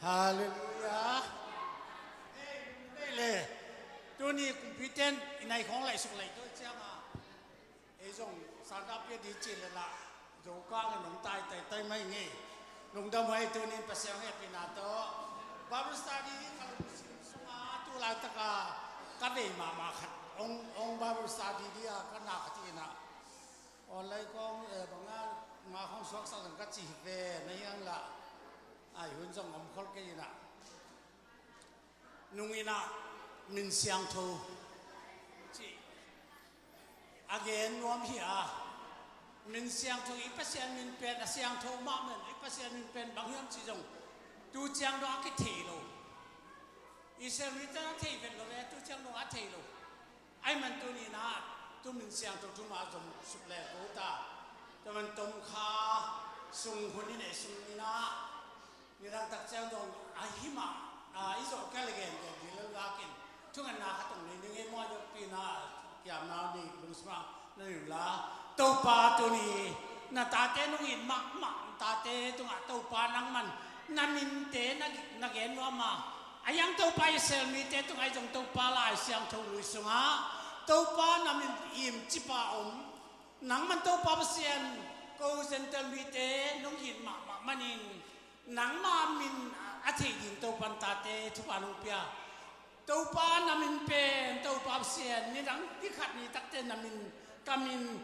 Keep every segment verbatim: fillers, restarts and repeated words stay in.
Halleluiah. Ei, ei le. Tuni kumpite'n i nai khawng laih suk laih tuah ciangah, ei zong sangkah pia ding ci leh lah, Zokang in hong taitai tai mai ngei. Lungdam huai, tuni in Pasian hehpihna tawh Bible study ka lungsim sungah tu laitak a ka vei mahmah khat hong, hong Bible study ding a ka na khat hi in ah, online khawng, eh, bangah, ma khawng suaksak zong ka ci hi ve, na hiang lah. Ai hun zong om khol kei in ah. Nung in ah, min siangtho cih a gen nuam hi a. Min siangtho, i Pasian min pen a siangtho mahmah, i Pasian min pen bang hiam cih zong tu ciang dong a kithei lo. Israel mite a thei vet lo ve, tu ciang dong a thei lo. Ahih man tuni in ah, tu min siangtho thu mah zong suk le ko ta. Tua man tomkha sung hun i neih sung in ah, nidang tak ciang dong a hi mah, a, i zawh kei le gen gen ding lel vakin, thungetna khat hong nei ning ei maw, i opna kiamna ni lungsim ah na nei un la. Topa, tuni na tate nong it mahmah tate tungah Topa nangman na minte na, na gen nuam a. A hiang Topa, Israel mite tungah ei zong Topa Lai Siangtho Lui sungah Topa na min im cip a om. Nangman Topa Pasian, ko Gentile mite nong it mahmah manin nangma min a thei ding Topa'n tate thupha nong pia. Topa na min pen, Topa Pasian, nidang ni khat ni takte na min, ka min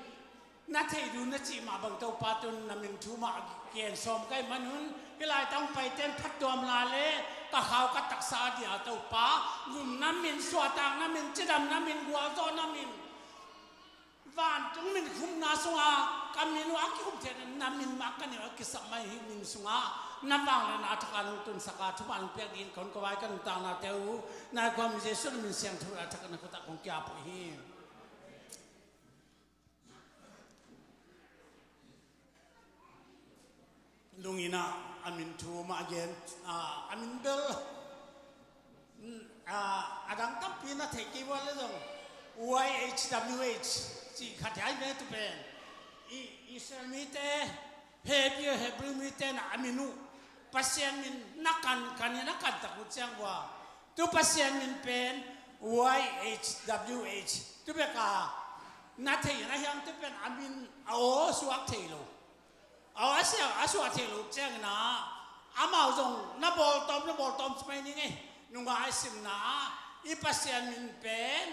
na thei ding na cih mah bang Topa, tun na min thu mah gen sawm ka hih man un, hih lai tang paite'n phattuamna le ka khau ka taksa a dia Topa, gumna min, suahtakna min, cidamna min, gualzawhna min, vantung min khumna sungah ka min uh a kikhum theihna min mah ka neu a kisap mai hi. Min sungah na vangliatna thak a nong tunsak a, thupha nong piak dingin ka hun ka vai ka nuntaknate uh na khuam Jesuh na min siangtho a thak a na khut ah kong kiap uh hi. Lung in ah, a min thu mah gen, ah, a min bel, mm, ah, a dang tampi na thei kei ua le zong, Y H W H cih khat hi ve tu pen. I, Israel mite, Hebrew, Hebrew mite na a min uh, Pasian min na kan, kan in a kan tak uh ciang ua, tu Pasian min pen Y H W H. Tu bek a na thei na hiang, tu pen a min a aw suak thei lo. A aw a sia, a suak thei lo ciangin ah, amau zong na bawltawm, na bawltawm ci mai ning ei. Nunga i simna ah, i Pasian min pen,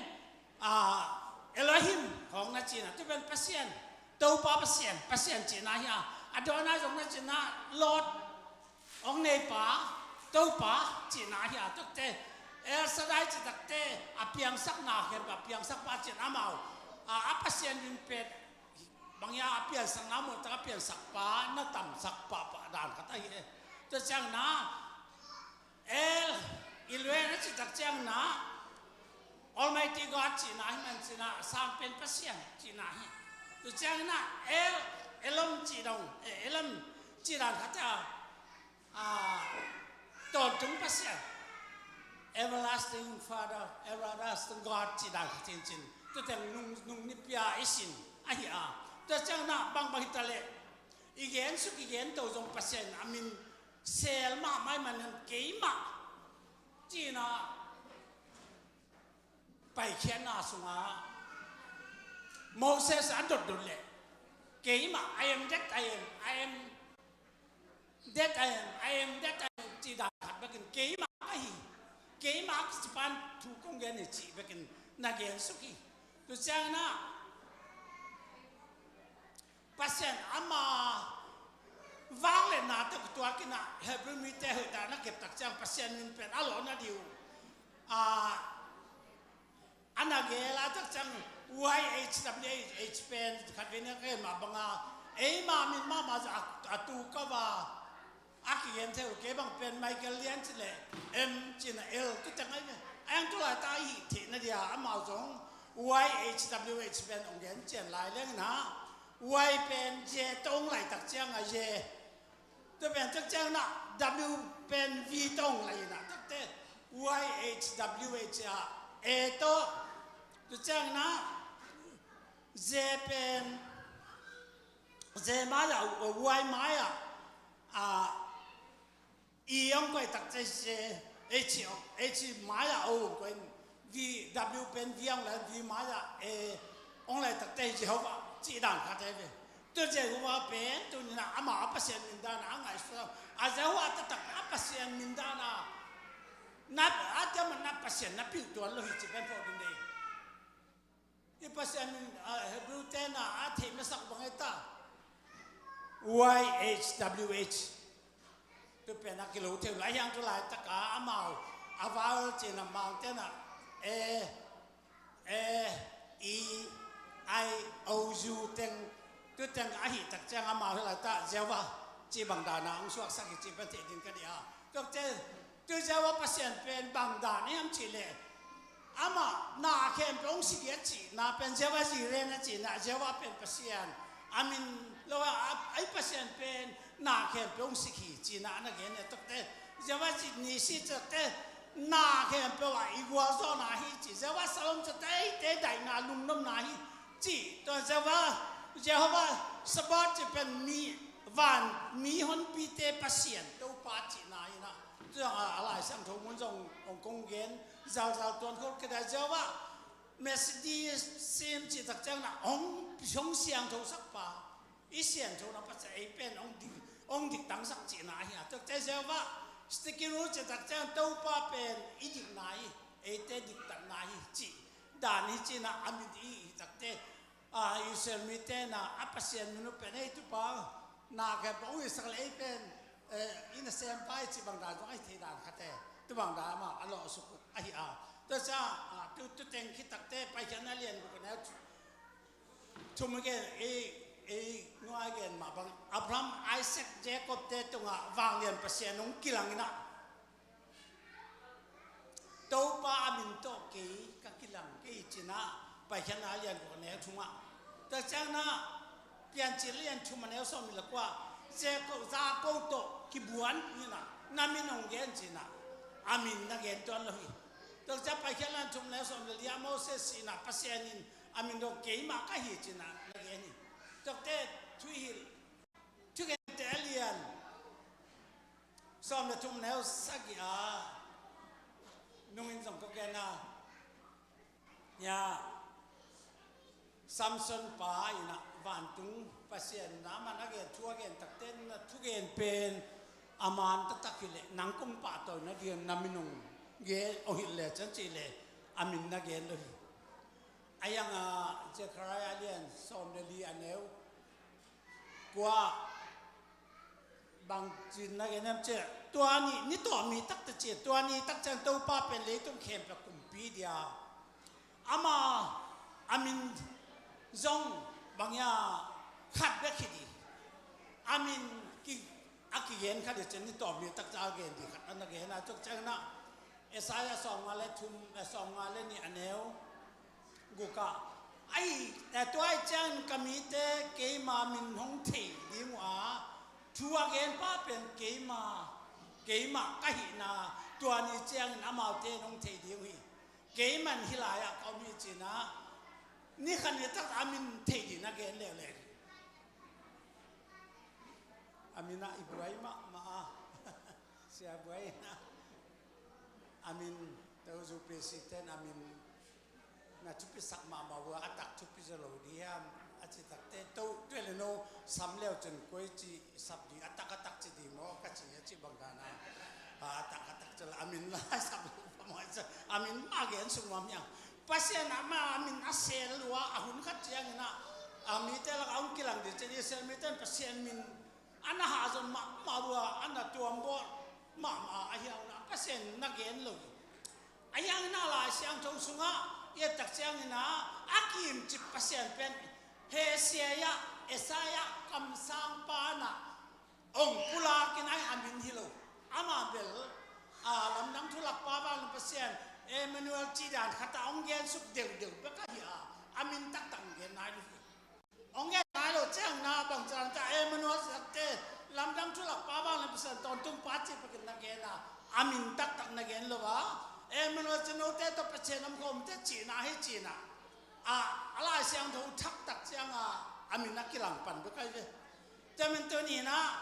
ah, Elohim khawng na cihna, tu pen Pasian, Topa Pasian, Pasian cihna hi a. A dawnna zong na cihna, Lord, hong neipa, Topa cihna hi a. Tuate El Shaddai cih takte, a piangsakna khen, a piangsakpa cihna, amau a, a Pasian min pen bang hiam, a piansakna muh tak a piansakpa, na tamsakpa, pa dan khat ahi e. Tua ciangin ah, El Elyon a cih tak ciangin ah, Almighty God cihna hi man cihna, Sangpen Pasian cihna hi. Tua ciangin ah, El, Elohim cih dong, eh, Elohim cih dan khat a, ah, tawntung Pasian, Everlasting Father, Everlasting God cih dan khat cincin. Tua teng nung, nung nipi a i sin ahi a. Tua ciangin ah, bangbang hi ta leh, i gen suk i gen to zong Pasian a min sel mahmah ahih manin keimah cihna, Paikhiatna sungah Moses a dotdot leh, keimah, I am that I am, I am that I am, I am that I am, cih dan khat bekin, keimah ka hi, keimah a kicipan thu kong gen hi cih bekin na gen suk hi. Tua ciangin ah, Pasian ama vangliatna tawh kituakin ah, Hebrew mite hoih dan a kep tak ciang Pasian min pen a lawhna ding uh, a, a na gel a tak ciang Y H W H pen khatvei na ka gen mah banga, eima min mahmah zah a, a tu kau a, a kigen thei uh. Kei bang pen Michael lian ci leh M cihna L tu teng ahi ve. A hiang tu laitak i hih theihna dia amau zong Y H W H pen hong gen cian lai leng in ah, Y pen J tawh hong lai tak ciang a, J. Tua pen tak ciang in ah W pen V tawh hong lai in ah, takte Y H W H a, A tawh. Tua ciang in ah J pen, J mai a, Y mai a, a, I hong koih takte C, H, H mai-ah O hong koih in, V, W pen V hong lai, V mai-ah A hong lai takte Jehovah cih dan khat hi ve. Tua Jehovah pen tuni-in ah amah a Pasian min dan a ngaihsun a, Jehovah taktak a Pasian min dan a, na, a tiam a na Pasian na pilh tuan lo hi cih pen phawk ding hi. I Pasian min, ah, Hebrew te in ah a theih masak bang hi ta. Y H W H. Tu pen a kilo thei lo hi hang, tu laitak a amau a vowel cih in ah amau te in ah A, A, E, I, O, U teng. Tu teng ahih tak ciang amau hi laitak Jehovah cih bang dan a hong suaksak hi cih pen theih ding ka deih a. Tuate, tu Jehovah Pasian pen bang dan hiam cih leh, amah na khempeuh hong sik hi a cihna pen Jehovah Jireh na cihna, Jehovah pen Pasian a min lo a, a, a Pasian pen na khempeuh hong sik hi cihna a na gen hi. Tuate, Jehovah Nissi cihte, na khempeuh ah i gualzawhna hi ci. Jehovah Shalom cihte, eite daihna, lungnopna hi ci. Tua Jehovah, Jehovah Sabaoth cih pen mi, van mi honpite Pasian Topa cihna hi na. Tua a, a Lai Siangtho mun zong hong kong gen, zalzal tuan khol ka deih a, Jehovah Messianisim cih tak ciang na hong, hong siangtho sak pa, i sianthona Pasian ei pen hong dik, hong dik tangsak cihna hi a. Tuate Jehovah Tsidkenu cih tak ciang Topa pen i dikna hi, eite diktatna hi cih dan hi cihna a min i hi takte, a, Israel mite in ah a Pasian min uh pen ei tu pa, na khempeuh hong sak leh ei pen, eh, i nasem pa hi cih bang dan zong a hi thei dan khat e. Tu bang dan amah a lawhsuk uh ahi a. Tua ciang, a, tu, tu teng khit takte Paikhiatna lian guk a neu thum a gen, ei, ei nuai gen mah bang, Abraham, Isaac, Jacob te tungah vanglian Pasian hong kilang in ah, Topa a min tawh kei ka kilang kei cihna, Paikhiatna lian guk a neu thum ah. Tua ciang na, Piancil lian thum a neu sawm nih le kua, Jacob, Jacob tawh kibuan in ah, na min hong gen cihna, a min na gen tuan lo hi. Tua ciang Paikhiatna lian thum a neu sawm nih le li ah Moses in ah Pasian in a min dong keimah ka hi cihna na gen hi. Tuate Thuhilh, Thugente a lian sawm le thum neu sagih a nungin zong ka gen a, ya, Samson pa in ah vantung Pasian in ah amah na gen thu a gen takte na thugen pen a man taktak hi leh nang kong pahtawina ding na min hong gen, hong hilh leh ciang cih leh a min na gen lo hi. A yang a Zechariah lian sawm le li a neu kua bang ci na gen hiam cih leh, tua ni, ni tawh mi taktak ci, tua ni tak ciang Topa pen leitung khempeuh kumpi dia, ama a min zong bang hia khat bek hi ding, a min ki, a kigen khat hi ciang ni tawh mi taktak a gen ding khat a na gen a, tua ciang na Isaiah sawmnga le thum, eh, sawmnga le nih a neu guk ah, ahi, eh, tua ahih ciangin ka mite keima min hong thei ding uh a, thu a genpa pen keima, keimah ka hihna, tua ni ciangin amaute in hong thei ding uh hi. Keimah in hih lai-ah ka om hi cihna, ni khat ni tak a min thei ding na gen leuleu hi. A min ah i buai mahmah a, Sia Buai in ah, a min, Tozu P C ten a min na thupi sak mahmah uh a, a tak thupi zaw lo ding hiam a ci takte, to, tua leh no sam leu cun koi ci sap ding, a tak a tak ci ding maw ka ci a, ci bang dan a, a tak a tak ci la a min la sap lo pa maw, a min mah gen sung nuam hiam? Pasian amah a min a sel lua a, hun khat ciangin ah a mite lakah hong kilang ding ci-in Israel mite in Pasian min a na hahzon mahmah uh a, a na tuambawl mahmah a, ahi hangin ah Pasian na gen lo hi. Ahi hangin ah Lai Siangtho sungah i et tak ciangin ah a kimcip Pasian pen Hosea, Isaiah kamsangpa in ah hong pulakin a, a min hi lo. Amah bel, a, lamdang thu lakpa vanglian Pasian, Emmanuel cih dan khat ah hong gensuk deuhdeuh bek ahi a, a min taktak hong gen nai lo hi. Hong gen nai lo ciang na bang ci dan ta, Emmanuel cih takte, lamdang thu lakpa vanglian Pasian, tawntung pa cih pekin na gen a, a min taktak na gen lo a, Emmanuel cih note tawh Pasian om khawm te cihna hi cihna. A, a Lai Siangtho thak tak ciang a, a min a kilang pan bek ahi ve. Tua min tuni in ah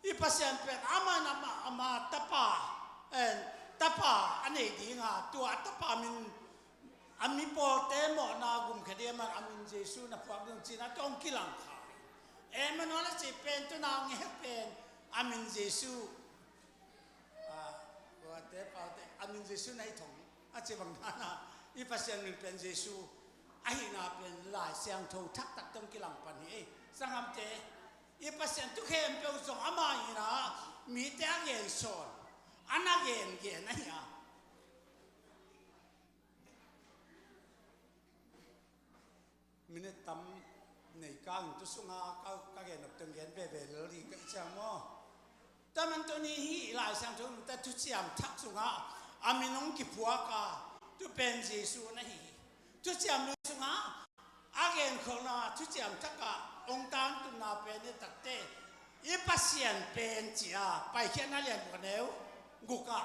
I Pasian pen amah in amah, amah tapa, eh, tapa a nei dinga, tua a tapa min, a mipawlte mawhna gumkhia ding a, a min Jesu na phuak ding ci-in a tawh hong kilang kha hi. Emmanuel a cih pen, tu-in a hong hek pen, a min Jesu. Ah, tuate paute, a min Jesu na hi thong a ci bang dan a, i Pasian min pen Jesu ahihna pen Lai Siangtho Thak tak tawh hong kilang pan hi. Ei sanggamte, i Pasian thu khempeuh zong amah in a, mite a gen sawn, a na gengen ahi a. Minute tam nei kangin tu sunga ka, ka gen nop teng gen veve lel ding ka hi ciang maw? Tua man tuni hih Lai Siangtho nungta Thuciam Thak sungah a min hong kiphuak a, tu pen Jesu na hi hi. Thuciam Lui sungah a genkholhna Thuciam Thak ah hong tangtunna pen i takte, i Pasian pen ci-a Paikhiatna lian kua neu guk ah,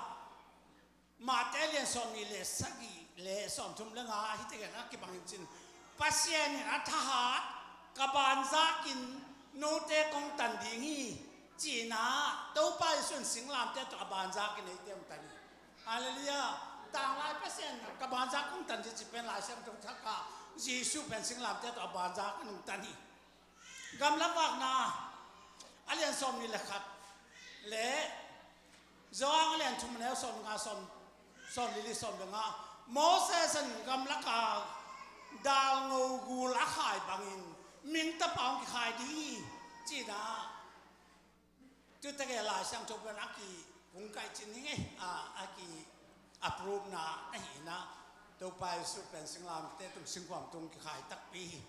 Mate lian sawmnih le sagih le sawmthum le nga ah hih teng a kibang in cin, Pasian in a thahat ka banzakin note kong tan ding hi, ci-in a Topa Jesu in singlamteh tawh a banzakin eite hong tan hi. Halleluiah. Tanglai Pasian in ka banzak kong tan ding ci pen Lai Siangtho Thak ah Jesu pen singlamteh tawh a banzakin hong tan hi. Gamlak Vakna a lian sawmnih le khat le Johan a lian thum neu sawmnga, sawm, sawmli li, sawmli nga, Moses in gamlak a dalngo gul a khai bangin mihing Tapa hong kikhai ding hi, ci-in a. Tuta ke Lai Siangtho pen a ki, kong kaih cin hi ngei, a, a ki approve na ahi na, Topa Jesu pen singlamteh tung singkhuam tung kikhai takpi hi.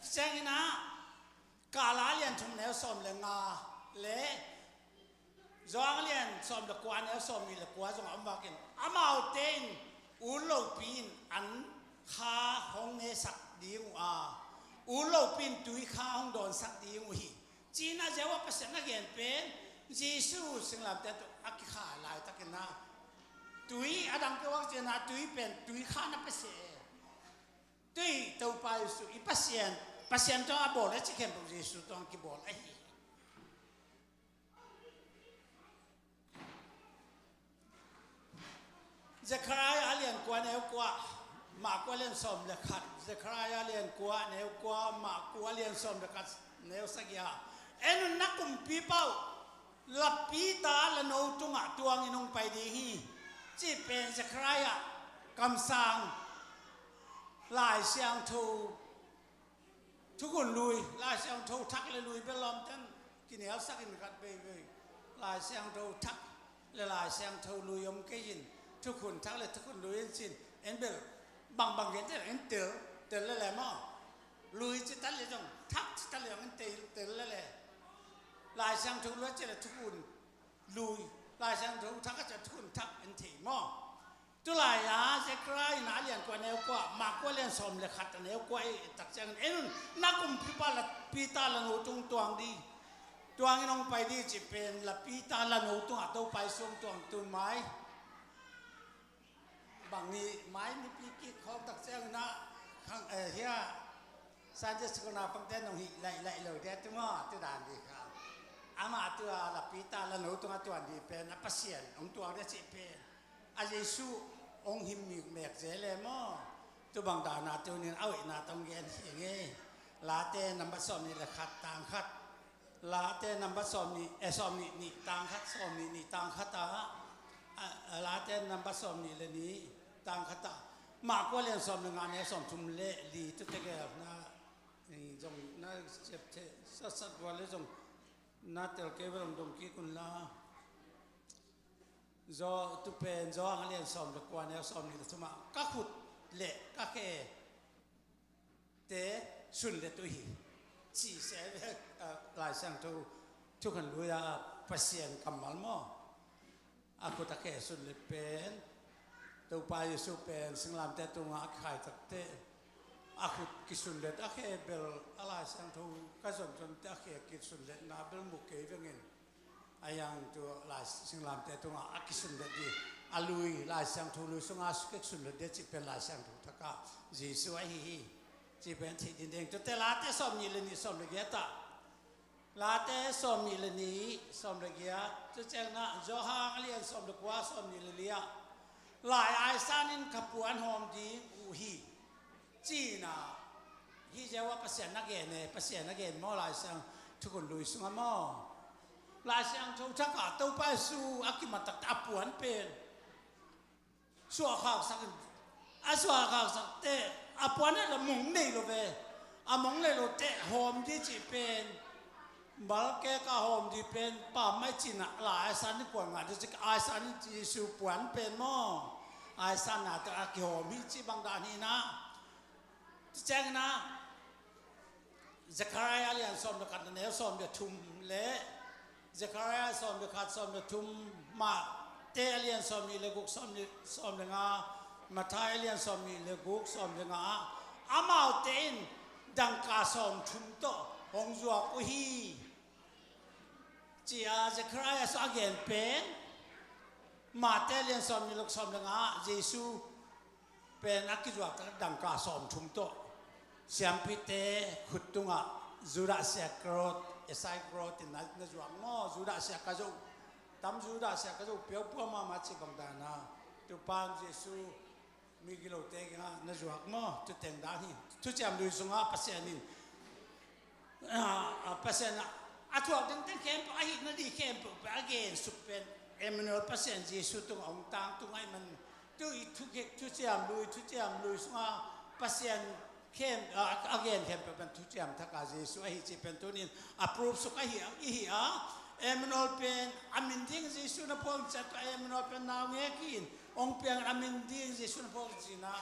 Ciangin a, Kala lian thum neu sawm le nga le Johan lian sawm le kua neu sawmnih le kua zong a om vakin, amaute in ut lopi in an kha hong nesak ding uh a, ut lopi in tui kha hong dawnsak ding uh hi, ci-in a. Jehovah Pasian a gen pen Jesu singlamteh tawh a kikhai laitakin a, tui a dang keuhak ci-in a, tui pen tui kha na pia seh. Tui Topa Jesu i Pasian, Pasian tawh a bawl a ci khempeuh Jesu tawh a kibawl ahi hi. Zekhariah a lian kua neu kua, Marku a lian sawm le khat, Zekhariah a lian kua neu kua, Marku a lian sawm le khat neu sagih ah, en un, na kumpipa uh lapita lano tungah tuangin hong pai ding hi, cih pen Zekhariah kamsang Lai Siangtho Thukhun Lui, Lai Siangtho Thak le Lui bel lawmten kinialsak in khat veivei. Lai Siangtho Thak le Lai Siangtho Lui om kei in, Thukhun Thak le Thukhun Lui in cin, en bel bangbang gen tel, en tel, tel lele maw? Lui ci ta le zong, Thak ci ta le zong en tel, tel lele. Lai Siangtho Lui ci le Thukhun Lui, Lai Siangtho Thak a ci le Thukhun Thak en thei maw? Tulai-a Zekhariah in a lian kua neu kua, Marku a lian sawm le khat a neu kua i et tak ciangin, en un, na kumpipa lapita lano tung tuang ding, tuangin hong pai ding cih pen lapita lano tungah Topa Jesu hong tuang tun mai. Bang hi mai, mipi kik khawng tak ciangin a, khang, eh, hia, Sunday school naupangte nong hih laih laih lo dia tu maw, tu dan ding kha. Amah tua lapita lano tungah tuang ding pen a Pasian hong tuang dia cih pen a Jesu hong him mikmek zel e maw? Tu bang dan a tunin a hoihna tawh gen hi ing e. Late nambat sawmnih le khat tang khat. Late nambat sawmnih, eh, sawmnih nih tang khat, sawmnih nih tang khat a, a, a, Late nambat sawmnih le nih tang khat a, Marku a lian sawm le nga neu sawmthum le li, tu tegel na, eh, zong na ciap thei satsat vua le zong na tel kei ve, zong dong kik un la. Zo, tu pen Johan a lian sawm le kua neu sawmnih le thum ah, ka khut le ka khe te sunlet uh hi, ci se ve, a, Lai Siangtho Thukhun Lui a Pasian kammal maw? A khut a khe sunlet pen, Topa Jesu pen singlamteh tungah a kikhai takteh a khut kisunlet, a khe bel a Lai Siangtho ka zonzon teh a khe kisunletna bel mu kei vengin. A yang tu Lai singlamteh tungah a kisunlet ding, a lui, Lai Siangtho Lui sungah a kisunlet ding cih pen Lai Siangtho Thak ah Jesu ahi hi, cih pen theih ding ding. Tute Late sawmnih le nih, sawm le giat ah, Late sawmnih le nih, sawm le giat, tu ciangin ah Johan a lian sawm le kua, sawmnih le li ah, lai aisan in ka puan hawm ding uh hi, ci-in ah, hih ziau ah Pasian na gen e, Pasian na gen maw, Lai Siangtho Thukhun Lui sungah maw. Lai Siangtho Thak ah Topa Jesu a kimat takte a puan pen suahkhaksak in, a suahkhaksak teh a puan ah la mong nei lo ve. A mong nei lo teh hawm ding cih pen balkek a hawm ding pen pammaih ci-in ah, la aisan in puan ngah ding ci, aisan in Jesu puan pen maw, aisan na teh a kihawm hi cih bang dan hi-in ah. Ci ciangin ah Zekhariah a lian sawm le khat, a neu sawm le thum le, Zekhariah sawm le khat, sawm le thum, Mate a lian sawmnih le guk, sawm le, sawm le nga, Matthai a lian sawmnih le guk, sawm le nga ah, amaute in dangka sawmthum tawh hong zuak uh hi, ci-a Zekhariah sung a gen pen, Mate a lian sawmnih le guk, sawm le nga ah Jesu pen a kizuak tak dangka sawmthum tawh siampite khut tungah Judas Iskariot, Iskariot in na, na zuak maw, Judas Iskariot, tam Judas Iskariot piau pua mahmah cih bang dan a, Topa Jesu migilote kiangah na zuak maw, tu teng dan hi. Thuciam Lui sungah Pasian in, a, a, Pasian a, a thuak ding teng khempeuh, a hih nading khempeuh pen a gensuk pen Emmanuel, Pasian Jesu tungah hong tangtung ahih man, tu i thu, Thuciam Lui, Thuciam Lui sungah Pasian khem, a, a gen khempeuh pen Thuciam Thak ah Jesu ahi cih pen tuni in a proof suk ahi, i hi a, Emmanuel pen a min ding Jesu na phuak ciang, tua Emmanuel pen naungek hi in hong piang, a min ding Jesu na phuak ci-in ah,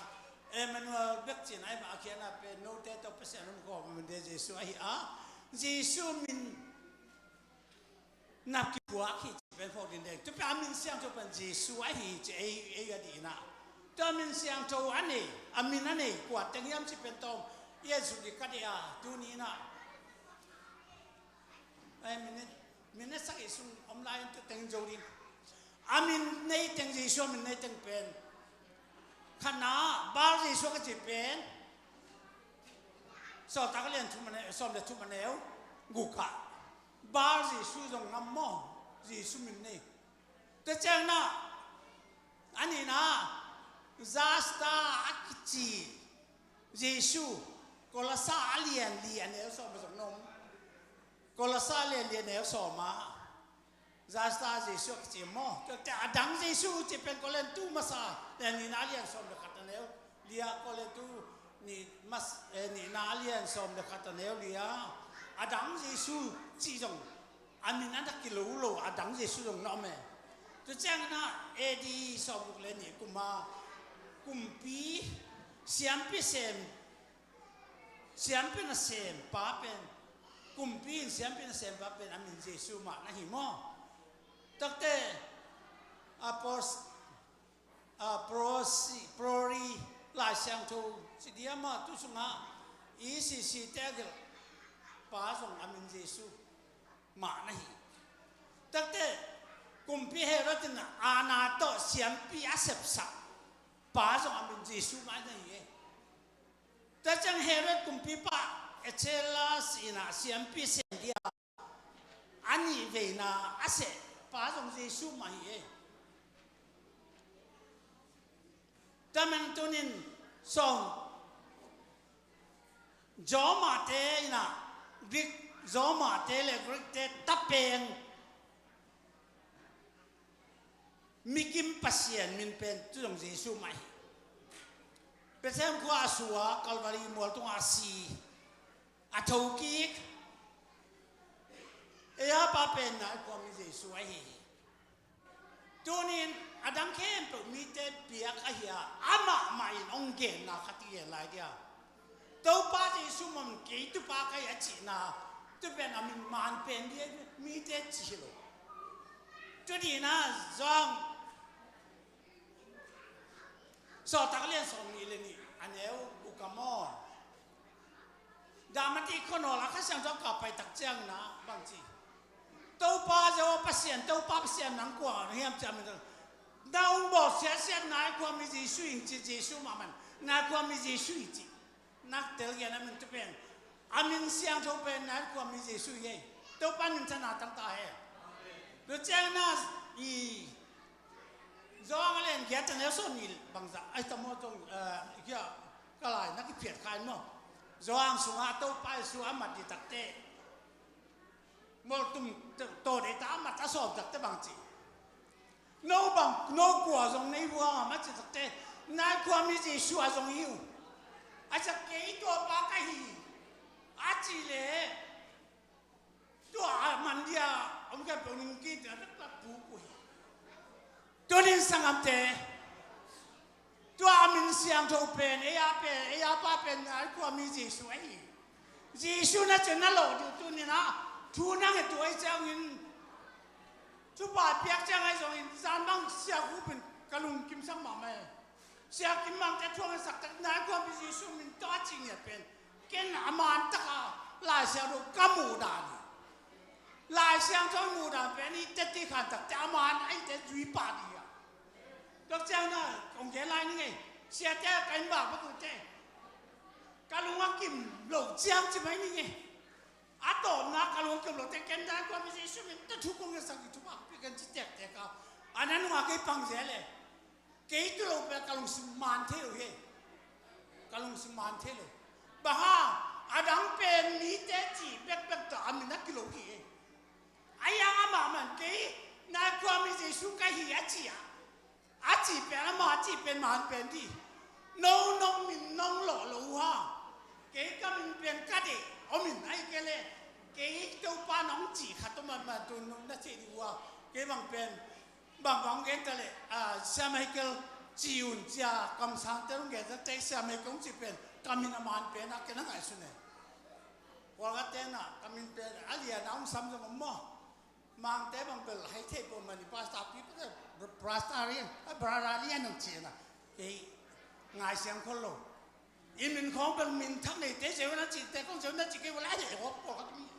Emmanuel bek ci-in ah, a khiatna pen note tawh Pasian hong kawm a min ding Jesu ahi a, Jesu min na kiphuak hi cih pen phawk ding deng. Tua pen a min siangtho pen Jesu ahi cih ei, ei a dih in ah. Tua min siangtho a nei, a min a nei kua teng hiam cih pen tawm i en suk ding ka deih a, tuni in ah. Ei, minute, minute sagih sung om lai in tua teng zo ding. A min nei teng, Jesu a min nei teng pen, khatna, Bar Jesu ka cih pen Sawltak a lian thum a neu, sawm le thum a neu guk ah, Bar Jesu zong ngam maw, Jesu min nei. Tua ciangin ah, a nihna, Jastar a kici Jesu, Kolose a lian li a neu sawm ah zong na om. Kolose a lian li a neu sawm ah Jastar Jesu a kici maw. Tua teh a dang Jesu cih pen Korintu masa lian nihna a lian sawm le khat a neu li ah, Korintu nih mas-, eh, nihna a lian sawm le khat a neu li ah, a dang Jesu cih zong, a min a na kilo lo a dang Jesu zong na om e. Tua ciangin ah A D sawmguk le nih kum ah kumpi siampi sem, siampi nasempa pen, kumpi in siampi nasempa pen a min Jesu mah na hi maw. Takte apos-, a, prosi-, prori, Lai Siangtho ci diam ah, tu sungah E C C te a gelh pa zong a min Jesu mah na hi. Takte kumpi Herod in Anna tawh siampi a sepsak pa zong a min Jesu mah na hi e. Tua ciang Herod kumpipa Archelaus in ah siampi sem ding a, a nih veina a seh pa zong Jesu mah hi e. Tua man tunin sawng Roma te in ah, Greek, Roma te le Greek te tapeng mikim pasian min pen tu zong Jesu mah hi. Bethlehem khua a sua, Calvary mual tungah a si, a thokik. Ei a pa pen nai khuami Jesu ahi hi. Tunin a dang khempeuh mite piak ahi a, amah mah in hong genna khat i gen lai dia. Topa Jesu mah kei tupa ka hi a cihna, tu pen a min man pen dia mite ci hi lo. Tu dihna zong Sawltak lian sawmnih le nih a neu guk ah maw. Dah mah ti khua nawl a Kha Siangtho a kap pai tak ciangin ah bang ci, Topa Jehovah Pasian, Topa Pasian nang kua na hiam ci a min, na hong bawl siatsiat nai khuami Jesu in ci, Jesu mah man nai khuami Jesu in ci. Nak tel gen a min tu pen, a min siangtho pen nai khuami Jesu hi ei. Topa minthanna tangta he. Tua ciangin a i Johan a lian giat a neu sawm nih bangzah ai tamo zong, eh, kia ka lai na kiphiat kha in maw. Johan sungah Topa Jesu a mat dih takte, moltum tawh deita a mat a sawm takte bang ci. No bang, no kua zong nei vua ngam a ci takte, nai khuami Jesu a zong hi uh. A ciah kei tua pa ka hi a ci le tua a man dia om kei peuh nung kit a rak puk uh hi. Tunin sanggamte, tua a min siangtho pen, ei a pen, ei a pa pen, nai khuami Jesu ahi. Jesu na cen na lo diu tunin a thu nang he tu ai ciangin, thupha piak ciang ai zongin, zan bang sia hupin ka lungkim sak mahmah e. Sia Kim Mangte thuang sak tak nai khuami Jesu min tawh a ci ngiat pen ken a man taka Lai Siangtho ka muh dan hi. Lai Siangtho muh dan pen i teti khan takte a man a i te zui pah dih a. Tok ciang na kong gen lai ni ngei. Siate ka in bak bak ute. Ka lung a kim lo ciang ci mai ni ngei. A tawpna ka lung a kim lo te ken nai khuami Jesu min tawh thu kong ngiat sak i thupha pi kan ci tektek a. A na nunga kei pang zel e. Kei tu lo pia ka lungsim man thei lo hi. Ka lungsim man thei lo. Bang hang a dang pen mite ci bekbek tawh a min a kilo hi. A yang amah man kei nai khuami Jesu ka hi a ci a. A ci pen ama a ci pen man pen di. No nong min nong lawh lo uh ha. Kei ka min pen ka deih om in ai kei le. Kei Topa nong ci khat om man man tu nong na ci di uh a. Kei bang pen Bangbang gen ta leh, ah, Sia Michael ci un cia kamsangte hong gen ta teh Sia Michael hong ci pen ka min a man pen a ken a ngaihsun e. Pawlkhatte na ka min pen a lian a hong sam zong om maw? Mangte bang bel hai thei pawh mani pastor pi pastor, pastor lian, a brother lian hong ci na. Kei ngaisiang khol lo. I min khawng bel min thak nei te zeu na ci te khawng zeu na ci kei wala he hawp ko khat mi.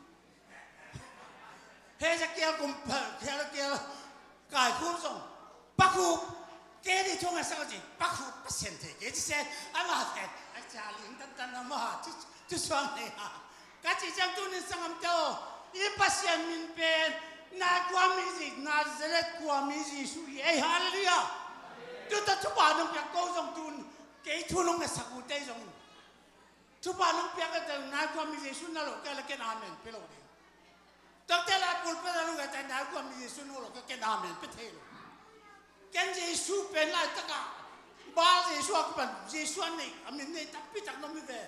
He za kial kum pha kial kial kai khu zong pa khu ke ni thong a sa ci pa khu pa sen te ke ci se a ma te a cha ling tan tan a ma tu tu suang nei ha. Ka ci ciang tunin sanggamte aw, i Pasian min pen nai khuami Jesu, Nazareth khuami Jesu hi ei, halleluiah. Tu ta thupha nong piak ko zong tun kei thu nong na sak uh te zong thupha nong piak a tel nai khuami Jesu na lo kei le ken amen pe lo ding. Takte lai pulpit a lo kei te nai khuami Jesu na lo kei ken amen pe thei lo. Ken Jesu pen laitaka Baal Jesu a kipan Jesu a nei a min nei takpi tak na mi ve.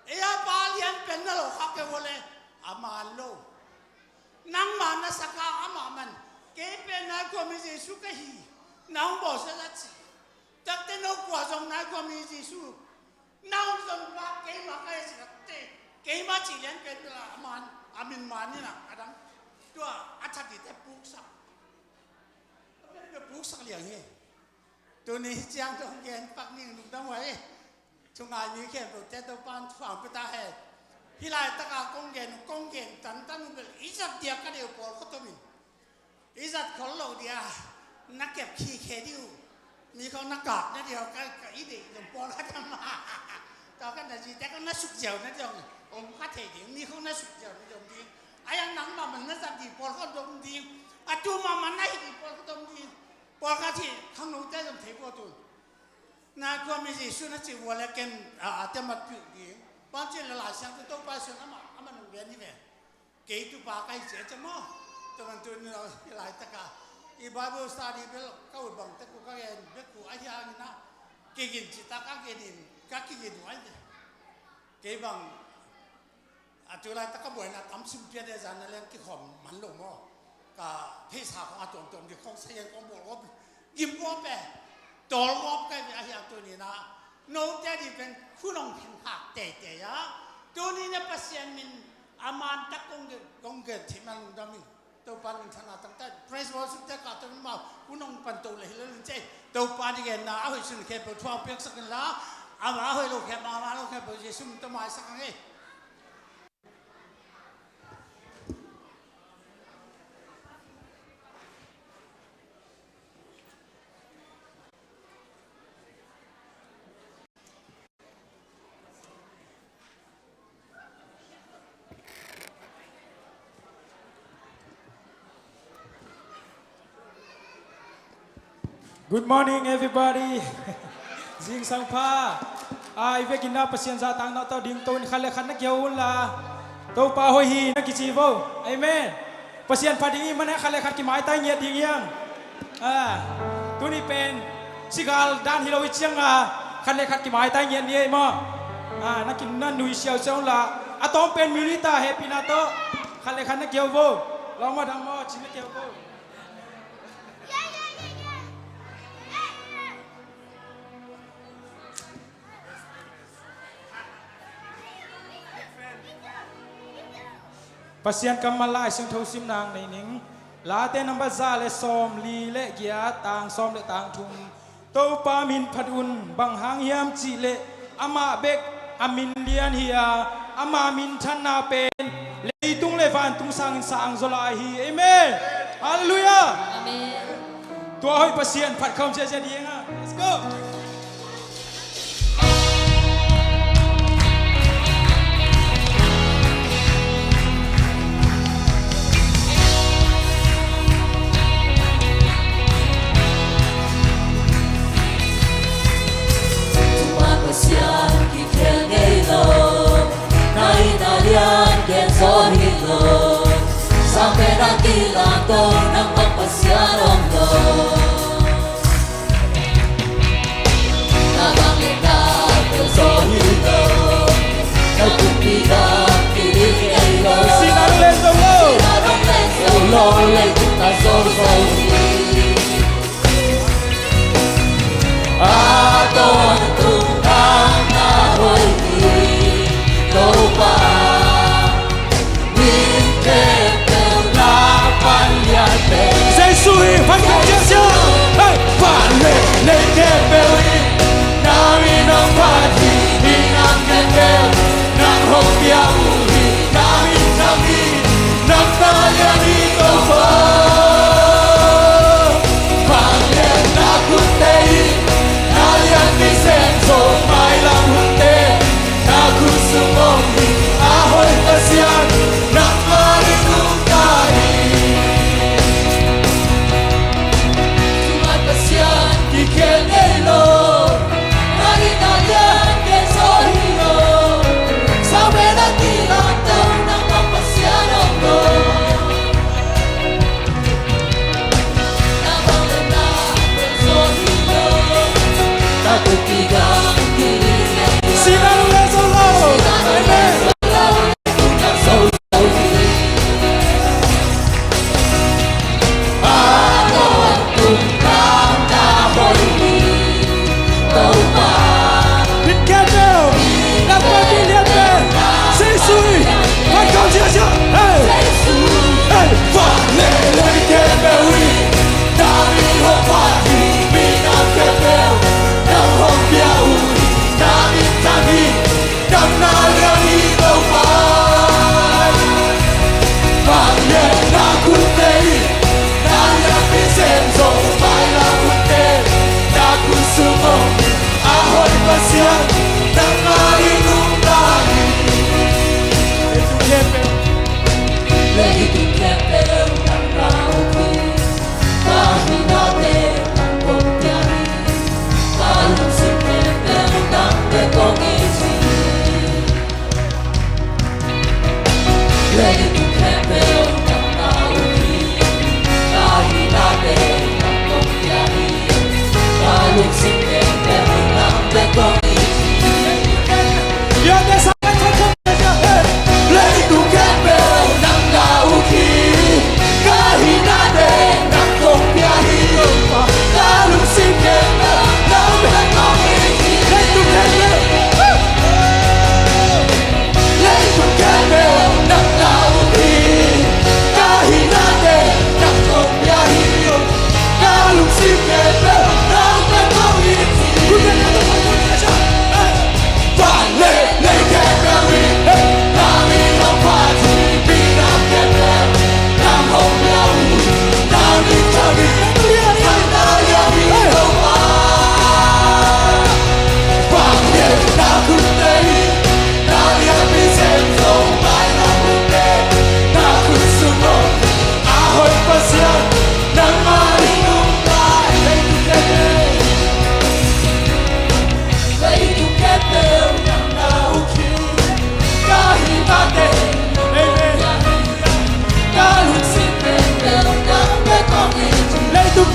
Ei a Baal lian pen na lo kha kei vua le a man lo. Nangmah na sak a amah man kei pen nai khuami Jesu ka hi. Nang bawlsia za ci. Takte no kua zong nai khuami Jesu nau zon pa keimah ka hei si takte keimah ci lian pen bela a man a min man ni na a dang tua a that dite puksak. Puksak liang hi. Tuni hi ciang tong gen pak ning lungdam huai. Thungai mi khempeuh te Topan thuang pia ta hen. Hih laitaka kong gen uh kong gen tantan uh bel i zat diak ka deuh pawl khawtomin i zat khol lo dia na kep khikhe dih uh. Mi khawng na kap na dih uh ka i deih zong pawl khat a ma. Tua ka na zite khawng na suk ziau na dih uh om kha thei ding. Mi khawng na suk ziau na dih uh om ding. A yang nang mahmah na zat dih pawl khat om ding. A tu mahmah na hih dih pawl khat om ding. Pawl khat hih khangnote zong thei pua tun. Nai khuami Jesu na cih vua le ken a, a te mat piuh ding. Bang cih le Lai Siangtho Topa Jesu in amah, amah nung lian hi ve. Kei tu pa ka hi cia cia maw. Tua man tu ni lo hi laitaka i Bible study bel ka ut bang te ku ka gen bek ku a hiang ina. Kigin cita ka gen in ka kigin uh ai ve. Kei bang A tu laitaka buaina tam sum piate zan na leng kikhawm man lo maw? Ka theihsa khawng a tuamtuam ding khawng sa hian khawng bawl gawp, gim gawp e. Tawl gawp kai ve a hiang tuni na note ding pen khunong khen khak teitei a. Tuni na Pasian min a man tak kong gen, kong gen thei man lungdam ing. Topa min thana tangtan praise worship te ka tawh ma khunong pan to le hi lo lin cei. Topa ni genna a hoih sun khempeuh thuang piaksak inla ama a hoih lo khempeuh ama lo khempeuh Jesu min tawh maisak ang e. Good morning, everybody. Zingsang pha. A, i vekin na Pasian zahtakna tawh dingto in khat le khat na kihou unla, Topa hoih hi na kici vo. Amen. Pasian phat ding i hih manin khat le khat kimaitai ngiat ding hi hang. A, tuni pen sigal dan hi lo i cianga khat le khat kimaitai ngiat ni ei maw. A, na ki, na nui siausiau unla, a tawm pen minute a hehpihna tawh khat le khat na kihou vo. Lawm maw, dang maw, ci na kihou vo. Pasian kammal Lai Siangtho simna nei ning. Late number za le sawmli le giat, tang sawm le tang thum. Topa min phat un, bang hang hiam cihleh amah bek a min lian hi a, ama minthanna pen leitung le vantung sangin sang zaw lai hi. Amen. Halleluiah. Amen. Tua hoih Pasian phat khawm ziazia ding a. Let's go. Tua Pasian kikhel ngei lo, na itna lian gen zaw hi lo. Sang pen a kilang ko, nangmah Pasian om lo.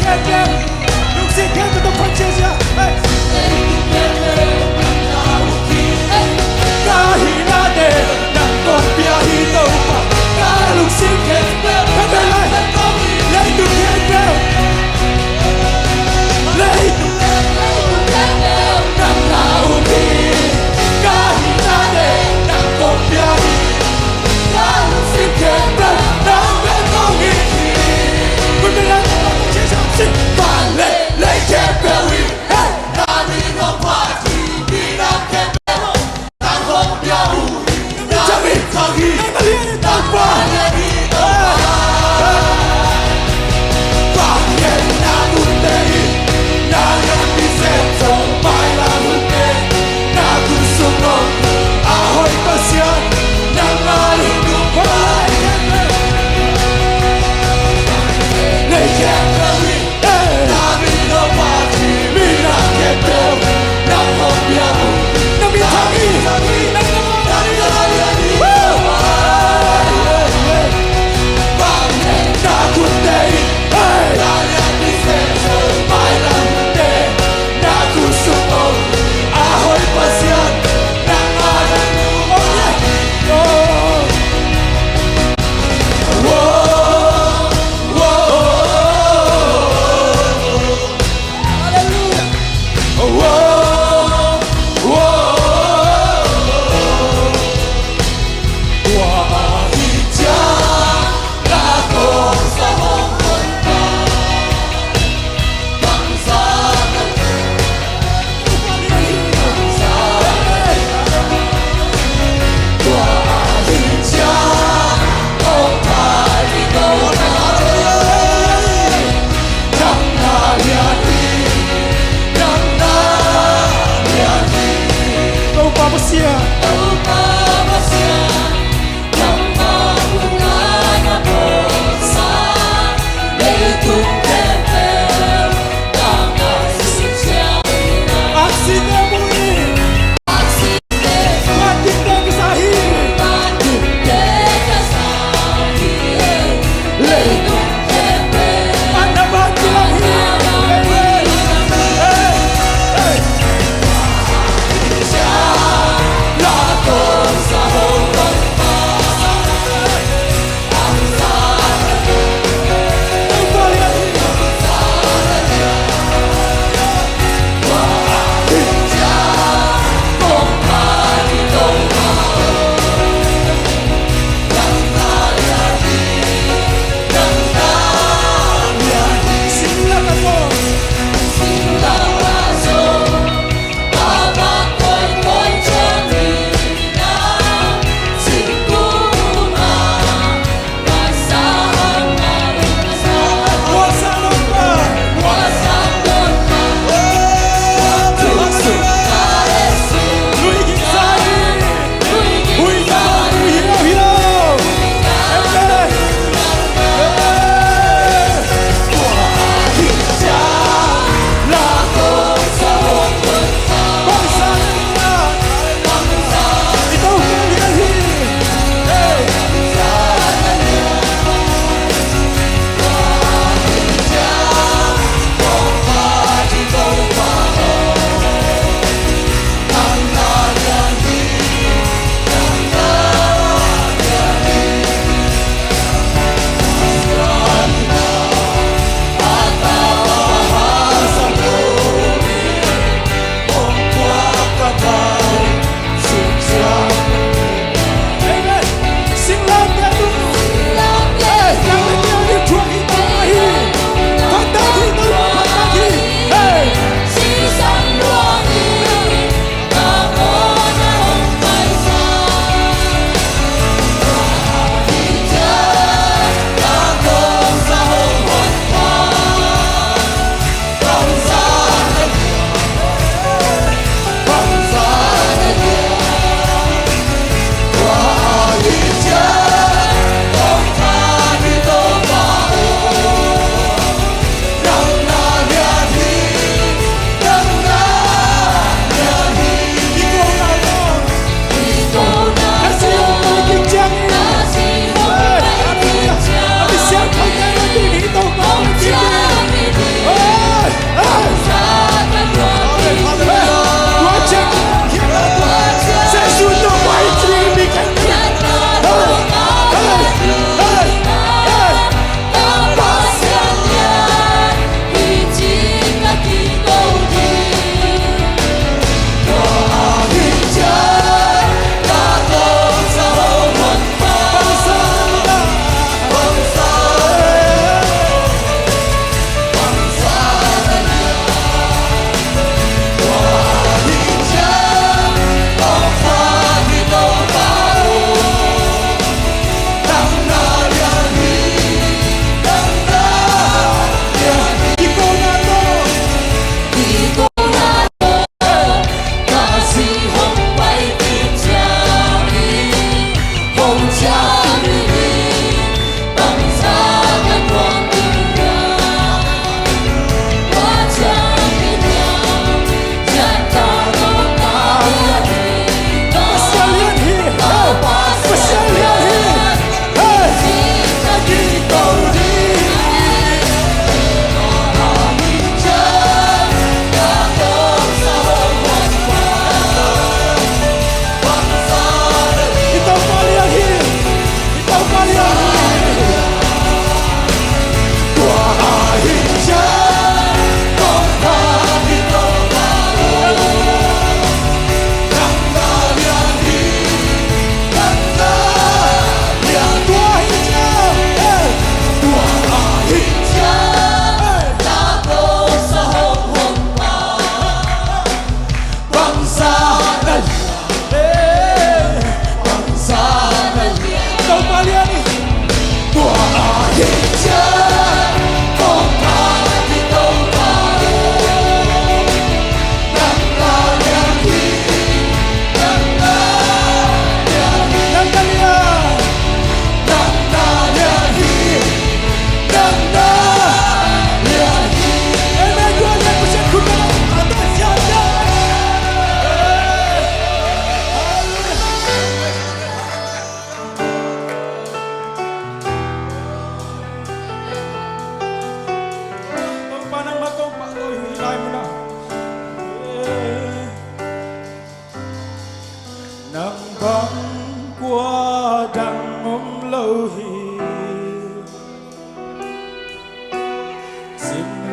Lungsim khempeuh tawh phat ciat. Ka hihna te nang kong pia hi Topa. Ka lungsim khempeuh, khempeuh lai. Leitung khempeuh. Leitung khempeuh nang na um hi. Ka hihna te nang kong pia hi. Ka lungsim khempeuh nang bek kong it hi. Khut beng lai, vanlei lei khempeuh in, hey, na min hong phat hi. Minam khempeuh nang hong pia uh hi. Na min thang hi. Na min thang hi. Na min thang hi. Topa. Hey, hey. Topa Pasian.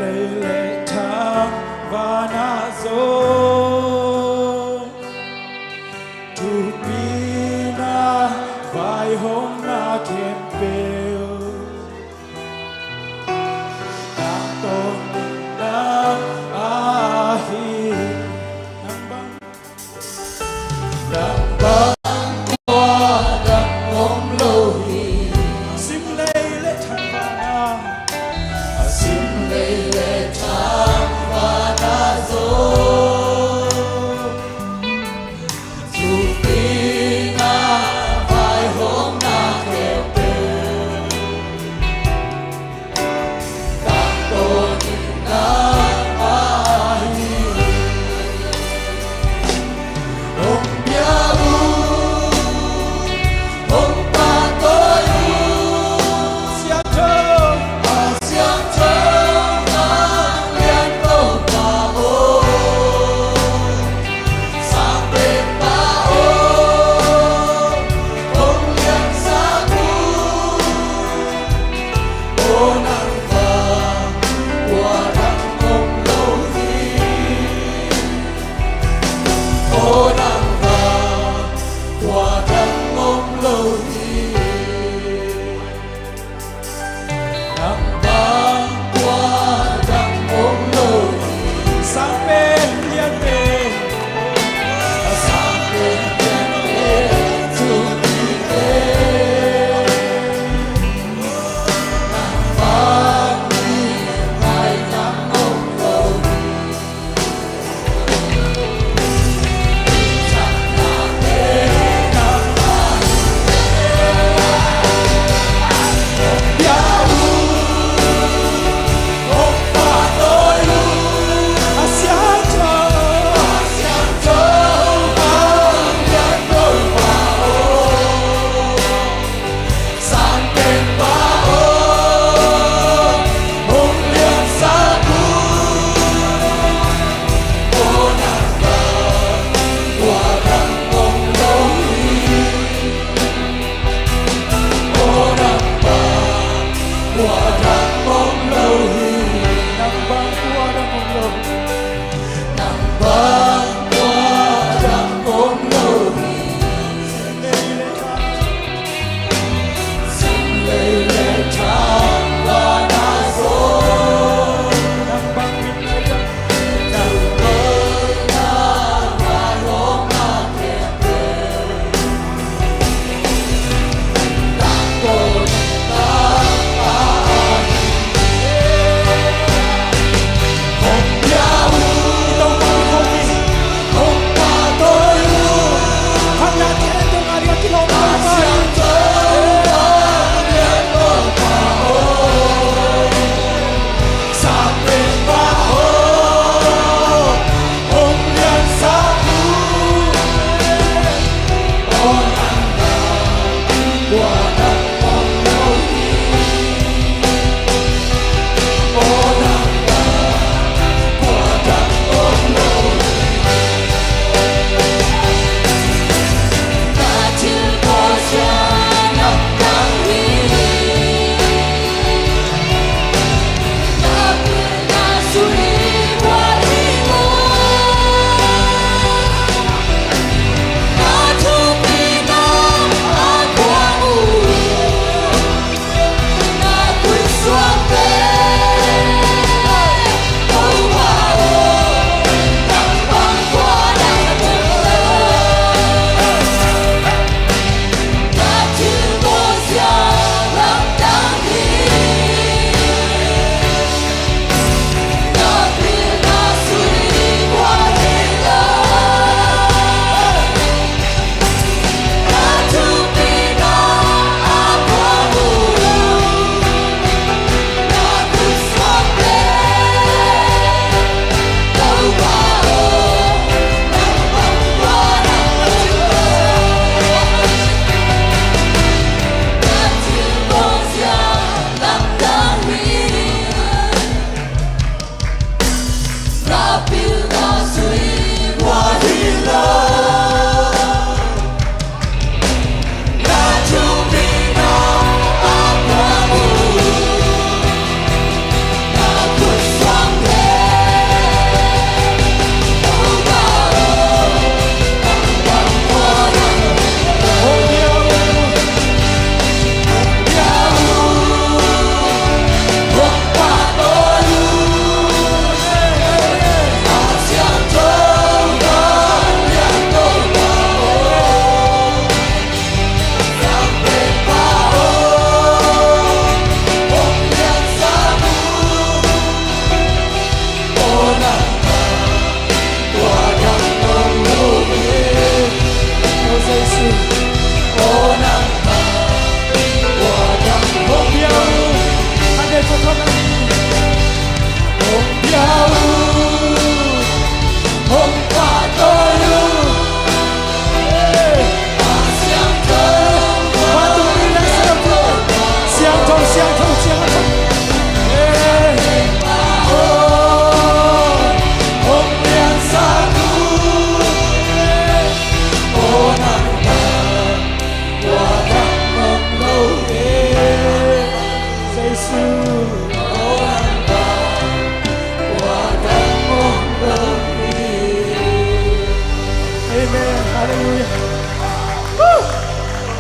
lei le thang vana zong, thupina vaihawmna khempeuh nang tawh nang ahi. Nang bang nang bang tua dang om lo hi. Sim lei le thang vana, a sim lei le thang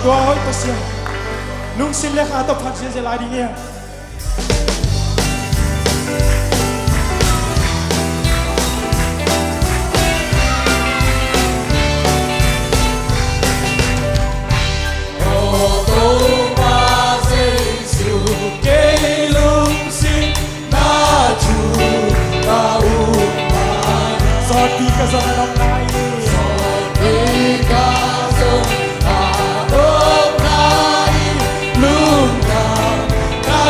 Tua hoih Pasian, lungsim le kha tawh phat ziahziah lai ding hi hang. Aw Topa Jesu, kei lungsim na thu ka up mah na. Sawtpi ka zong a dong lai hi. Sawtpi ka zong a dong lai hi. Lungdam ka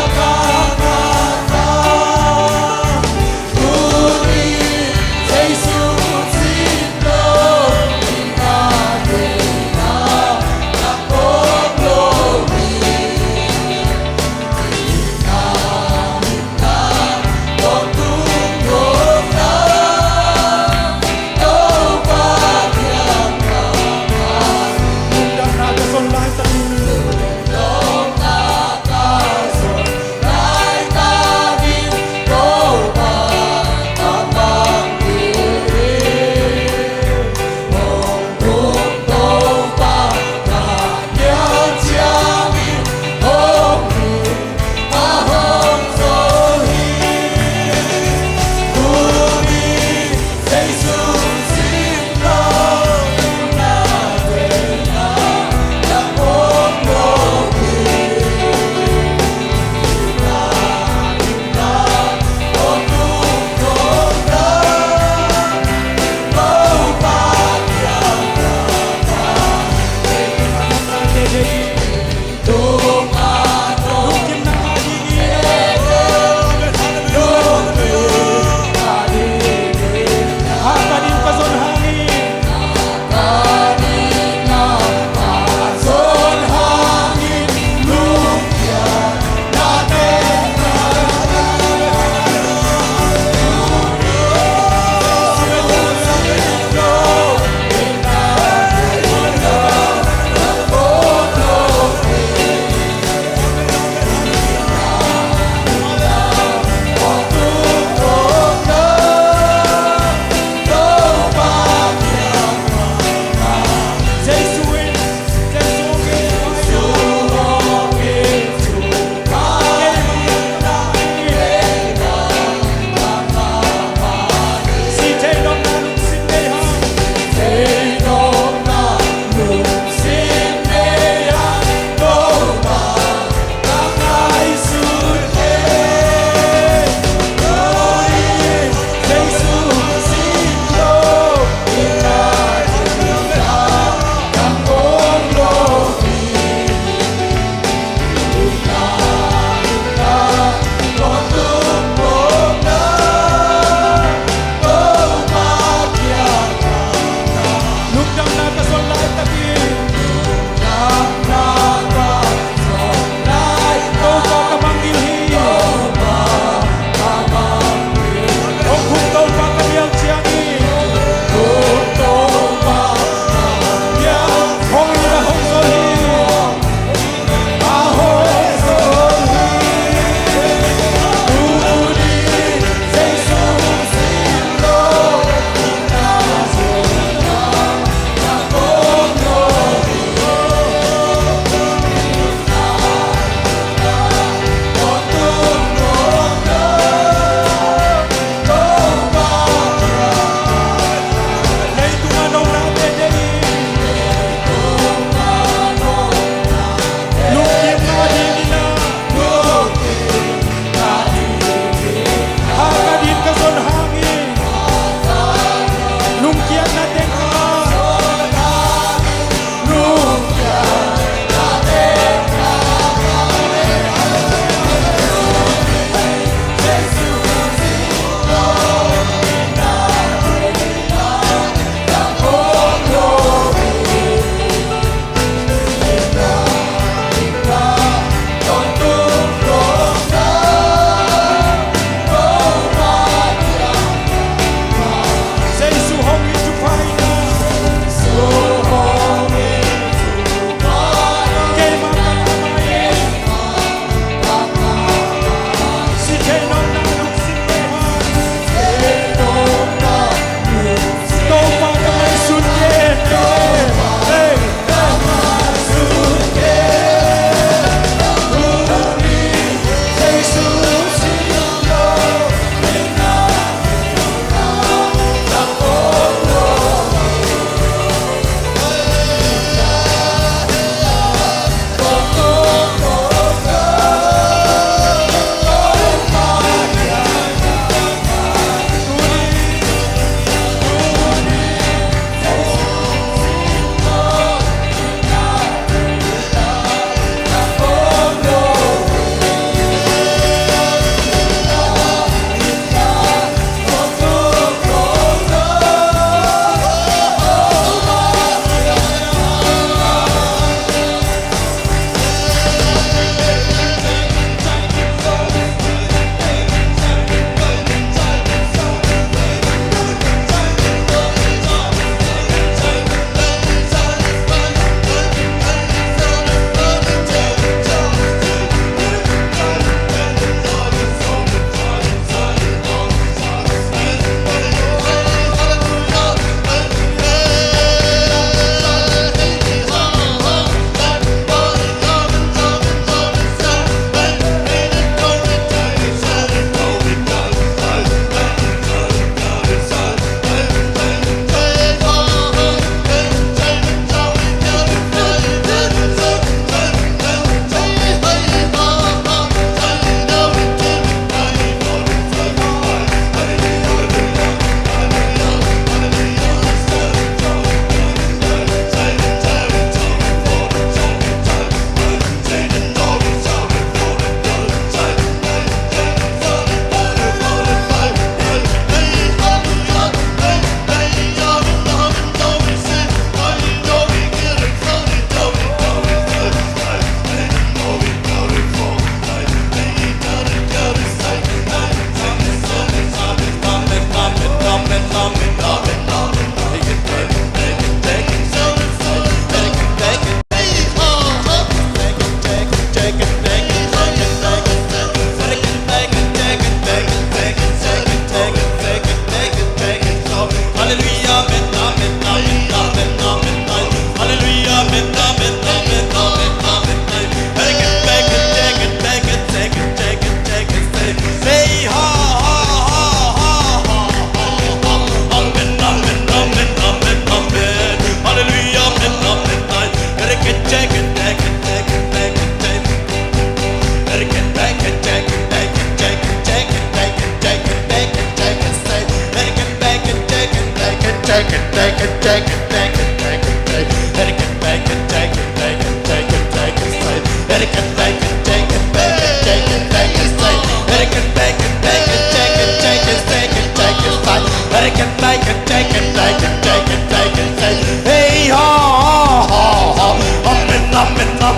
Hey, ho, ho, ho, ho. Amen, amen, amen, amen,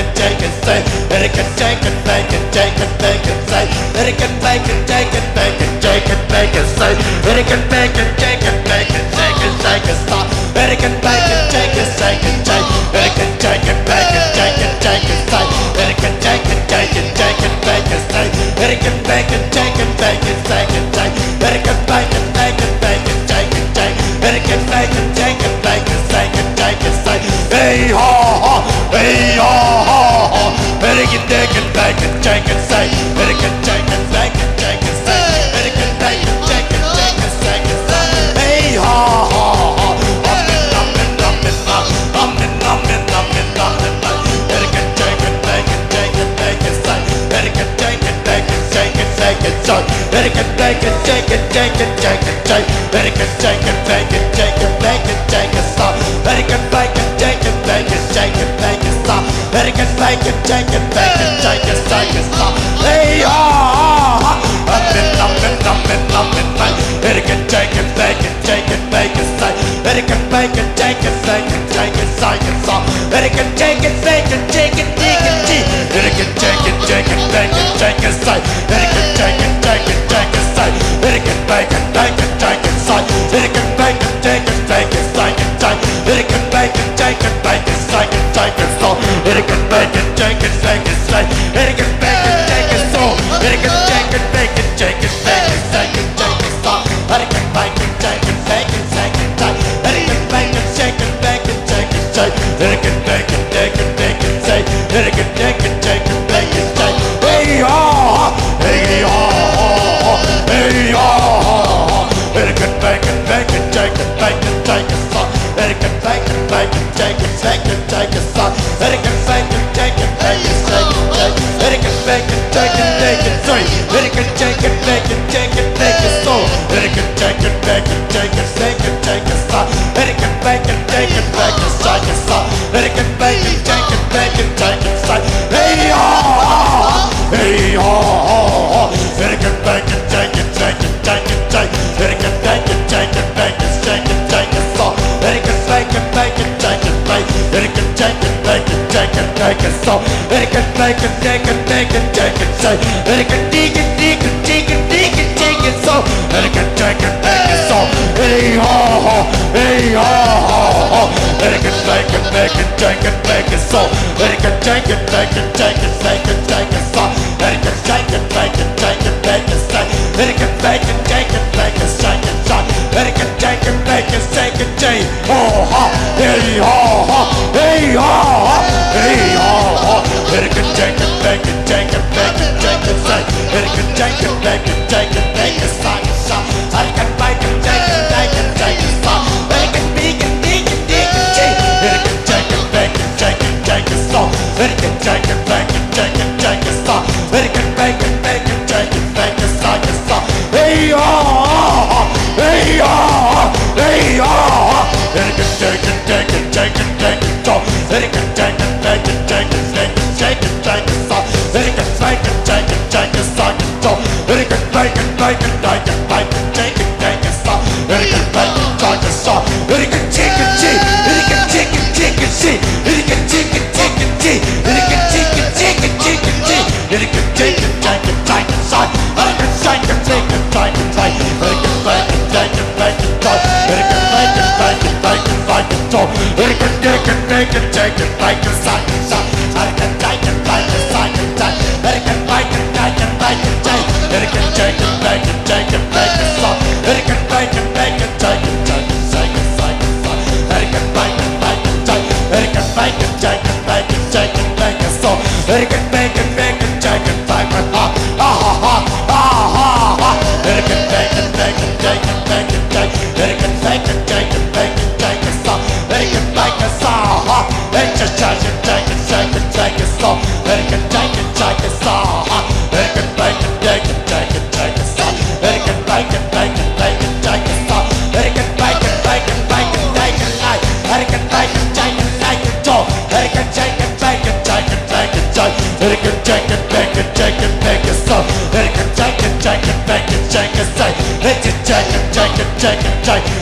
amen. Say, American bacon, bacon, bacon, say. American bacon, bacon, bacon, bacon, bacon, stop. American bacon, bacon, bacon, bacon, American bacon, bacon, bacon, bacon, say. American bacon, bacon, bacon, bacon, say. American bacon, bacon, bacon, bacon, say. American bacon, bacon, bacon, bacon, say. American bacon, bacon, bacon, bacon, bacon, say. Hey, ho, ho, hey, ho, ho, ho. American bacon, bacon, bacon, say. American bacon, bacon, bacon, say. American bacon, bacon, bacon, bacon, say. Hey, ho, ho, ho. Amen, amen, amen, amen, amen, amen, amen, amen. American bacon, bacon, bacon, bacon, say. American bacon, bacon, bacon, bacon, say. American bacon, bacon, bacon, bacon, say. American bacon, bacon, bacon, bacon, say. American bacon, bacon, bacon, bacon, bacon, say. American bacon, bacon, bacon, bacon, bacon, say. Hey, ah, ah, ah. Amen, amen, amen, amen, amen. American bacon, bacon, bacon, bacon, say. American bacon, bacon, bacon, bacon, say. American bacon, bacon, bacon, bacon, say. American bacon, bacon, bacon, bacon, say. American bacon, bacon, bacon, bacon, say. American bacon, bacon, bacon, say. American bacon, bacon, bacon, bacon, say. American bacon, bacon, bacon, bacon, bacon, so. American bacon, bacon, bacon, say. American bacon, bacon, so. American bacon, bacon, bacon, bacon, bacon, so. American bacon, bacon, bacon, bacon, say. American bacon, bacon, bacon, bacon, say. American bacon, bacon, bacon, say. American bacon, bacon, bacon, say. Hey, ho, ho, hey, ho, ho, ho, hey, ho, ho, ho, ho. American bacon, bacon, bacon, bacon, bacon, so. American bacon, bacon, bacon, bacon, bacon, so. American bacon, bacon, bacon, bacon, bacon. American bacon, bacon, bacon, bacon, say. American bacon, bacon, bacon, so. American bacon, bacon, bacon, bacon, bacon, so. American bacon, bacon, bacon, bacon, bacon, so. American bacon, bacon, bacon, bacon, say. Hey, ho, ho, ho. Hey, ho, ho, ho. American bacon, bacon, bacon, bacon, say. American bacon, bacon, bacon, bacon, bacon, so. American bacon, bacon, bacon, bacon, American bacon, bacon, bacon, bacon, so. American bacon, bacon, bacon, bacon, say. American bacon, bacon, bacon, bacon, bacon, so. American bacon, bacon, so. Hey, ho, ho, hey, ho, ho, ho. American bacon, bacon, bacon, bacon, so. American bacon, bacon, bacon, bacon, bacon, so. American bacon, bacon, bacon, bacon, say. American bacon, bacon, bacon, bacon, so. American bacon, bacon, bacon, bacon, say. Oh, ha, hey, ho, ho, hey, ho, ho, hey, ho, ho. American bacon, bacon, bacon, bacon, bacon, say. American bacon, bacon, bacon, bacon, say. American bacon, bacon, bacon, bacon, so. American bacon, bacon, bacon, bacon, bacon, so. American bacon, bacon, bacon, bacon, so. American bacon, bacon, bacon, bacon, so. Hey, oh, hey, oh, hey, oh. American bacon, bacon, bacon, bacon, so. American bacon, bacon, bacon, bacon, bacon, bacon, so. American bacon, bacon, bacon, bacon, so. American bacon, bacon, bacon, bacon, bacon, bacon, so. American bacon, bacon, so. American chicken, chicken, American chicken, chicken, chicken, American chicken, chicken, chicken, American chicken, chicken, chicken, chicken, American chicken, chicken, chicken, so. American chicken, chicken, chicken, chicken, American bacon, bacon, bacon, so. American bacon, bacon, bacon, bacon, so. American bacon, bacon, bacon, bacon, so. American bacon, bacon, bacon, bacon, American bacon, bacon, bacon, bacon, so. American bacon, bacon, bacon, bacon, bacon, so. American bacon, bacon, bacon, bacon, bacon, so. American bacon, bacon, bacon, bacon, ha, ha, ha, ha, ha, ha. American bacon, bacon, bacon, bacon, bacon, American bacon, bacon, bacon, bacon, so. American bacon, so, ha. American bacon, bacon, bacon, bacon, so. American bacon, bacon, bacon, bacon, bacon, so. American bacon, bacon, bacon, bacon,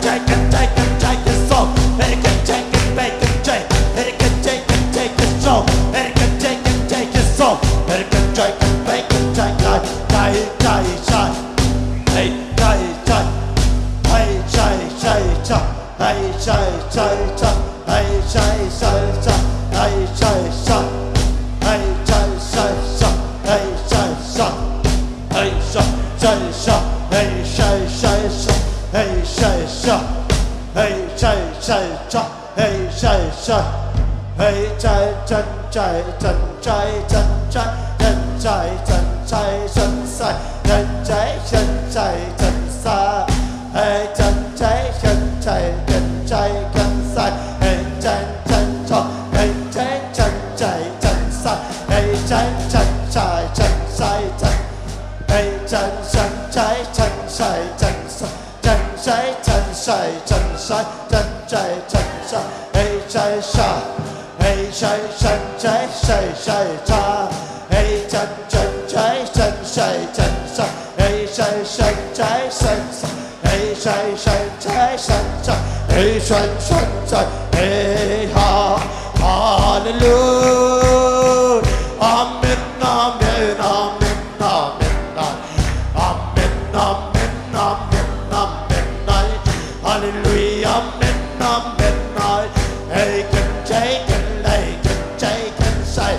Chicken, chicken, chicken soup. Chicken, chicken, bacon, chicken. Chicken, chicken, chicken soup. Chicken, chicken, chicken soup. Chicken, chicken, bacon, chicken. Hey, hey, hey. Hey, hey, hey, hey. Hey, hey, hey, hey. Hey, hey, hey, hey. Hey, hey, hey, hey. Hey, sha, sha, sha. Hey, sha, sha, sha. Hey, sha, sha, sha. Hey, sha, sha. Hey, sha, sha, sha. Hey, sha, sha. Hey, chan, chan, chai, chan, chai, chan, chai, chan, chai, chan, chai, chan, sai. Chan, chai, chan, chai, chan, sa. Hey, chan, chai, chan, chai, chan, chai, chan, sai. Hey, chan, chan, cho. Hey, chan, chan, chai, chan, sai. Hey, chan, chan, chai, chan, sai, chan. Hey, chan, chan, chai, chan, sai, chan, sai. Chan, sai, chan, sai, chan, sai, chan, sai, chan, sai. Hey, sai, sa. Hey, sai, chan, sai, sai, sai, sa. Hey, chan, chan, sai, chan, sai, chan, sai. Hey, sai, chan, sai, chan, sai. Hey, sai, chan, sai, chan, sai. Hey, chan, chan, sai. Hey, ha. Hallelujah. Amen, amen, amen. Amen, amen, amen, amen, amen, amen. Hallelujah, amen, amen, amen. Hey, can shake it, hey, can shake it, say.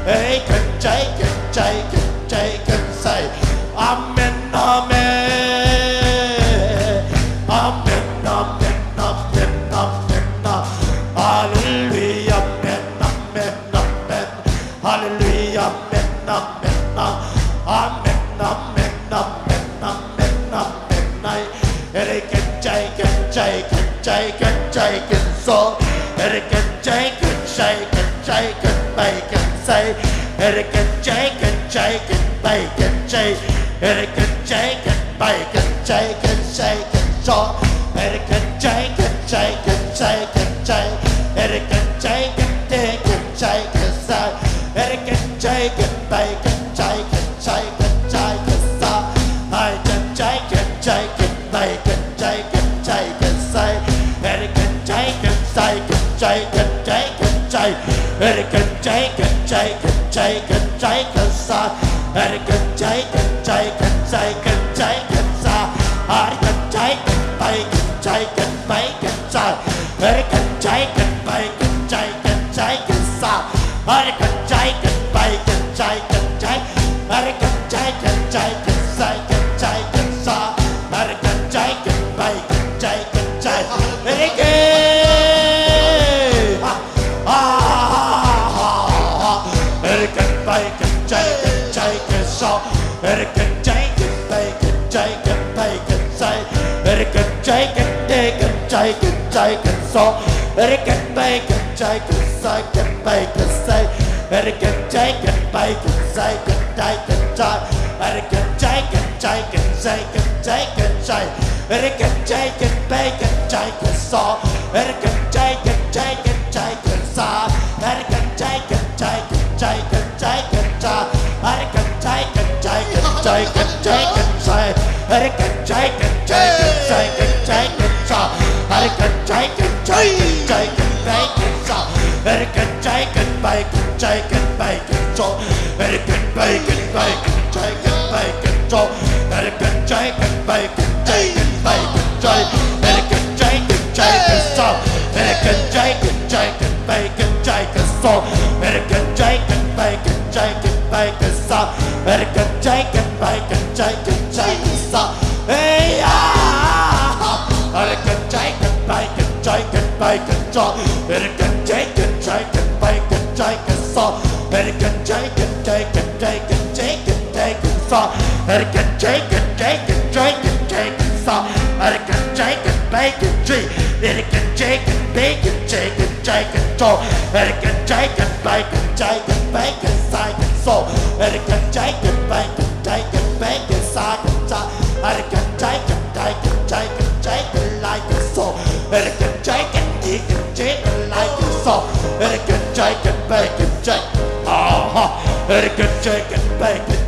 Hey, can shake it, shake it, shake it, say. Amen, amen. Amen, amen, amen, amen, amen. Hallelujah, amen, amen, amen. Hallelujah, amen, amen, amen, amen, amen, amen, amen, amen. Hey, erikin, jaikin, jaikin, jaikin, jaikin, so. Erikin, jaikin, jaikin, jaikin, baikin, say. Erikin, jaikin, jaikin, baikin, jai. Erikin, jaikin, baikin, jaikin, jaikin, so. Erikin, jaikin, jaikin, jaikin, jai. Erikin, jaikin, jaikin, jaikin, sai. Erikin, jaikin, baikin, jaikin, jaikin, jaikin, sa. Aikin, jaikin, jaikin, baikin, jaikin, jaikin, sai. Erikin, jaikin, saikin, jaikin, jaikin, jai. Erikin, jaikin, jaikin, jaikin, jaikin, sa. Erikin, jaikin, jaikin, saikin, jaikin, sa. Erikin, jaikin, baikin, jaikin, baikin, sa. Erikin, jaikin, baikin, jaikin, jaikin, sa. Erikin, jaikin, baikin, jaikin, jai. Erikin, jaikin, jaikin, saikin, jaikin, sa. Erikin, jaikin, baikin, jaikin, jai. Erikin. Ah, ah, ah, ah, ah. Erikin, baikin, jaikin, jaikin, sa. Erikin, jaikin, baikin, jaikin, baikin, sai. Erikin, jaikin, dekin, jaikin, jaikin, so. Erikin, baikin, jaikin, saikin, baikin, sai. Erikin, jaikin, baikin, saikin, daikin, sai. Erikin, jaikin, jaikin, saikin, jaikin, sai. Erikin, jaikin, baikin, jaikin, so. Erikin, jaikin, jaikin, jaikin, sa. Erikin, jaikin, jaikin, jaikin, jaikin, sa. Erikin, jaikin, jaikin, jaikin, jaikin, sai. Erikin, jaikin, jaikin, jaikin, jaikin, sa. Erikin, jaikin, jaikin, jaikin, baikin, sa. Erikin, jaikin, baikin, jaikin, baikin, so. Erikin, baikin, baikin, jaikin, baikin, so. Erikin, jaikin, baikin, jaikin, baikin, jai. Erikin, jaikin, jaikin, sa. Erikin, jaikin, jaikin, baikin, jaikin, so. Erikin, jaikin, baikin, jaikin, baikin, sa. Erikin, jaikin, baikin, jaikin, jaikin, sa. Hey, ah! Erikin, jaikin, baikin, jaikin, baikin, so. Erikin, jaikin, jaikin, baikin, jaikin, so. Erikin, jaikin, jaikin, jaikin, jaikin, jaikin, so. Erikin, jaikin, jaikin, jaikin, jaikin, so. Erikin, jaikin, baikin, jai. Erikin, jaikin, baikin, jaikin, jaikin, so. Erikin, jaikin, baikin, jaikin, baikin, saikin, so. Erikin, jaikin, baikin, jaikin, baikin, saikin, sa. Erikin, jaikin, jaikin, jaikin, jaikin, laikin, so. Erikin, jaikin, dikin, jaikin, laikin, so. Erikin, jaikin, baikin, jai. Aha. Erikin, jaikin, baikin,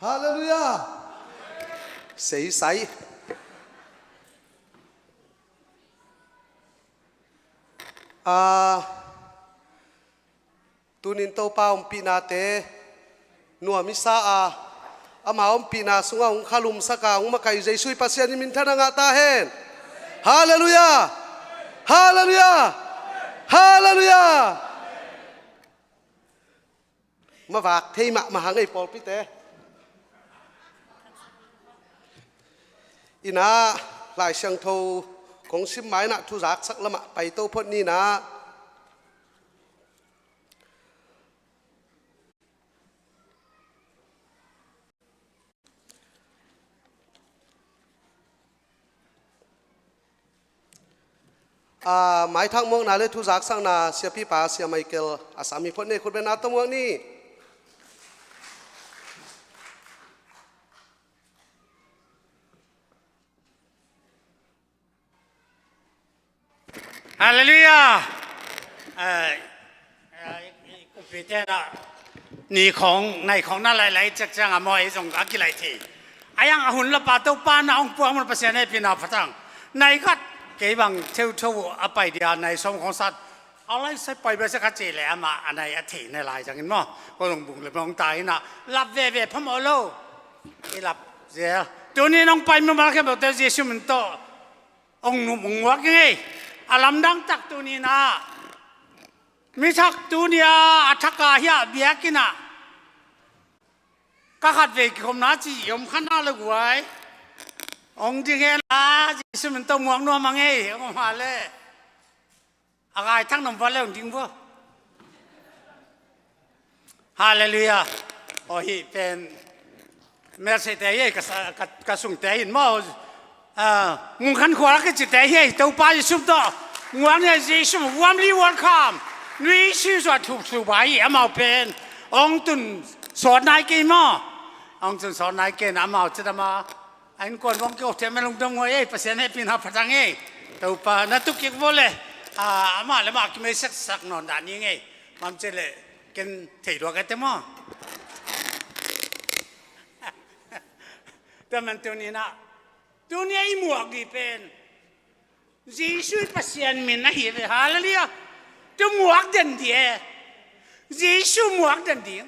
Halleluiah. Seisai. Ah, tunin Topa ompihnate nuam i sa a, ama ompihna sungah hong khalumsak a hong makaih Jesuh i Pasian in minthanna ngah ta hen. Halleluiah. Halleluiah. Halleluiah. Mavak thei mahmah hang ei pawlpite. Inah Lai Siangtho kong sim ma inah thuzaksak lamah paito phot ni inah. A, maithak muakna le thuzaksakna siapipa Sia Michael a sam hi phot ni, khutbetna tawh muak ni. Halleluiah. Eh, eh, i kumpite na ni khong nai khong na lailai ciakciang a maw, ei zong a kilai thei. A iang a hun lapa Topa na hong puak mun Pasian hehpihna phatang. Nai khat kei bang theutheu a pai dia nai sawm khong sat. A lai sai pai bia sia kha ci le ama a nai a thei na lai zangin maw. Ko zong bung le bang ta ina lap veve phamawh lo. I lap zel. Tuni nong pai mumal khe bawte Jesuh min tawh. Ong num ong muak ngei. A lamdang tak tuni na. Mi thak tuni a, a thak a hia biakinn a. Ka khat vei kikhopna ci i om khan a le guai. Ong ding hen a, Jesuh min tawh muak nuam a ngei. Ong om ha le. A ngai thak nam va le ong ding vua. Halleluiah. Aw hih pen Merseite hi ei, ka sa-, ka, ka sungte hin maw. Ah, Mungkhan khua lak kicite hi ei, Topa Jesuh tawh. Muang ni ei Jesuh, warmly welcome. Nui si sua thup su bai amau pen. Ong tun sawt nai kei maw. Ong tun sawt nai kei na amau ci dama. A innkuan vong kei uk thiam e lungdam huai ei, Pasian hehpihna phatang ei. Topa na tuk kik vua le. Ah, amah le mah kimei seksak nawn dah ni ngei. Mam ci le ken thei luak e te maw. Tua man tuni na. Tuni a i muak dih pen. Jesuh i Pasian min ahi ve. Halleluiah. Tu muak den dih e. Jesuh muak den dih.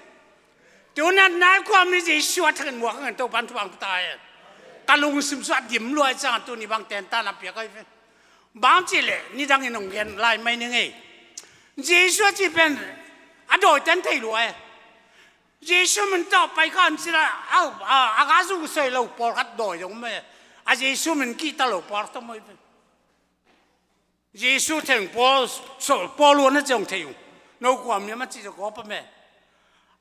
Tuni a nai khuami Jesuh a thakin muak ngan Topan thupang puta e. Ka lungsim suah dim luai cang tuni bang ten tan a piak ahi ve. Bang ci le nidang in ong gen lai mai ni ngei. Jesuh a ci pen a dawi ten thei luai e. Jesuh min tawh pai kha an cila, au, a, a ga zu soi lo pawlkhat dawi zong me. A Jesuh min kihta lo pawlkhat maw i pen. Jesuh theng pawl, so, pawl luan a ciang thei ung. No kuam niam a ci zo kawpa me.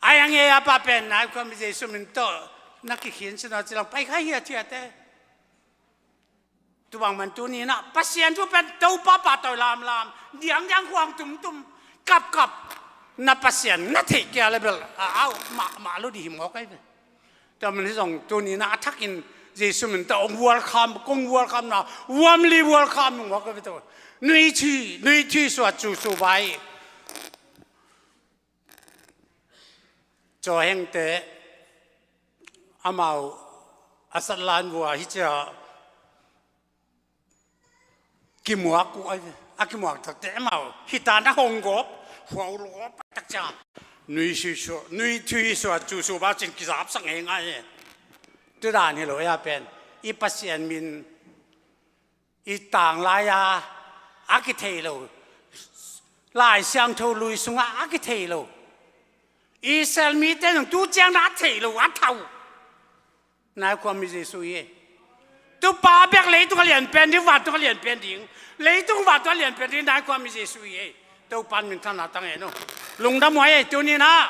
A yang e a pa pen nai kuam Jesuh min tawh na kikhin cina cilang pai kha hiat hiat e. Tubang man tuni na Pasian thu pen Topa pahtawi lamlam, diangdiang khuang tumtum, kapkap na Pasian na theih kia le bel a au mahmah lo dih hi mawk ahi ve. Tua man hi zong tuni na a thakin Jesuh min tawh ong welcome, kong welcome na, warmly welcome mawk ahi ve tawh. Nui thi, nui thi suat cu su bai. Cawhengte amau a satlan vua hi cia kimuak uh ai ve. A kimuak takte amau hita na hong gawp huau lawp tak cia nui sui sua, nui thui sua cu su ba cin kizapsak ngei ngai e. Tudan hi lo ia pen i Pasian min i tang lai-a a kithei lo, Lai Siangtho lui sungah a kithei lo, Israel mite nung tu ciang na a thei lo a thau nai khuami Jesuh hi e. Tupa bek leitung a lian pen ding, vantung a lian pen ding, leitung vantung a lian pen ding nai khuami Jesuh hi e. Topan minthanna tang e no. Lungdam huai e tuni na.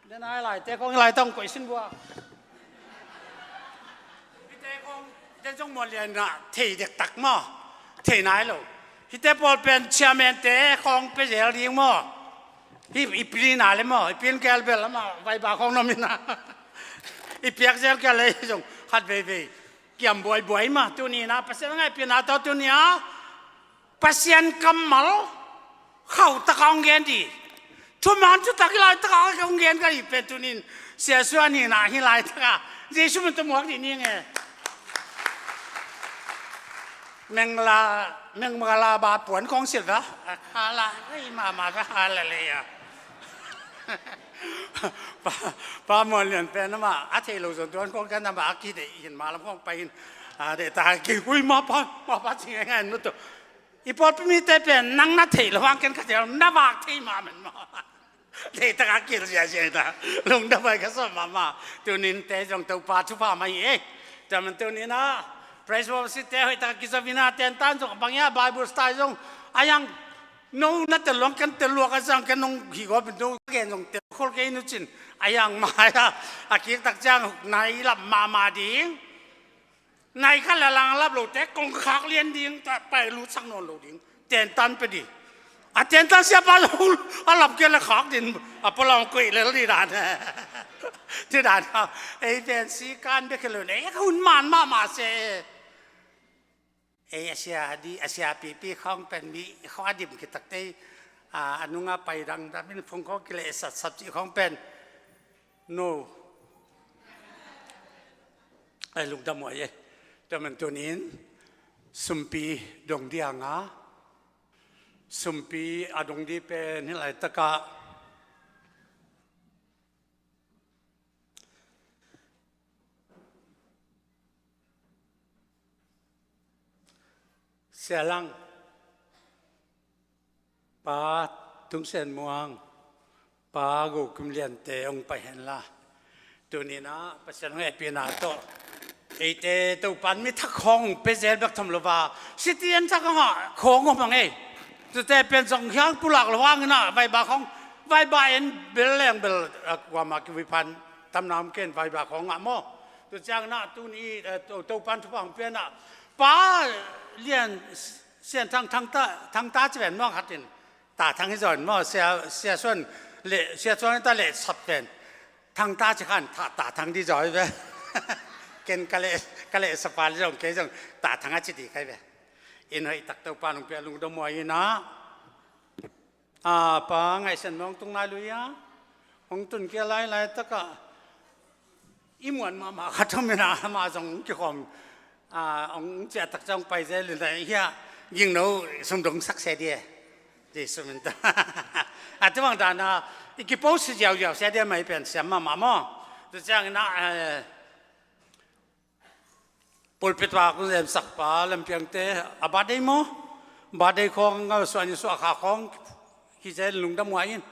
Den ai lai te kong lai tong koih sin bua. Hite khong, hite zong muan lian na thei dektak maw? Thei nai lo. Hite pawl pen chairman te khong pe zel ding maw? Hi, i pili na le maw? I pin kel bel ama vai ba khong nom ina. I piak zel kel le zong khat vei vei. Kiam buai buai ma tuni na Pasian ngai pina tawh tuni a. Pasian kammal khauh taka hong gen dih. Thuman thutak hih laitakah ka hong gen ka hih pen tunin Sia Suan hi na, hih laitakah Jesu min tawh muak dih ni nge. Mengla, Mengla ba puan kong silh va. A khala, ei, mama ka khala le ya. Pa, Pa Muan Lian pen ama a thei lo zong tuan kong kan ama a kideih hin malam kong pai hin. A, deih ta kikui ma pa, ma pa ci ngai ngai nu tu. I pawlpi mite pen nang na theih loh hang ken ka thei lo, na vak thei mah men maw. Leitak a kil ziahziah hi ta, lungdam huai ka sawm mahmah. Tunin te zong Topa thupha mah hi ei. Tua man tunin ah praise worship te hoih tak a kizop in ah, tentan zong bang hiam, Bible study zong a hiang, no na tel luang ken tel luak a ciang ken nong hi gawp in, no gen zong tel khol kei nu cin a hiang mai a, a kik tak ciang nai lap mahmah ding. Nai khat le lang lap lote kong khak lian ding, ta pai lut sak nawn lo ding. Tentan pe ding. A tentan siapa lo a lap kei le khak ding. A pua long koih lel ding dan. Ci dan. Ei pen si kan bek hi lo ne. Ei ka hun man mahmah se. Ei a sia di, a sia pipi khawng pen mi khawng a dim khit takte. A, a nunga pai dang dang min phung khawng kileh sat sat cih khawng pen. No. Ai lungdam huai ei. Tua man tunin sumpi dong ding a, sumpi a dong ding pen hih laitakah Sia Lang, Pa Tung Sen Muang, Pa Go Kim Lian te hong pai hen la. Tunin ah Pasian hong hehpihna tawh eite Topan mi thak khawng pe zel bek tham lo va, city an thak hong ah khawng om hang ei. Tute pen zong hiang pulak lo hangin ah vaiba khawng, vaiba en bel leng bel, ah, kuama kivui phan tamna om ken vaiba khawng ah maw. Tu ciangin ah tuni, eh, To, Topan thupha hong pian ah Pa Lian Sian Thang, Thang Ta, Thang Ta ci ven maw khat in. Ta Thang hi zaw in maw, Sia, Sia Suan le, Sia Suan ta le sap ven. Thang Ta ci khan, Ta, Ta Thang di zaw hi ve. Ken ka le, ka le sapa le zong, kei zong Ta Thang a ci di kai ve. In hoih tak Topa nong pia lungdam huai in ah. A, Pa Ngaih Sian Muang tung nai lui a, hong tun kia lai laitakah i muan mahmah khat om in ah, amah zong hong kikhawm, a, hong ciah tak ciang hong pai zel in ah, hiah gingno sum dong sak sia dia. Jesu min ta. A, tu bang dan a, i kipo si ziauziau sia dia mah i pen siam mahmah maw. Tu ciangin ah, eh, pulpit pa kong zemsak pa Lampiangte a birthday maw? Birthday khawng a suah ni suah kha khawng hi zel lungdam huai in.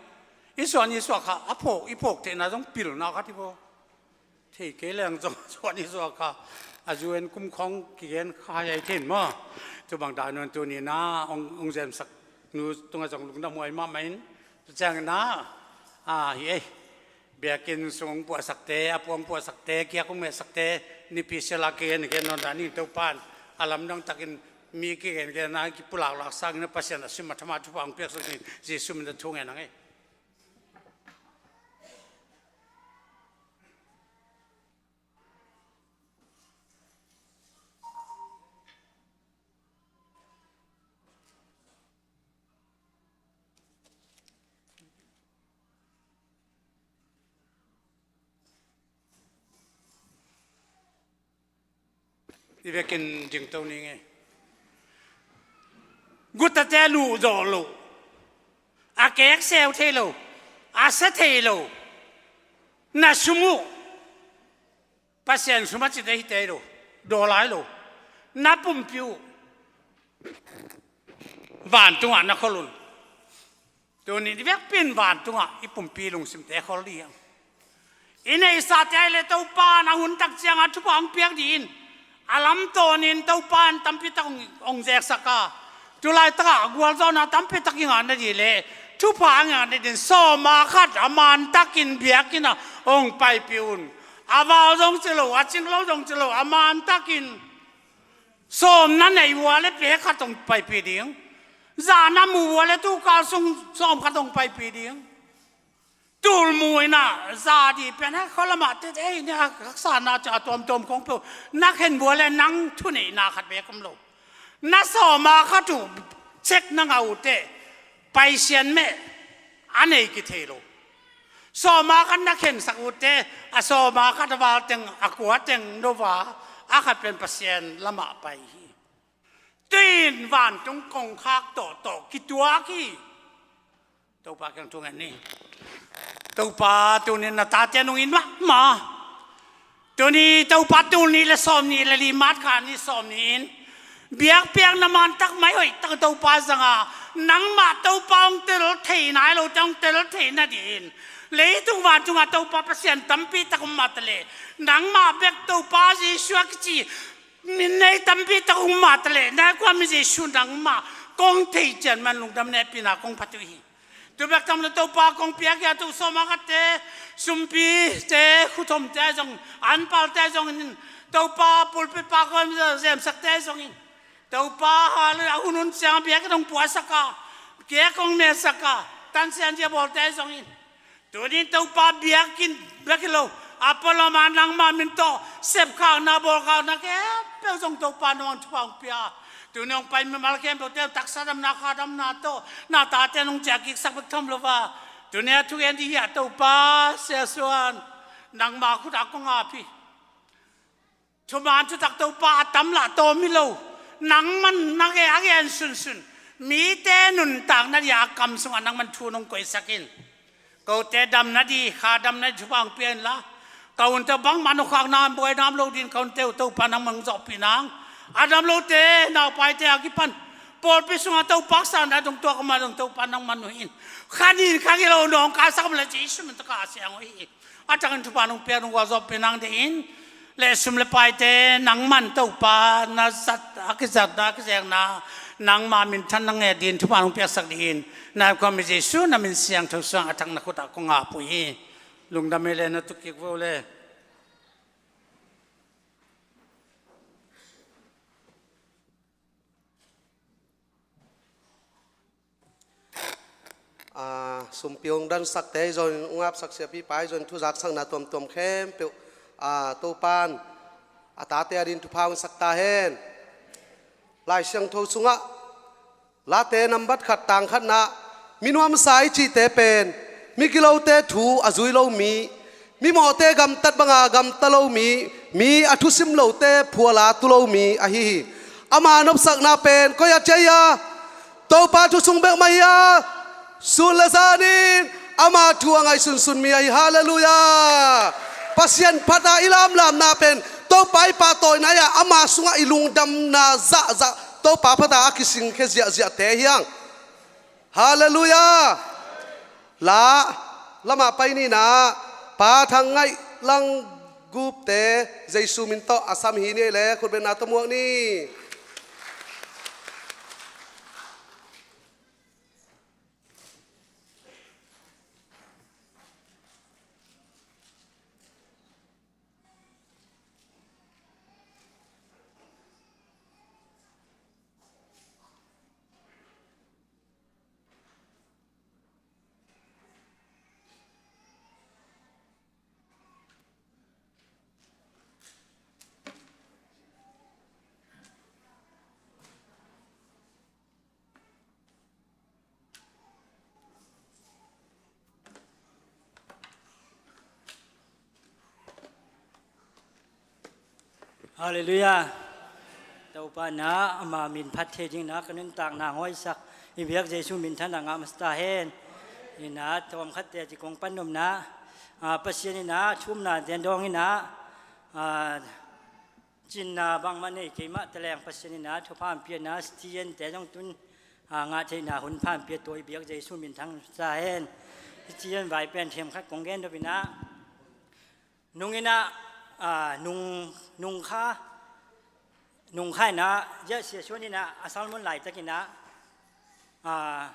I suah ni suah kha a phawk, i phawk theihna zong pilna khat hi baw. Thei kei leng zong suah ni suah kha a U N kum khawng kigen kha hi thei in maw? Tu bang dan un tuni in ah hong, hong zemsak nu tungah zong lungdam huai mahmah in. Tu ciangin ah, a, hi ei. Biakinn sung hong puahsakte, a pua hong puahsakte, kiak hong mehsakte, nipi sia la kigen gen nawn dan in Topan a lamdang takin mi kigen gen a kipulak lak sangin a Pasian a sim a thama thupha hong piaksak in Jesu min a thu ngen ang ei. I vekin dingto ning e. Gutate luh zawh loh, a kek seu thei lo, a sia thei lo, na sum uh Pasian sum a cite hi tei lo, daw lai lo, na pumpi uh vantungah na khol un. Tuni i vekpi in vantungah i pumpi lungsimte khol ding hi hang. I neihsate ahih leh Topa in a hun tak ciangah thupha hong piak ding in, a lamtawnin Topa in tampi tak hong, hong zeksak a, tu laitakah gualzawhna tampi tak i ngah nading leh thupha i ngah nading sawm ah khat a mantakin biakinn ah hong paipih un. A val zong ci lo, a cing lo zong ci lo, a mantakin sawm na neih uh leh pek khat hong paipih ding. Za na mu uh leh tukal sung sawm khat hong paipih ding. Tul mu in ah za ding pen hei khualamah tete ei, ne haksatna ci a tuamtuam kong peuh na khen uh leh nang thuneihna khat bek om lo. Na sawm ah khat uh cek na ngah uh teh paisian meh. a nei kithei lo. Sawma khat na khensak utte, a sawma khat a val teng, a kua teng no va, a khat pen Pasian lamah pai hi. Tuin vantung kongkhak tawhtawh kituak hi. Topa kiang thu ngen ni. Topa tunin na tate nungin mahmah. Tuni Topa tul nih le sawm nih le li March kha ni sawm nih in biakpiakna mantak mai hoih tak Topa zanga nangmah Topa hong tel thei nai lo te hong tel thei nadingin leitung vantunga Topa Pasian tampi tak um mah taleh nangmah bek Topa Jesuh a kici min nei tampi tak um mah taleh nai kua mi Jesuh nangmah kong thei cian man lungdam nehpihna kong phat uh hi. Tu bek tam lo Topa kong piak hi a, tu sawma khatte, sumpite, khuthomte ahi zong, anpalte ahi zongin, Topa pulpit pa kong zemsakte ahi zongin, Topa hallelujah, a hun hun ciang biakinn hong puasak a, kek hong mesak a, tansian zia bawlte ahi zongin, tunin Topa biakinn bek hi lo, a palama nangma min tawh sepkhakna, bawlkhakna khempeuh zong Topa nong thupha hong pia. Tuni hong pai mimal khempeuhte taksa damna, kha damna tawh na tate nong ciah kiksak bek tham lo va. Tuni a thugen ding hi a Topa Sia Suan, nangma khutah kong ap hi. Thuman thutak Topa a tam lah tawm hi lo. Nangman na gen a gen sunsun mite nuntakna dia a kam sungah nangman thu nong koihsak in. Kote damna di, kha damna di thupha hong pia inla, ka hunte bangmah nokhatna buaina om lo din ka hunte uh Topa nangman hong zawhpih nang. A dam lote naupaite a kipan pawlpi sungah Topa sang na dong tuak a ma dong Topa nangman uh in. Kha nin kha gilo nong ka sak ma le Jesu min tawh ka siang uh hi. A takin thupha nong piak nong gualzawhpih nang dingin le sum le paite nangman Topa na zat a kizatna a kizekna nangma minthan na nget dingin thupha nong piaksak dingin na khuami Jesu na min siangtho suang a thak na khutah kong ap uh hi. Lungdam hi le na tuk kik vo le. A, sumpi hong dansakte ahi zongin, ung apsak siapipa ahi zongin, thuzaksakna tuamtuam khempeuh, a, Topan a tate adin thupha hong sak ta hen. Lai Siangtho sungah Late nambat khat tang khatna, mi nuamsa i cihte pen mi gilote thu a zui lo mi, mi mawhte gamtat banga gamta lo mi, mi a thusim lote phuala tu lo mi ahi hi. Ama nopsakna pen koi a cia hi a, Topa thu sung bek mah hi a, sun le zanin ama thu a ngaihsunsun mi ahi. Halleluiah. Pasian phata i lamlamna pen Topa i pahtawina hi a, ama sungah i lungdamna zahzah Topa phata a kisingkhia ziahziahte hi hang. Halleluiah. La lamah pai ni na, Pa Thang Ngaih Lang Gupte Jesu min tawh a sam hi ni le khutbetna tawh muak ni. Halleluiah. Topa na ama min phat thei ding na ka nuntakna ngawisak i biak Jesu min than a ngah masa ta hen. Ina tawm khatte ci kong pan nopna, a, Pasian ina thumna den dawng ina, a, cinna bangmah nei keimah taleng Pasian ina thupha piakna Stian te zong tun, a, ngah theihna hun phan piak tua i biak Jesu min than sa hen. Stian vai pen thiam khat kong gen dop ina. Nung ina, a, nung, nung kha, nung kha ina, ziah sia suan ina, a salmon laitak ina, a,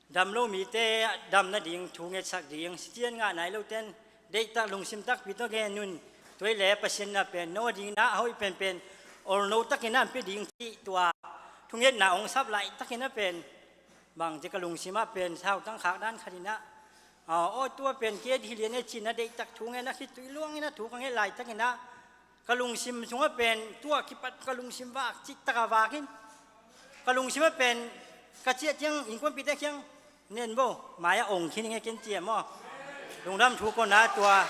dam lo mite dam nading thu ngetsak ding, Stian ngah nai lo ten, deihtak lungsim takpi tawh gen un, tua i le Pasian na pen, no ding na, a hoih penpen, olno tak ina, an pe ding cih tua, thungetna ong sap laitak ina pen, bang ci ka lungsim ah pen, sautang khak dan khat ina, a, aw tua pen kei a dih lian e cin a deihtak thu ngen a khit tuih luang ina thu ka nget laitak ina ka lungsim sungah pen tua kipat ka lungsim vak cihtak a vak in ka lungsim ah pen ka ciah ciang innkuanpite kiang Nen bo, mai a ong khin nge ken ci e maw. Lungdam thu kona tua,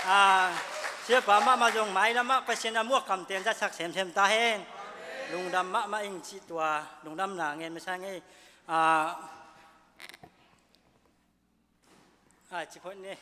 a, siapa mahmah zong mailamah Pasian a muak kamten zatsak semsem ta hen. Lungdam mahmah ing cih tua lungdamna ngen masa ngei. A, a, ci phot ni.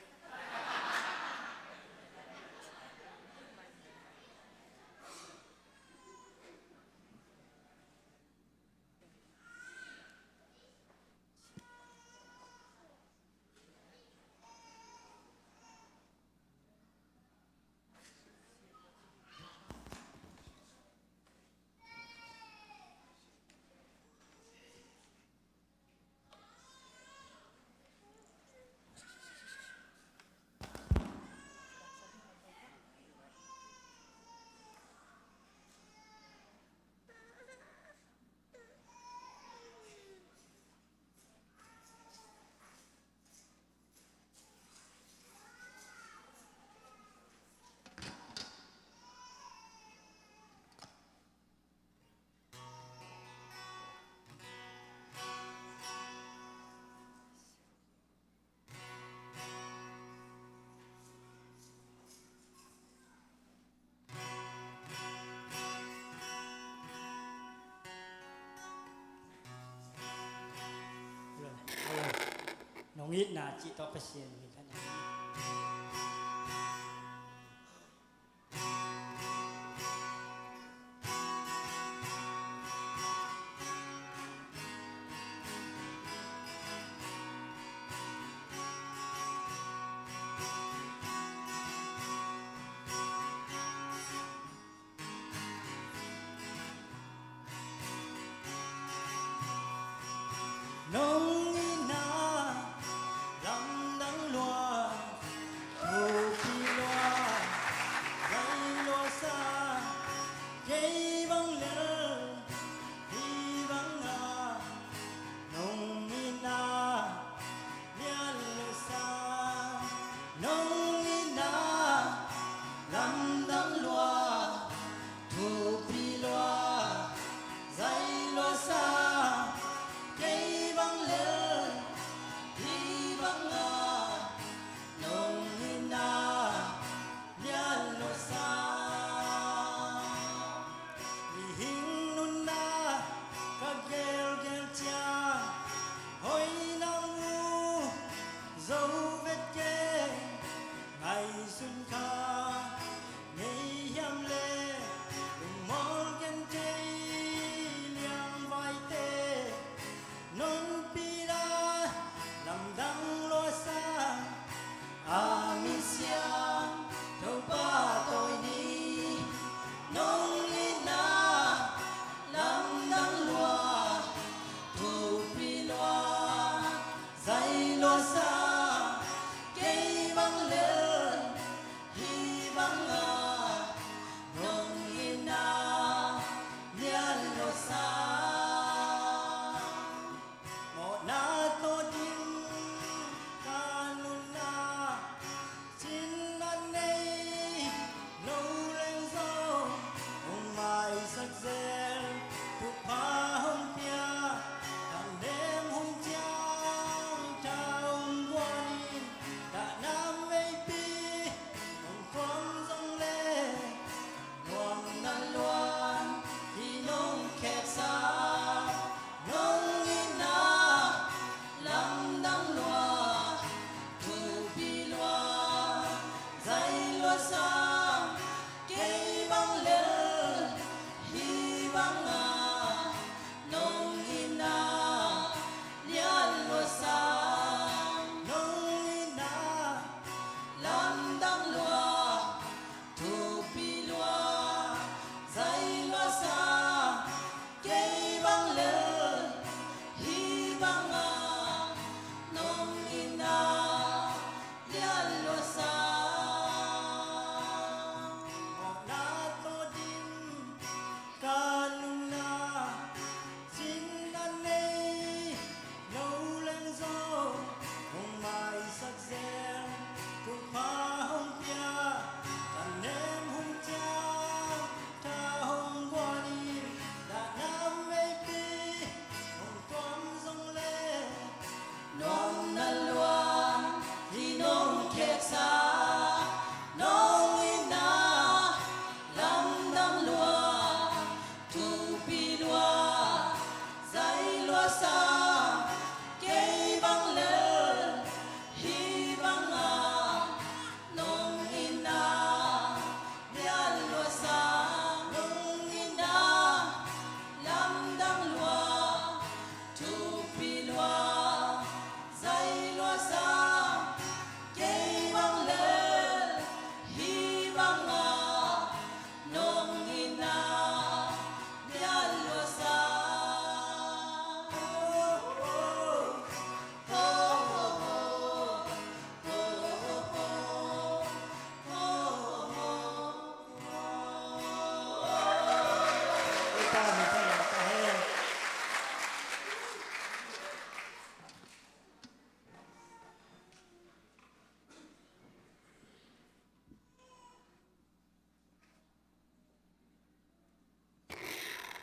Nong itna cih tawh Pasian min thank. Nong itna lamdang lua, thupi lua, zai lua sa, kei bang lel hi bang a, nong itna lian lua sa, nong itna lamdang lua, thupi lua, zai lua sa, kei bang lel hi bang a, nong itna lian lua sa. Mihing nunna ka gelgel ciang, hoih nang uh zo vet kei, ngaihsun kha ngei hiam le, lungmuang ken kei liangvaite, nong pina lamdang lua sa, a min siang Topa tawi ni, nong itna lamdang lua, thupi lua, zai lua sa, kei bang lel hi bang a, nong itna lian lua sa. Mawhna tawh ding ka nunna, cin a nei lo leng zong hong maisak zel, thupha hong pia, ka nem hun ciang tha hong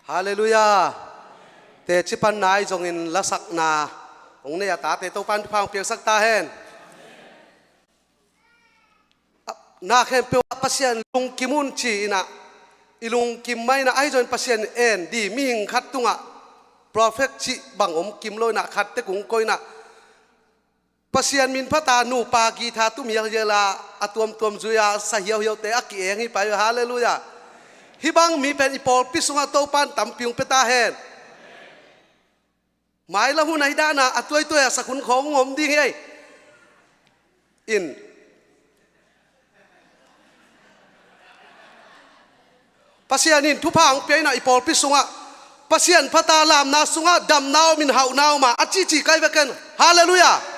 Halleluiah. Teci panna ahi zongin lasakna hong nei a tate Topan thupha hong piaksak ta hen. Na khempeuh ah Pasian lungkim un ci-in ah, i lungkim mah in ah, ahi zongin Pasian en ding mihing khat tungah prophet cih bang om kim lo in ah, khat tek hong koih in ah, Pasian min phat a nupa guitar tum hialhial a, a tuamtuam zui a, sa hiauhiaute a ki-eng hi pah hi. Halleluiah. Hih bang mi pen i pawlpi sungah Topan tampi hong pia ta hen. Mailam hun ahi dan a, a tuaituai a sak hun khawng hong om ding hi. In Pasian in thupha hong pia in ah, i pawlpi sungah Pasian phat a lamna sungah damna om in, hauhna om a, a cici kai vek hen. Halleluiah.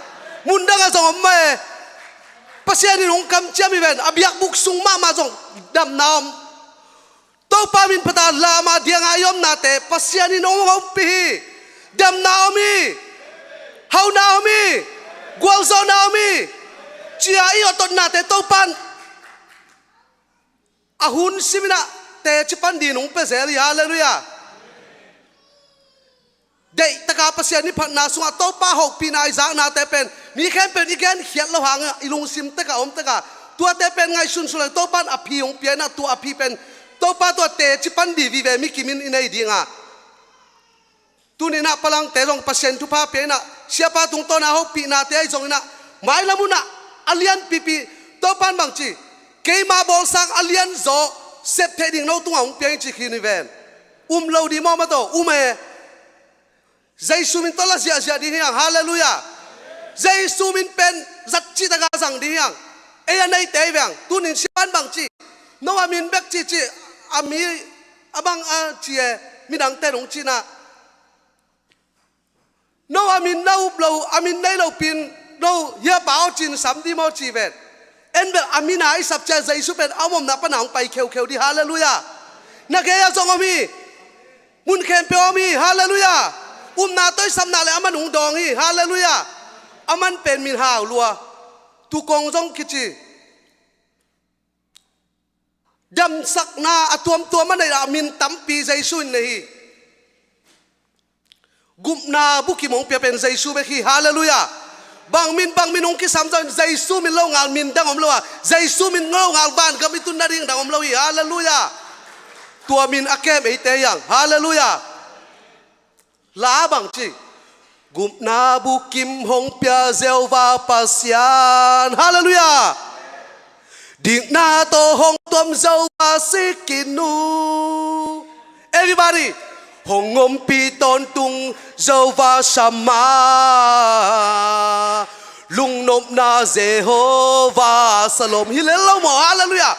Mundang ah zong om mah e. Pasian in hong kamciam hi ven, a biakbuk sung mahmah zong damna om. Topa min phat a lam a diang a i omnate Pasian in hong ompih hi. Damna om hi. Hauhna om hi. Gualzawhna om hi. Ci-a i ototnate Topan a hun sim in ah teci pan ding hong pia zel hi. Halleluiah. Deihtak a Pasian i phatna sungah Topa hopihna i zaknate pen mi khempeuh in i genkhiat loh hangin ah, i lungsim tek a om tek a, tuate pen ngaihsunsun leng Topan a phi hong pia in ah, tua a phi pen Topa tua teci pan ding vive mi kim in i nei ding a. Tuni in ah palangte zong Pasian thupha pia in ah, siapa tungtawn a hopihnate ahi zongin ah, mailam hun ah a lianpipi Topan bang ci, keima bawlsa a lianzaw sep theih ding no tungah hong pia ing ci khin hi ven. Um lo ding maw, maw, tawh um e. Jesu min tawh la ziahziah ding hi hang. Halleluiah. Jesu min pen zat cihtak a zang ding hi hang. Ei a neite hi veng. Tunin siapan bang ci, no a min bek ci ci, a mi a bang a ci e, midangte in hong cih in ah, no a min na up lo, a min nei lo pin, no hiapa aw cin sam ding maw ci ven. En bel a min a i sap ciang Jesu pen a om omna pan a hong pai kheukheu ding. Halleluiah. Na gei ah zong om hi. Mun khempeuh om hi. Halleluiah. Upna tawh i sapna le aman hong dawng hi. Halleluiah. Aman pen min hau lua, tuu kong zong kici. Damsakna a tuamtuam a neih a min tampi Jesu in nei hi. Gupna bukim hong pia pen Jesu bek hi. Halleluiah. Bang min, bang min hong kisam zong Jesu min longal min dang om lo a, Jesu min longal vangam i tun nading dang om lo hi. Halleluiah. Tua min a kem eite hi hang. Halleluiah. La bang ci, gupna bukim hong pia Jehovah Pasian. Halleluiah. Dikna tawh hong tuam Jehovah Tsidkenu. Everybody. Hong ompih tawntung Jehovah Shammah. Lungnopna Jehovah Shalom. Hi lel lo maw? Halleluiah.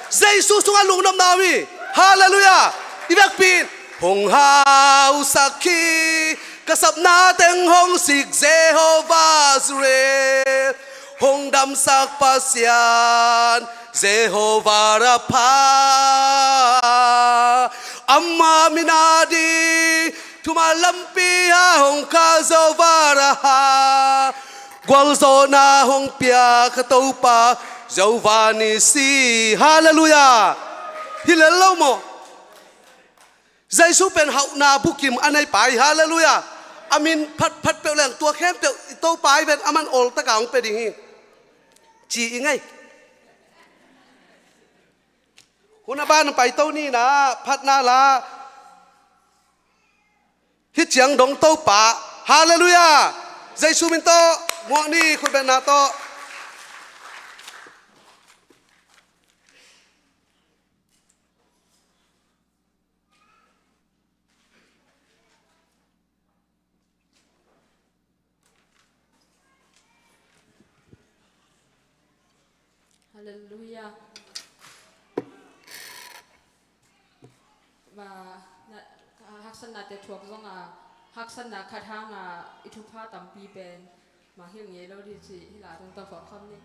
Jesu sungah lungnopna om hi. Halleluiah. I vekpi in, hong hausak hi, ka sapna teng hong sik Jehovah Jireh, hong damsak Pasian Jehovah Rapha. Ama min a ding thuman lampi ah hong kah Jehovah Raha. Gualzawhna hong pia ka Topa Jehovah Nissi. Halleluiah. Hi lel lo maw? Jesu pen hauhna bukim a nei pa hi. Halleluiah. A min phatphat peuh leng tua khempeuh i Topa hi ven, aman awltak a hong pia ding hi, ci i ngei. Hun a ban paito ni in ah, phatna la. Hih ciang dong Topa. Halleluiah. Jesu min tawh muak ni, khutbetna tawh. Halleluiah. Ma, na, haksatnate thuak zong a, haksatna khat hang a i thupha tampi pen mangngilh ngei lo ding cih hih la tungtawn phawk khawm ni.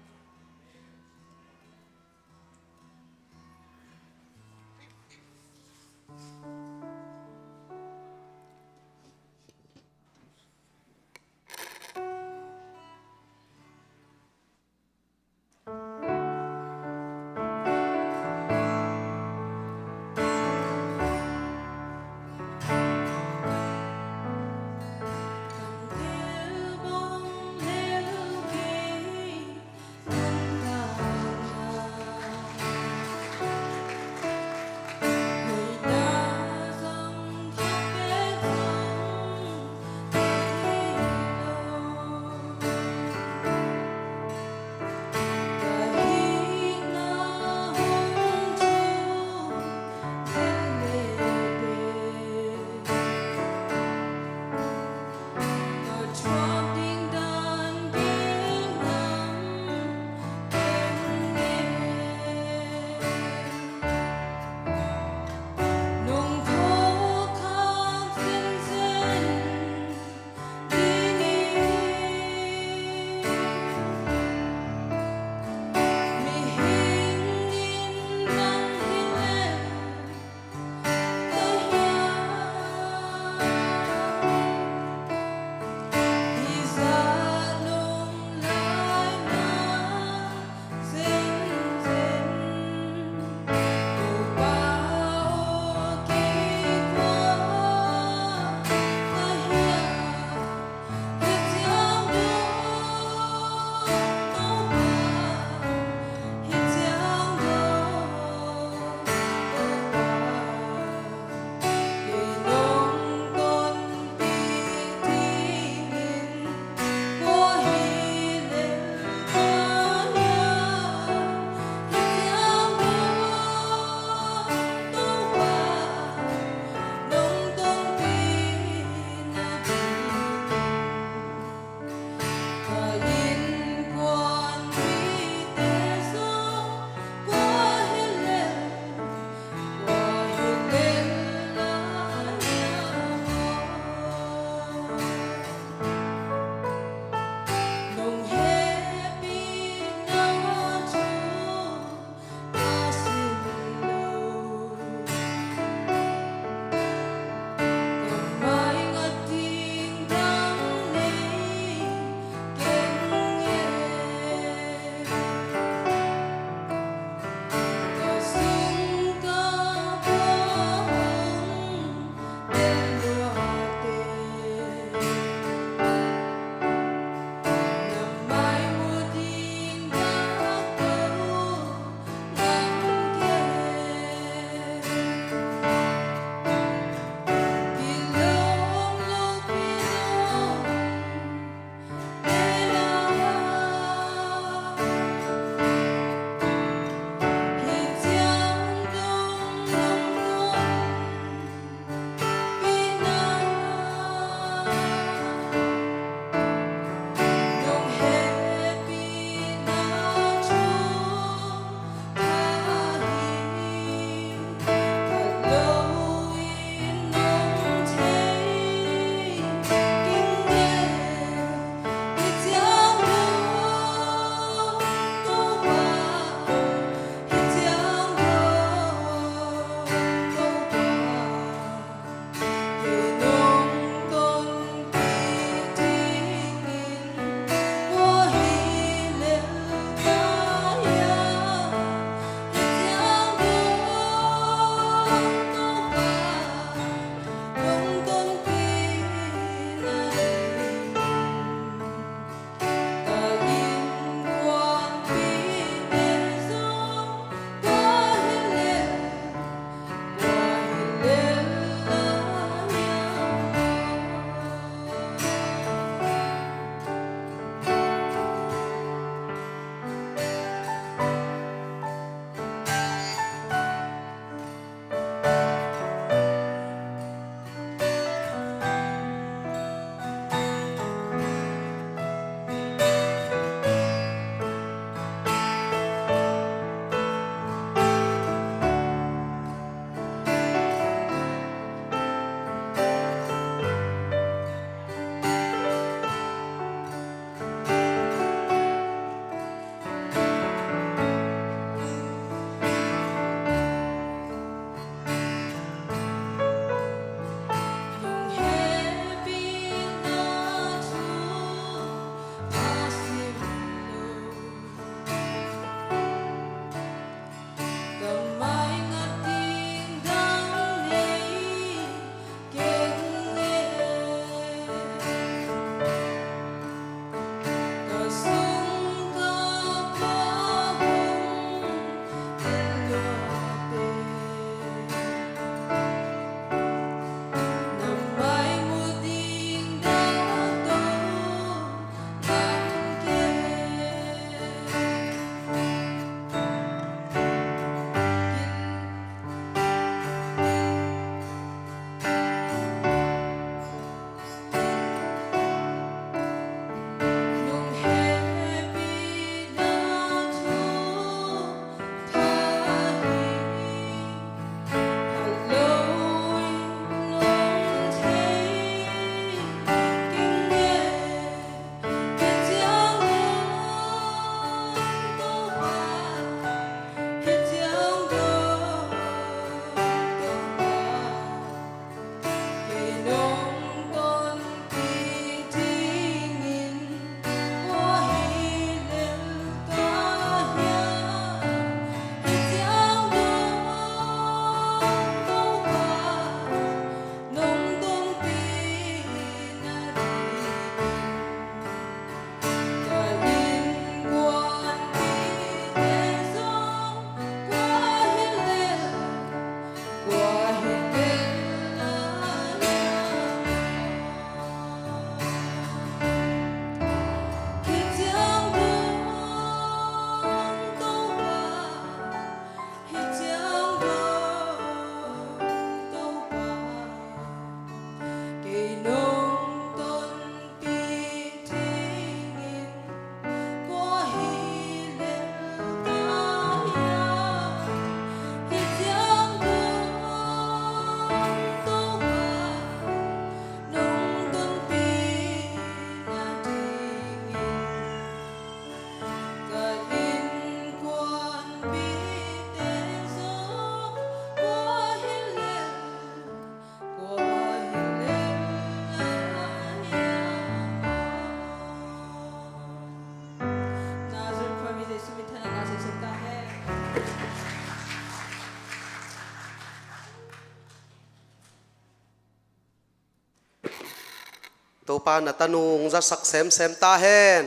Topa na tanu hong zasak semsem ta hen.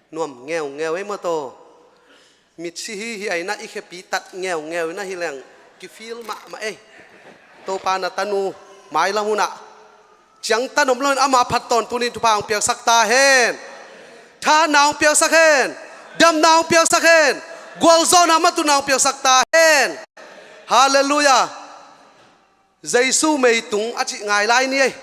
Nuam ngeungeu ei maw taw. Mitsi hi hi a ina i khepi tat ngeungeu ina hi leng kifeel mahmah ei. Topa na tanu mailam hunah ciangtan om loin ama phat tawntung in thupha hong piaksak ta hen. Tha na hong piaksak hen. Damna hong piaksak hen. Gualzawhna matutna hong piaksak ta hen. Halleluiah. Jesu meitung a cih ngai lai ni ei.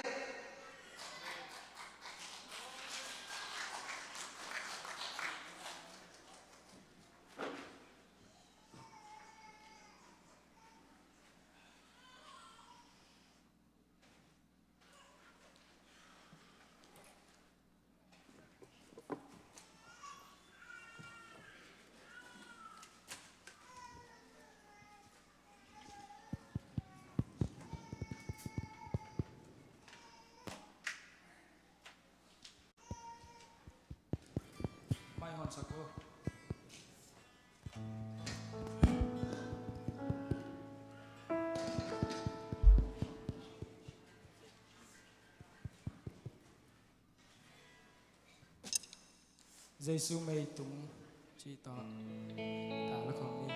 Mai hon sak ko. Jesu meitung cih tawh tha la khawm ni.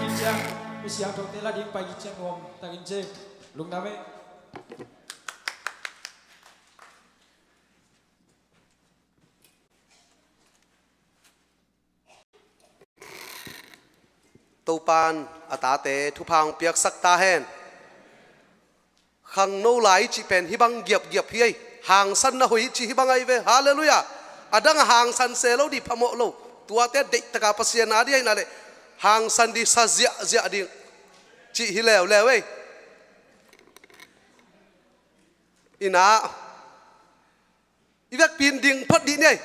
Ciang, misiangthote la ding pai ciang nuam takin ci. Lungdam e. Topan a tate thupha hong piaksak ta hen. Khangno lai i cih pen hih bang giapgiap hi ei. Hangsan na hoih i cih hih bang ahi ve. Halleluiah. A dang a hangsan se lo dih phamawh lo. Tuate deihtaka Pasian a dih ahi na leh hangsan dih sa ziahziah ding cih hi leuleu ei. Inah i vekpi in ding phot dih ni ei.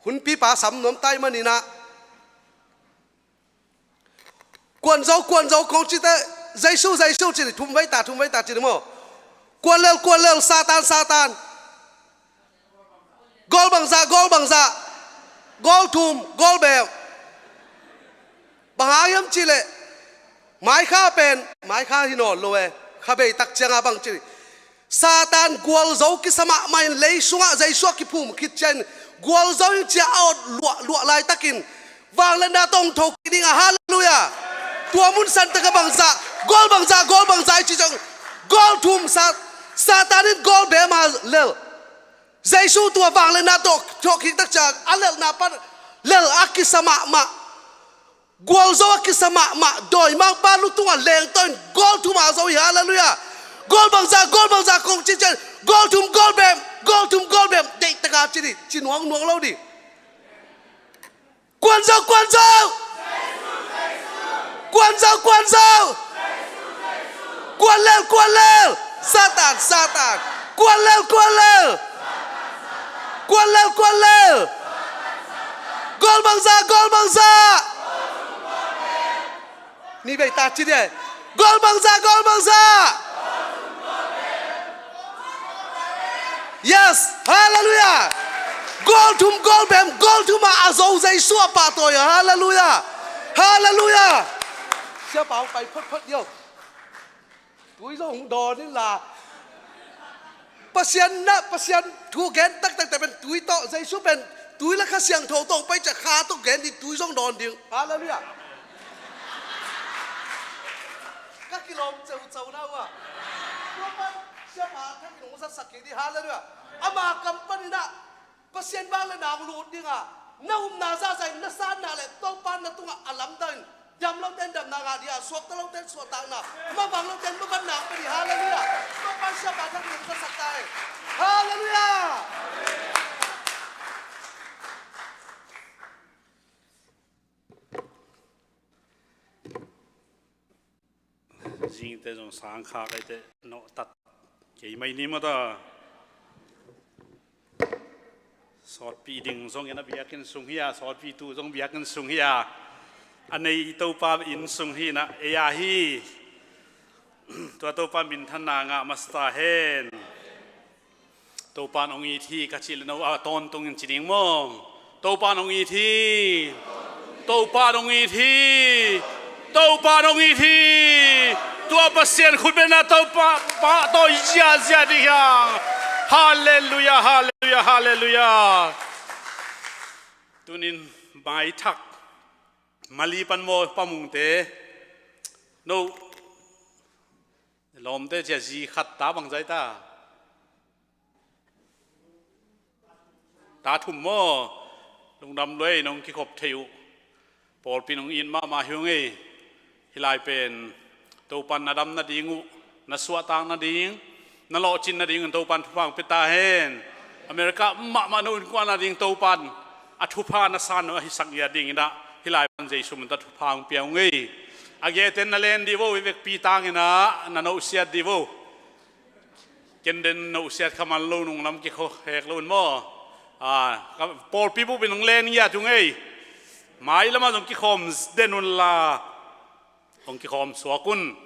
Hunpipa sam nuam tai maninah Kuanzo, Kuanzo kong cite, Jesu, Jesu cini, thum vei ta, thum vei ta cini maw. Kuanlel, Kuanlel, Satan, Satan. Gol bangzah, gol bangzah. Gol thum, gol bem. Bang hang hiam cihleh maikha pen, maikha hi nawn lo e. Kha bei tak cianga bang cini. Satan gualzo kisa mahmah in lei sungah Jesu a kiphum khit ciangin gualzo in cia a ot luah, luah laitakin vangliatna tawh hong tho kik ding a, halleluiah. Tua mun santaka bangzah, gol bangzah, gol bangzah i ci zong gol thum sa, Satan in gol bem a lel. Jesu tua vangliatna tawh tho kik tak ciang a lelhna pan lel a kisa mahmah. Gualzo a kisa mahmah, dawimangpa lutungah lengtawh in gol thum a zo hi, halleluiah. Gol bangzah, gol bangzah kong ci ciang gol thum gol bem, gol thum gol bem. Deihtaka ci dih, ci nuangnuang lo dih. Kuanzo, Kuanzo. Kuanzo, Kuanzo. Kuanlel, Kuanlel. Satan, Satan. Kuanlel, Kuanlel. Kuanlel, Kuanlel. Gol bangzah, gol bangzah. Ni bei ta ci dih. Gol bangzah, gol bangzah. Yes, halleluiah. Gol thum, gol bem, gol thum a a zo Jesu a pahtawi a, halleluiah. Halleluiah. Siapa hong pai photphot dih o. Tui zong dawn inla. Pasian na, Pasian thu gen taktakte pen tui tawh, Jesu pen tui le Kha Siangtho tawh pai ciah kha tawh gen dih, tui zong dawn ding. Halleluiah. Ka kilawm ceuceu na uh a. Tua pan siapa thakin hong zatsak kik dih. Halleluiah. Ama kam paninah Pasian vangliatna hong lut dinga, na upna zahzah in na sanna le Topa na tungah a lamdang in, dam lote in damna ngah dih a, suakta lote in suahtakna, mavang lote in mavanna ngah dih. Halleluiah. Topa siapa thakin hong zatsak ta e. Halleluiah. Zingte zong sangkha kaite nawhtat kei mai ni mata. Sawtpi ding zongin a biakinn sung hi a, sawtpi tu zong biakinn sung hi a, a nei Topa inn sung hi na ei a hi. Tua Topa minthanna ngah masa ta hen. Topa in hong it hi ka cih le no a tawntungin ci ding maw? Topa in hong it hi. Topa in hong it hi. Topa in hong it hi. Tua Pasian khutbetna Topa pa tawh ziazia ding hiang. Halleluiah, halleluiah, halleluiah. Tunin maithak Mali pan maw, Pa Mungte, no lawmte cia zi khat ta bang zai ta. Ta thum maw? Lungdam lua ei, nong kikhop thei uh. Pawlpi nong it mahmah hi ung ei. Hih lai pen Topan na dam nading uh, na suahtak nading, na lawhcin nading un Topan thupha hong pia ta hen. America mahmah no innkuan nading Topan a thupha na san uh ahi sak ngiat dingin ah hih lai pan Jesu min tawh thupha hong pia ung ei. A geten na len dih vo, i vekpi tangin ah na nohsiat dih vo. Ken den nohsiat kha man lo, nunglam kikho hek lo un maw? A, ka pawlpi bup in hong len ngiat ung ei. Mailam ah zong kikhawm den unla hong kikhawm suak un.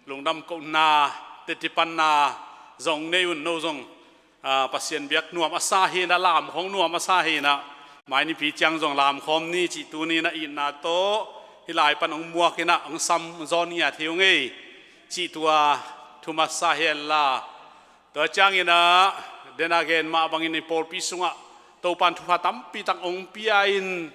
Lungdam kohna, teci panna zong nei un, no zong, a, Pasian biak nuam a sa hi na, lam khong nuam a sa hi na, mai nipi ciang zong lam khawm ni cih tuni na itna tawh hih lai pan hong muak in ah hong sam zawn ngiat hi ung ei. Cih tua thumat sa henla. Tua ciangin ah, den a gen mah bangin i pawlpi sungah Topan thupha tampi tak hong pia in,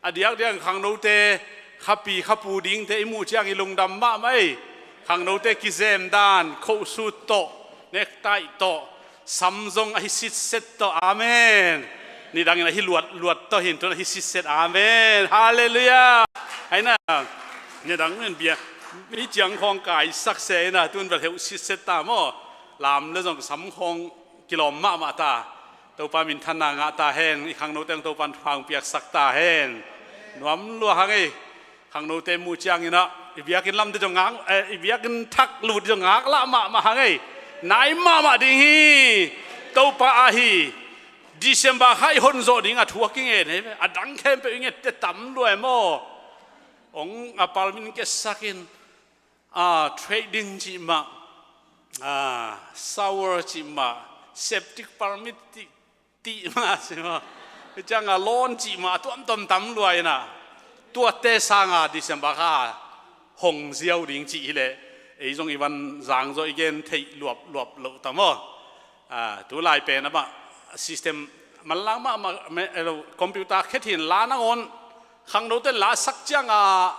a diakdiak khangnote Khapi khapu dingte i muh ciang i lungdam mahmah ei. Khangnote kizem dan, khohsut tawh, nektaih tawh, sam zong ahi sitset tawh. Amen. Nidangin ahi luatluat tawh hin, tun ahi sitset. Amen. Halleluiah. Aina, nidangin bia mi ciang khawng kaisak se ina, tun bel heuh sitset ta maw. Lam le zong sam khawng kilawm mahmah ta. Topa minthanna ngah ta hen. I khangnote hong Topan thupha hong piaksak ta hen. Nuam lua hang ei. Khangnote muh cianginah i biakinn lamte zong ngak, eh, i biakinn thak lut zong ngaklah mahmah hang ei. Nai mahmah ding hi. Topa ahi December kha i honzawh ding a thu a kingen hi ve. A dang khempeuh i ngette tam lua e maw. Ong a palmin ketsakin, a, trading cih mah, a, shower cih mah, septic permit cih, cih mah, cih mah. Cianga loan cih mah a tuamtuam tam lua ina. Tuate sanga December kha hong ziau ding cih hileh ei zong i van zangzaw i gen theih luapluap loh ta maw. A, tulai pen amah system manlang mahmah, computer khet hin la nangawn khangnote la sak cianga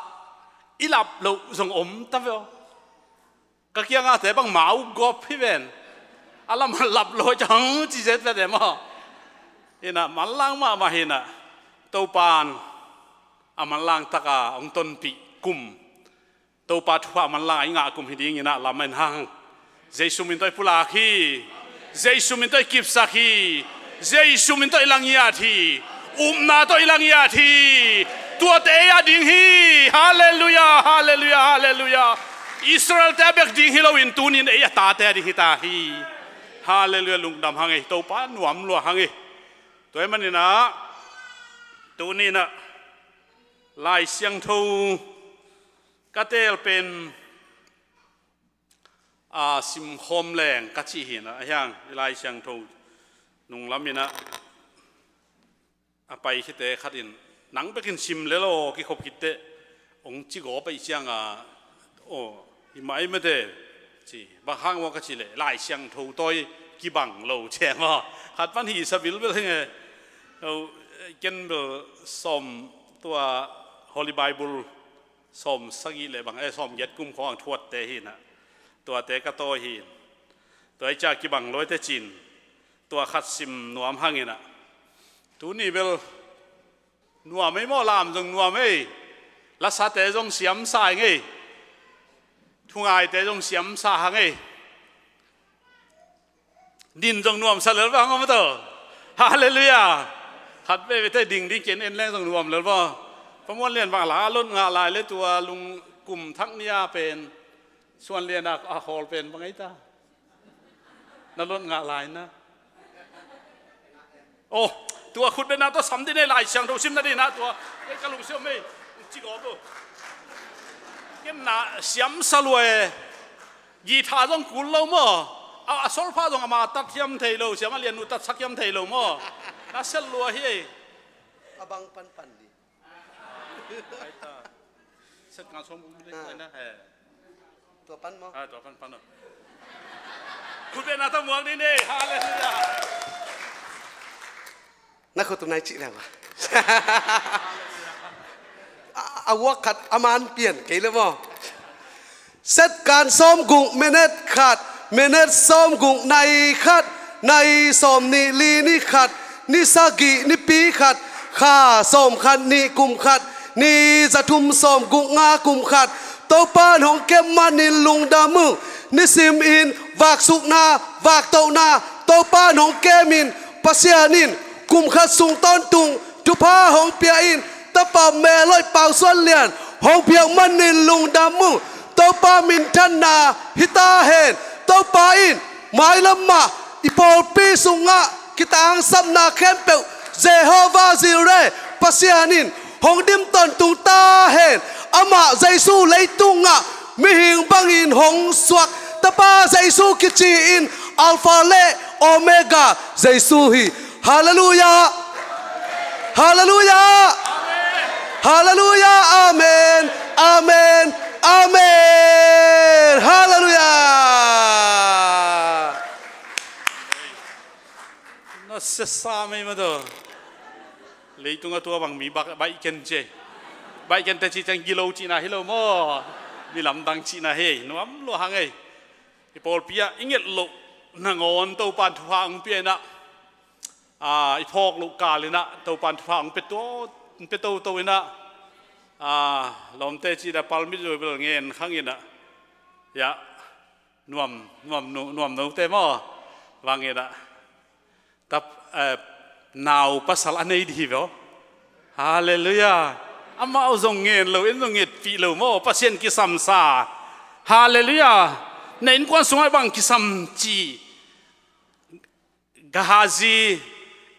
i lap loh zong om ta ve aw. Ka kiangate bang mau gawp hi ven. A lam a lap lo ciang ci zet vet em aw. Hinah manlang mahmah hinah. Topan a manlang taka hong tonpih kum. Topa thupha manlang a i ngah kum hi dinginah lam en hang. Jesu min tawh i pulak hi. Jesu min tawh i kipsak hi. Jesu min tawh i langiat hi. Upna tawh i langiat hi. Tuate ei a ding hi. Halleluiah, halleluiah, halleluiah. Israelte a bek ding hi loin tunin ei a tate a ding hi ta hi. Halleluiah, lungdam hang ei. Topa nuam lua hang ei. Tua hi maninah tuninah Lai Siangtho ka teel pen a, simkhawm leng ka cih hinah, a hiang i Lai Siangtho nunglaminah a pai khite khatin nang bekin sim lel aw, kikhop khitteh hong ci gawp aih cianga, aw, hi mai mate ci, bang hang maw ka cih leh Lai Siangtho tawi kibang lo ciang aw. Khat pan hi sa bilbil hi nge. Aw, ken bel sawm tua Holy Bible sawm sagih le bang, eh, sawm giat kum khawng thuatte hinah. Tuate ka tawi hin. Tua i ca kibang lawite cin. Tua khat sim nuam hanginah. Tuni bel nuam ei maw, lam zong nuam ei. Lasate zong siamsa hang ei. Thungaite zong siamsa hang ei. Din zong nuamsa lel bang om to. Halleluiah. Khat veve te ding ding ken en leng zong nuam lel bang. Pamuan lian bang la lot ngah lai le tua lungkum thak nia pen suan lian a, a hawl pen bang ei ta. Na lot ngah lai na. Oh, tua khutbetna tua sam din ei, Lai Siangtho simna dinah tua. Ei ka lungsiam ei. Ci gawp lo. Ken na siamsa lua e. Guitar zong kul lo maw? A, a solfa zong ama tat hiam thei lo, siam a liannu tat sak hiam thei lo maw? Na sel lua hi ei. A bang panpan di. Set kan som um le na. Tua pan maw? Ah, tua pan pan lo. Khutbetna ta muak ni ne. Halleluiah. Na khut tu nai cih leng a, a uak khat a man pian kei le maw? Set kan sawm guk minute khat, minute sawm guk nai khat, nai sawm nih li ni khat, ni sagih nipi khat, kha sawm khat nih kum khat, ni za thum sawm guk nga kum khat. Topa in hong kem manin lungdam uh. Nisim in vaksukna, vaktohna Topa in hong kem in, Pasian in kum khat sung tawntung thupha hong pia in, tapa melhoih Pau Suan Lian hong piak manin lungdam uh. Topa minthanna hi ta hen. Topa in mailam mah i pawlpi sungah kitangsapna khempeuh Jehovah Jireh Pasian in hong dim tawntung ta hen. Amah Jesu leitungah mihing bangin hong suak, Tapa Jesu kici in Alpha le Omega Jesu hi. Halleluiah. Halleluiah. Halleluiah. Amen. Amen. Amen. Halleluiah. Na sesa mei ma to. Leitung a tua bang mi bak baih ken ce. Baih kei ning ci ciang gilo cihna hi lo maw? Mi lamdang cihna hi, nuam lua hang ei. I pawlpi ah i nget loh nangawn Topan thupha hong pia in ah, a, i phawk loh kal in ah Topan thupha hong pia to, hong pia toto in ah, a, lawmte cih dah palmit zui bel ngen khang in ah, ya, nuam, nuam nu, nuam note maw? Vang in ah. Tap, eh, nau pasal a nei dih hi ve aw. Halleluiah. Amau zong ngen lo, en zong ngetpih lo maw, Pasian kisamsa. Halleluiah. Na innkuan sungah bang kisam ci? Gehazi,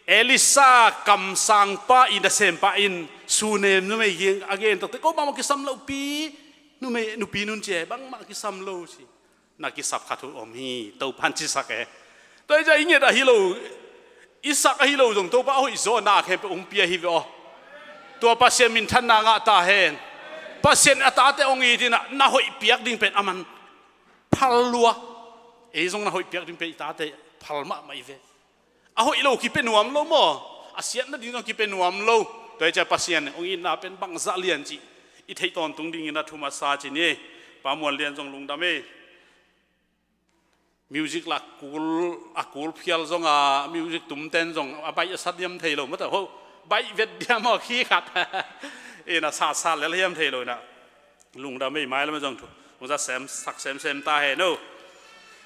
Elisha kamsangpa i nasempa in Sunem numei a gen tokte, ko bangmah kisam lo pi, numei, nupi nun ci e, bangmah kisam lo ci. Na kisap khat uh om hi, Topan cisak e. Tua hi ciah i nget ahi lo, i sak ahi lo zong Topa a hoih zaw na khempeuh hong pia hi ve aw. Tua Pasian minthanna ngah ta hen. Pasian a tate hong it in ah na hoih piak ding pen a man phal lua. Ei zong na hoih piak ding pen i tate phal mahmah i ve. A hoih lo kipia nuam lo maw? A siatna ding zong kipia nuam lo. Tua hi ciah Pasian hong itna pen bangzah lian cih i theih tawntung dingin a thu masa ci ni. Pa Muan Lian zong lungdam ei. Music la kul, a kul phial zong a music tumten zong a baih a sat diam thei lo mata ho. Baih vet diam aw khi khat. Ina sa sa lel hiam thei lo ina. Lungdam ei, mai lam zong thu hong za sem sak semsem ta hen aw.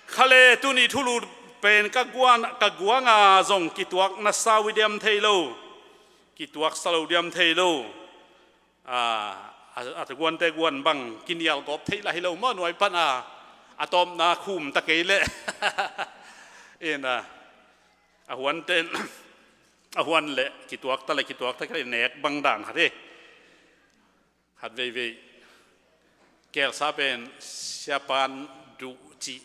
Khale tuni thulu pen ka guan, ka guanga zong kituak na sa uh diam thei lo. Kituak sa lo diam thei lo. A, a, a guante guan bang kinial gawp theih lah hi lo maw, nuai pan a, a tawpna khum ta kei leh. Ina, a huante, a huan leh kituak ta leh kituak ta kei leh nek bang dan khat hi. Khat veivei kelsa pen siapan duh cih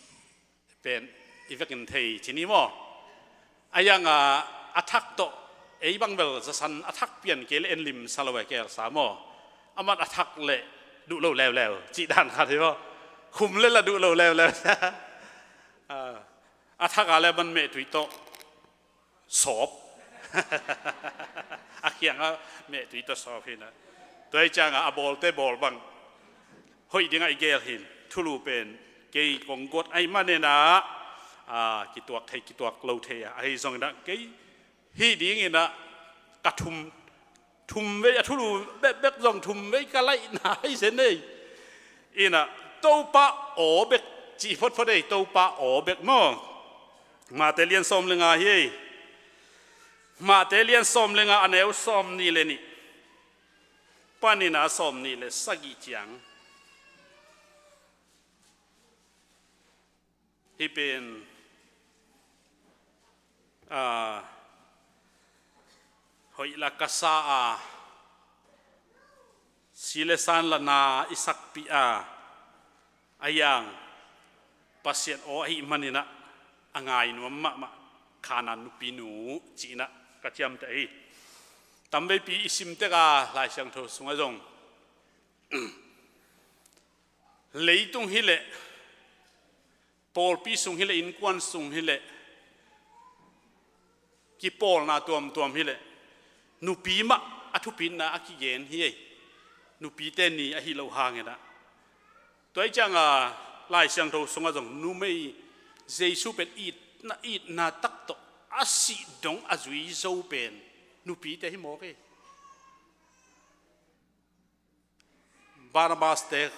pen i vekin thei ci ni maw? A yang a, a thak tawh ei bang bel zasan a thak pian kei leh en limsa lo e kelsa maw? Aman a thak leh duh lo leuleu cih dan khat hi maw? Khum leh la duh lo leuleu. A, a thak a leh man mehtui tawh sawp. A khiang a mehtui tawh sawp hi na. Tua hi ciang a, a bawlte bawl bang hoih ding a i gel hin. Thulu pen kei kong guat ahih manin a, a, kituak thei kituak lo thei a, ahi zongin a kei hih dingin a ka thum, thum vei, a thulu bekbek zong thum vei ka laihna hi zen ei. Ina, Topa aw bek cih photphot ei, Topa aw bek maw? Mate lian sawm le nga hi ei. Mate lian sawm le nga, a neu sawm nih le nih panin a sawm nih le sagih ciang. Hih pen, a, hoih la ka sa a, si le san la na i sakpih a, a yang Pasian aw ahih manin a, a ngai nuam mahmah Khanaan nupinu cih in a ka ciamteh hi. Tamveipi i sim tek a, Lai Siangtho sungah zong leitung hi leh, pawlpi sung hi leh, innkuan sung hi leh, kipawlna tuamtuam hi leh, nupi mah a thupitna a kigen hi ei. Nupite ni ahi lo hangin a. Tua hi ciang a, Lai Siangtho sungah zong numei Jesu pen itna, itna tak tawh a sih dong a zui zo pen nupite hi mawk ei. Barnabas te,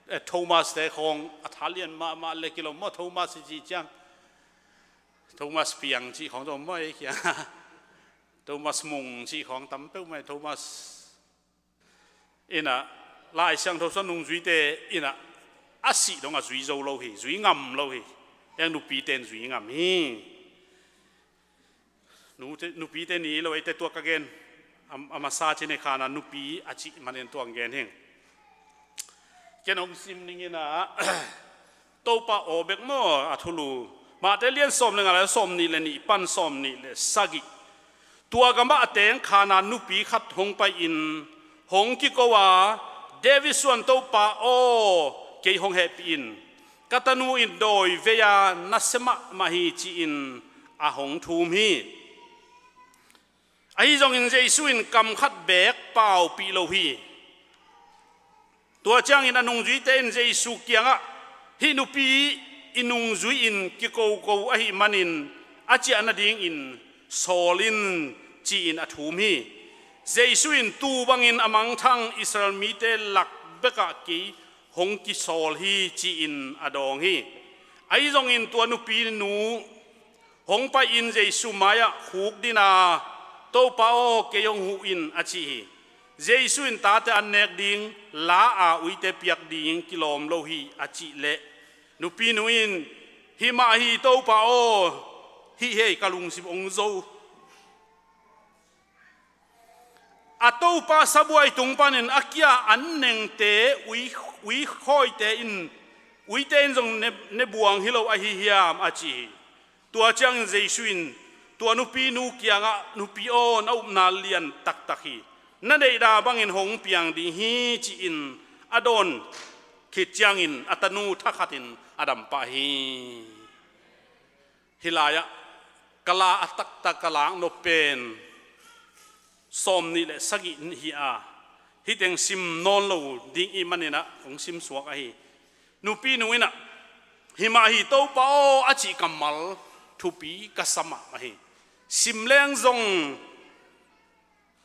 eh, Thomas te khawng a thalian mahmah le kilawm maw, Thomas i cih ciang. Thomas Piang cih khawng zong maw ei kiang. Thomas Mung cih khawng tam peuhmah ei, Thomas. Ina, Lai Siangtho sung nungzuite ina, a sih dong a zui zo lo hi, zui ngam lo hi. Eng nupite in zui ngam hi. Nute, nupite ni lo eite tua ka gen. A, a masa cih ni Khanaan nupi a cih manin tua gen hing. Ken hong sim ning ina, Topa aw bek maw a thulu. Mate lian sawm le nga le sawm nih le nih pan sawm nih le sagih. Tua gamah a teng Khanaan nupi khat hong pai-in hong kiko a, David suan Topa aw, kei hong hehpih in. Ka tanu in dawi vei-a nasia mahmah hi ci-in a hong thum hi. Ahi zongin Jesu in kam khat beek paupih lo hi. Tua ciangin a nungzuite in Jesu kiangah, "Hih nupi i nungzui-in kikoko ahih manin a ciah nadingin sawl in," ci-in a thum hi. Jesu in, "Tuu bangin a mangthang Israel mite lak bekah kei hong kisawl hi," ci-in a dawng hi. Ahi zongin tua nupinu hong pai-in Jesu mai-ah khukdin a, "Topa aw, kei hong huh in," a ci hi. Jesu in, "Tate an nek ding la a uite piak ding kilawm lo hi," a cih leh nupinu in, "Hi mah hi, Topa aw, hih hi ei, ka lungsim hong zo." A topa sabuai tung panin a kia an nengte ui, ui khawite in, uite in zong ne, ne buang hi lo ahi hiam, a ci hi. Tua ciangin Jesu in tua nupinu kiangah, "Nupi aw, na upna lian taktak hi. Na deihna bangin hong piang ding hi," ci-in a dawn khit ciangin a tanu thakhatin a dampah hi. Hih lai-ah ka la a taktak ka laknop pen sawmnih le sagih hi a, hih teng sim nawn lo ding ih maninah hong simsuak ahi. Nupinu inah, "Hi mah hi, Topa aw," a cih kammal thupi ka sa mahmah hi. Sim leng zong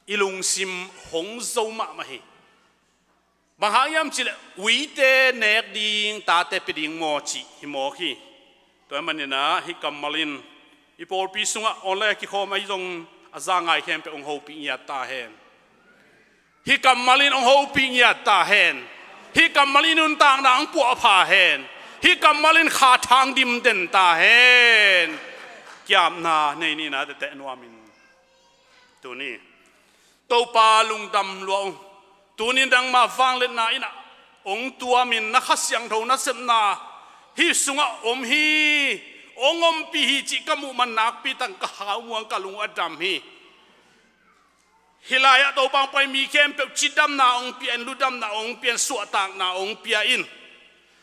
i lungsim hong zo mahmah hi. Bang hang hiam cihleh, uite nek ding, tate pia ding maw cih hi mawk hi. Tua ahih maninah hih kammal in i pawlpi sungah online a kikhawm ahi zong a za ngai khempeuh hong hopih ngiat ta hen. Hih kammal in hong hopih ngiat ta hen. Hih kammal in nuntakna hong puahpha hen. Hih kammal in kha thang dim den ta hen. Kiamna nei nina teteh nuamin tuni Topa lungdam lua uh. Tuni nangmah vangliatna inah hong tuamin na Kha Siangtho nasepna hih sungah om hi, hong ompih hi cih ka muh man nakpi tang ka hau muang, ka lung uh a dam hi. Hih lai-ah Topa hong pai mi khempeuh cidamna hong pia in, ludamna hong pia in, suahtakna hong pia in,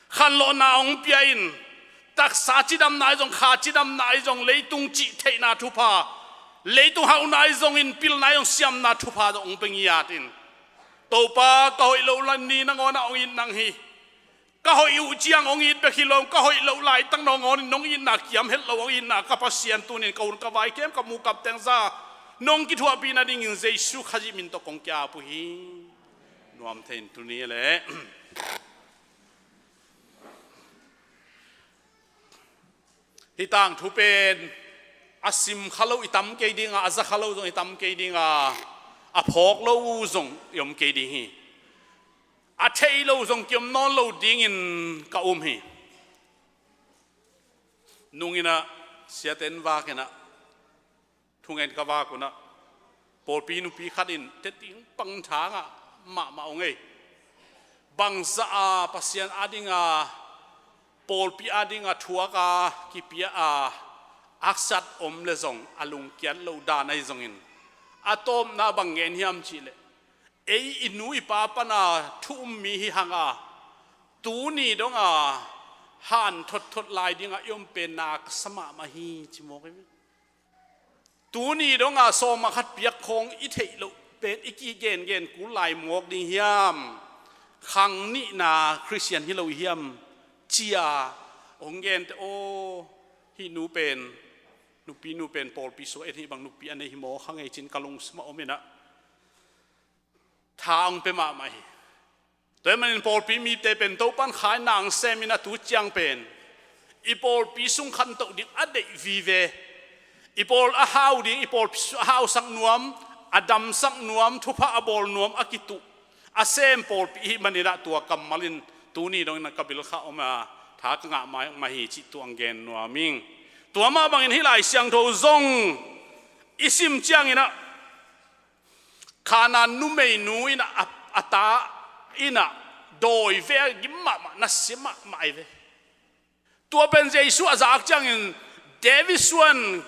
khanlawhna hong pia in. Taksa cidamna ahi zong, kha cidamna ahi zong, leitung cihtheihna thupha, leitung hauhna ahi zongin pilna ahi zong, siamna thupha zong hong pia ngiat in. Topa, ka hoih loh lai ni nangawnah hong it nang hi. Ka hoih uh ciang hong it bek hi lo, ka hoih loh laitak nangawn in nong itna kiam het lo, hong itna ka Pasian, tunin ka hun ka vai kem ka mu kap teng za nong kithuahpih nadingin Jesu Khazih min tawh kong ki-ap uh hi. Nuam thei in tuni leh hih tangthu pen a sim kha lo i tam kei dinga, a za kha lo zong i tam kei dinga, a phawk lo zong i om kei ding hi. A thei lo zong kiom nawn lo dingin ka um hi. Nunginah siate in vakinah thungen ka vak unah pawlpi nupi khat in teting pangthangah mahmah ung ei. Bangzah a Pasian adinga, pawlpi adinga thuak a kipia a haksat om le zong a lungkiat loh dan ahi zongin, a tawpna bang ngen hiam cihleh, ei i nu i pa pana thu um mi hi hanga, tuni donga han thotthot lai dinga i om pen na ka sa mahmah hi ci mawk hi. Tuni donga sawma khat piak khawng i theih loh pen i kigengen kul lai mawk ding hiam? Khang nihna Khristian hi lo hiam? Cia hong gente aw, hih nu pen, nupi nu pen pawlpi sua et hih bang nupi a nei hi maw, khang ei cin ka lungsimah om inah tha hong pia mahmah hi. Tua ahih manin pawlpi mite pen Topan khaina hong semin a tu ciang pen i pawlpi sung khantoh ding a deih vive. I pawl a hau ding, i pawlpi su-, a hausak nuam, a damsak nuam, thupha a bawl nuam a kituh, a sem pawlpi ihih maninah tua kammal in tuni dongin ka bil kha om a, tha ka ngah mahmah hi cih tuang gen nuam ing. Tua mah bangin hih Lai Siangtho zong i sim cianginah Kanaan numeinu inah a, a ta inah dawi ve a gim mahmah, nasia mahmah ahi ve. Tua pen Jesu a zak ciangin David suan,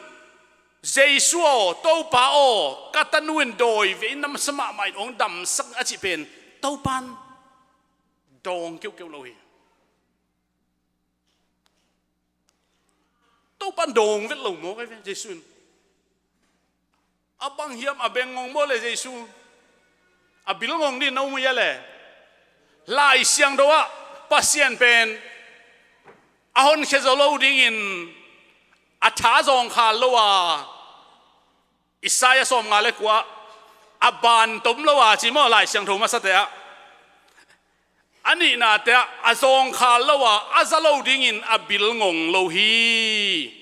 Jesu aw, Topa aw, ka tanu in dawi ve in nasia mahmah in hong damsak a cih pen Topan dawng keuhkeuh lo hi. Topan dawng vet lo maw, ka ve Jesu in. A bang hiam, a beng ngong maw le Jesu? A bil ngong ding na um uh hia le? Lai Siangtho ah Pasian pen a honkhia zo lo dingin a tha zawngkhal lo a, Isaiah sawmnga le kua, a ban tom lo a ci maw, Lai Siangtho masate ah. A nihnate ah a zawngkhal lo a, a za lo dingin a bilngong lo hi.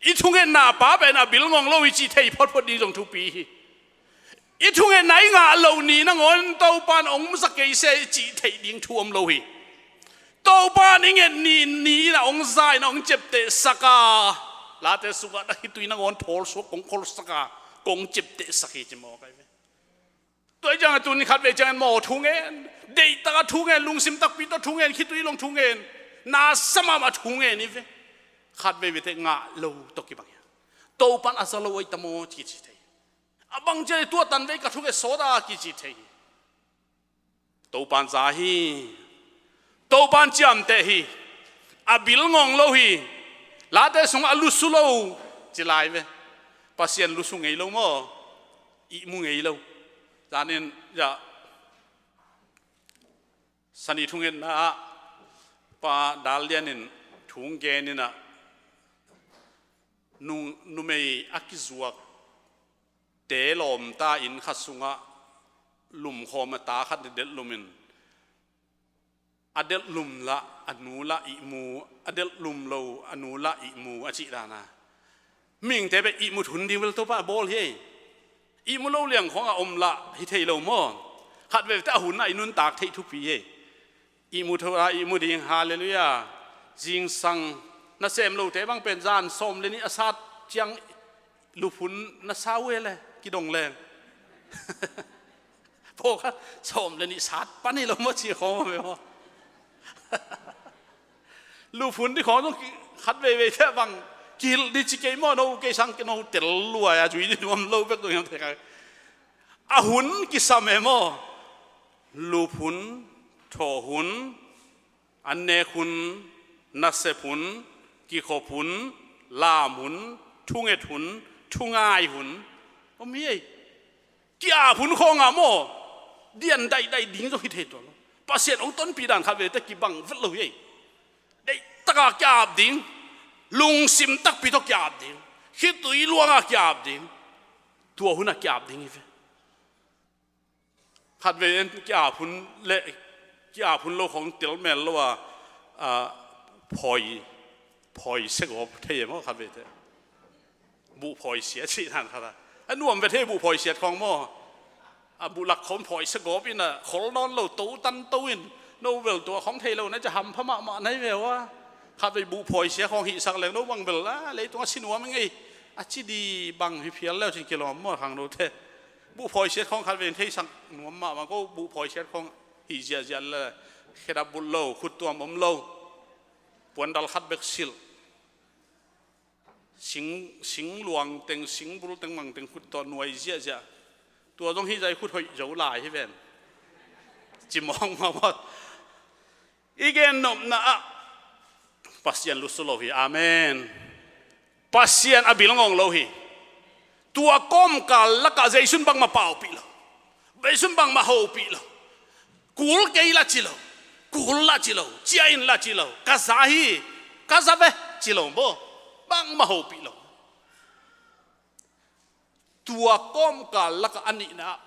I thungetna pa pen a bilngong lo hi cih thei photphot ding zong thupi hi. I thungetna i ngah loh ni nangawn Topan hong za kei se i cih theih ding thu om lo hi. Topan i nget ni ni in ah hong za in ah hong ciaptehsak a, Late sungah na khitui nangawn thawlsuak kong kholsak a, kong ciaptehsak hi ci maw kai ve. Tua hi ciangin tuni khatvei ciangin maw thungen, deihtak a thungen, lungsim takpi tawh thungen, khitui long thungen, na sa mahmah thungen hi ve. Khatvei vei teh ngah lo tawh kibang hi. Topan a za lo ahi ta maw ci ci thei. A bang ciang tua tan vei ka thunget sawt a kici thei hi. Topan za hi. Topan ciamteh hi. A bilngong lo hi. Late sungah a lusu lo ci lai ve. Pasian lusu ngei lo maw? Ihmu ngei lo. Zanin ya, sani thungetna ah Pa Dal Lian in thu gen in ah, nu, numei a kizuak te lawmta inn khat sungah lumkhawm a ta khat delhlum in, a delhlum lah a nu lah ihmu, a delhlum lo a nu lah ihmu a cih dan a. Mihingte bek ihmut hun ding bel Topa a bawl hi. Ihmu lo liang khawng a om lah hi thei lo maw? Khatvei teh a hun ah i nuntak theih thupi hi. Ihmu tho a ihmu ding, halleluiah. Zingsang nasem lote bang pen zan sawm le nih a sat ciang luphun na sa uh e le kidong leng. Pawlkhat sawm le nih sat pan hi lo maw ci khawng maw? Luphun ding khawng zong khat veivei teh bang kihilh ding ci kei maw, no kei sang kei no tel luai a zui ding nuam lo bek dong hiam thei kha. A hun kisam e maw? Luphun, thawh hun, annek hun, nasep hun, kikhop hun, lam hun, thunget hun, thungai hun om hi ei. Ki-ap hun khawng ah maw, dian daidai ding zong hi thei tuan lo. Pasian hong tonpih dan khat vei teh kibang vet lo hi ei. Deihtak a ki-ap ding, lungsim takpi tawh ki-ap ding, khitui luang a ki-ap ding, tua hun a ki-ap ding hi ve. Khat vei in ki-ap hun le ki-ap hun lo khawng tel mel lo a, a, phawi, phawi segawp thei e maw khat vei teh. Buh phawi siat cih dan khat a. A nuam ve thei buh phawi siat khawng maw. A buh lak khawng phawi segawp in a khol nawn lo to tan to in no bel tua khawng thei lo na ci hampha mahmah na hi ve ua. Khat vei buh phawi siat khawng hihsak leng no bang bel a leitung a si nuam ing ei. A ci di bang hi phial leu cin kilawm maw khang no teh. Buh phawi siat khawng khat vei in theisak nuam mahmah ko, buh phawi siat khawng hih ziahziah le khedap bulh lo, khuttuam om lo, puandal khat bek silh. Sing, sing luang teng, sing bul teng mang teng khut tawh nuai ziahziah. Tua zong hih zah i khut hoih zo lai hi ven. Ci mawng mawng. I gen nopna ah Pasian lusu lo hi. Amen. Pasian a bil ngawng lo hi. Tua kawmkal lakah zeisun bangmah paupih lo. Zeisun bangmah hopih lo. Kul kei la ci lo. Kul la ci lo. Cia in la ci lo. Ka za hi. Ka za ve ci lo maw. Bangmah hopih lo. Tua kawmkal lakah a nihna ah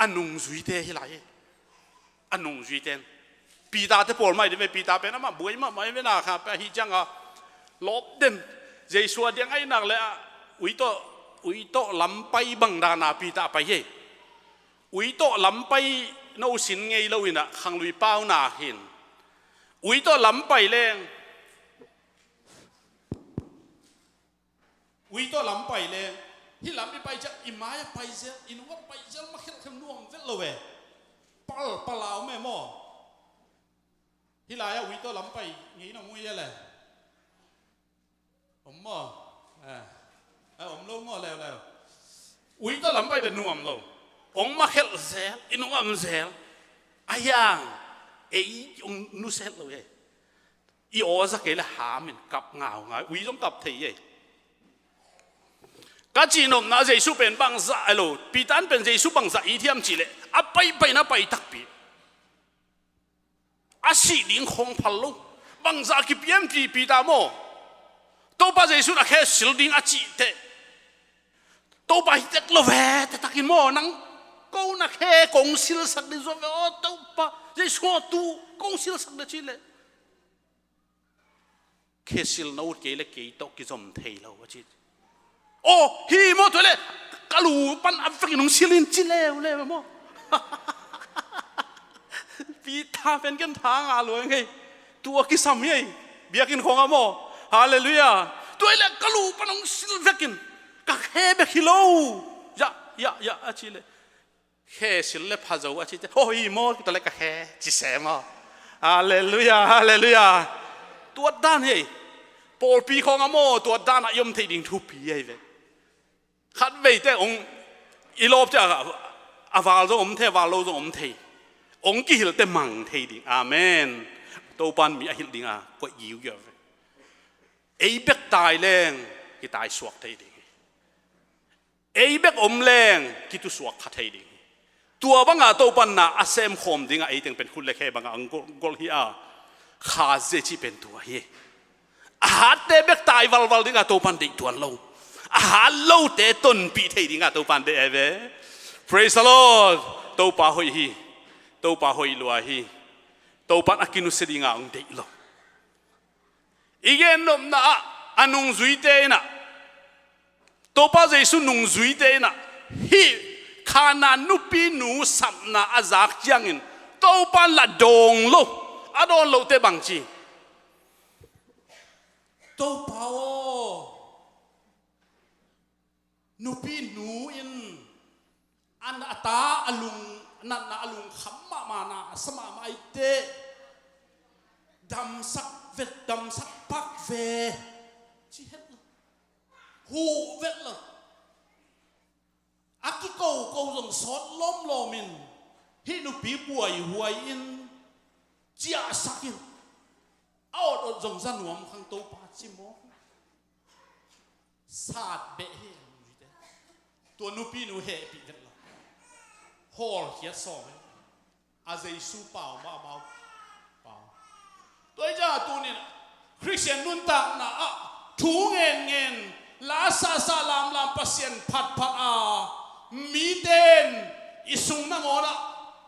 a nungzuite hi lai hi. A nungzuite in Peter te pawl mai ding ve, Peter pen amah buai mahmah hi ve na kha pe ahi cianga lawp den. Jesu a diang ahi nak le a ui tawh, ui tawh lampai bang dana Peter pai hi. Ui tawh lampai no sin ngei lo in a khanglui pau na hin. Ui tawh lampai leng Ui tawh lam pai le, hih lam i pai ciah i mai-ah pai zel, i nungah pai zel, ma khelh khem nuam vet lo e. Pal, pal a om e maw? Hih lai-ah ui tawh lam pai ngei na mu i e le. Om maw? Eh. Eh, om lo maw, leu, leu. Ui tawh lam pai vet nuam lo. Ong ma khelh zel, i nungah om zel. A hiang, ei ong nusia het lo e. I aw za kei le ham in kap ngaungau, ui zong kap thei ei. Ka cihnopna Jesu pen bangzah a lo, Peter in pen Jesu bangzah it hiam cihleh, a paipaina pai takpi. A sih ding khawng phal lo. Bangzah kipia hiam ci Peter maw? Topa Jesu in a khe sil ding a cih teh, Topa hi tek lo ve, te takin maw, nang ko na khe kong silsak ding zaw ve aw Topa. Jesu aw, tu kong silsak ding cihleh, khe sil na ut kei le kei tawh kizom thei lo a ci. Aw, hi maw, tua le ka lu pan a vekin hong sil in ci leuleu maw? Peter pen ken tha ngah lua ngei. Tua kisam hi ei. Biakinn khawng ah maw. Halleluiah. Tua le ka lu pan hong sil vekin, ka khe bek hi lo. Ya, ya, ya, a ci le, khe sil le pha zo a ci teh, aw, hi maw, tua le ka khe ci se maw. Halleluiah, halleluiah. Tua dan hi ei. Pawlpi khawng ah maw, tua dan ah i om thei ding thupi hi ei ve. Khatvei teh hong, i lawp ciang a, a val zong om thei, a val lo zong om thei. Hong kihil teh mang thei ding. Amen. Topa in mi a hilh ding a koih giugiau ve. Ei bek tai leng kitai suak thei ding hi. Ei bek om leng kitusuak kha thei ding hi. Tua banga Topa in na a sem khawm dingah ei teng pen khut le khe bangah hong gol, gol hi a. Kha zia cih pen tua hi. A hatte bek tai valval dingah Topa in deih tuan lo. A hat lote tonpih thei dingah Topa in deih ai ve. Praise the Lord. Topa hoih hi. Topa hoih lua hi. Topa in a kinusia dingah hong deih lo. I gennopna ah, a nungzuite in ah, Topa Jesu nungzuite in ah, hih Kanaan nupinu sapna a zak ciangin Topa in lah dawng lo, a dawn lote bang ci? Topa aw, nupinu in a na, a ta a lung, natna a lungkham mahmah, na a sa mahmah ahih teh, damsak vet, damsak pak ve, ci het lo. Huh vet lo. A kikoko zong sawt lawmlawm in, hih nupi buaihuai in, ciahsak in, a awt awt zong za nuam khang Topa ci maw. Sat beh hi a nuite. Tua nupinu hehpih vet lo. Hawlkhiat sawm hi. A Jesu pau mahmah uh. Pau. Tua hi ciangah tunin Khristian nuntakna ah thu ngenngen, la sahsah lamlam, Pasian phatphat a, mite in i sung nangawn ah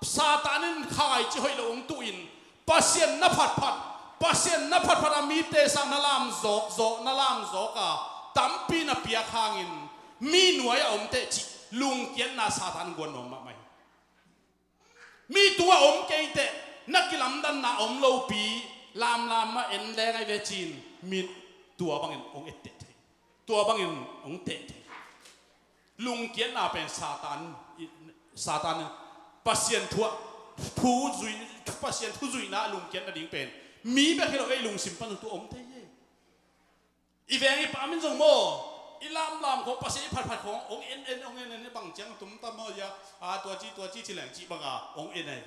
Satan in khaici hoih lo hong tuhin, Pasian na phatphat, Pasian na phatphat a mite sang na lam zawkzawk, na lam zawk a, tampi na piak hangin mi nuai a om teh cih lungkiatna Satan guan nuam mahmah hi. Mi tungah om kei teh, na kilamdanna om lopi, lamlam ah en leng ai ve cin, mi tua bangin hong etteh thei. Tua bangin hong teh thei. Lungkiatna pen Satan, Satan in Pasian thu ah, thu zui, Pasian thu zuihna lungkiat nading pen mi bek hi lo, ei lungsim pan zong tua om thei hi. I veng i pam in zong maw, i lamlam khawng, Pasian i phatphat khawng hong en en, hong en en, bang ciang tum tam maw, ya, a, tua ci, tua ci, ci leng cih banga hong en en.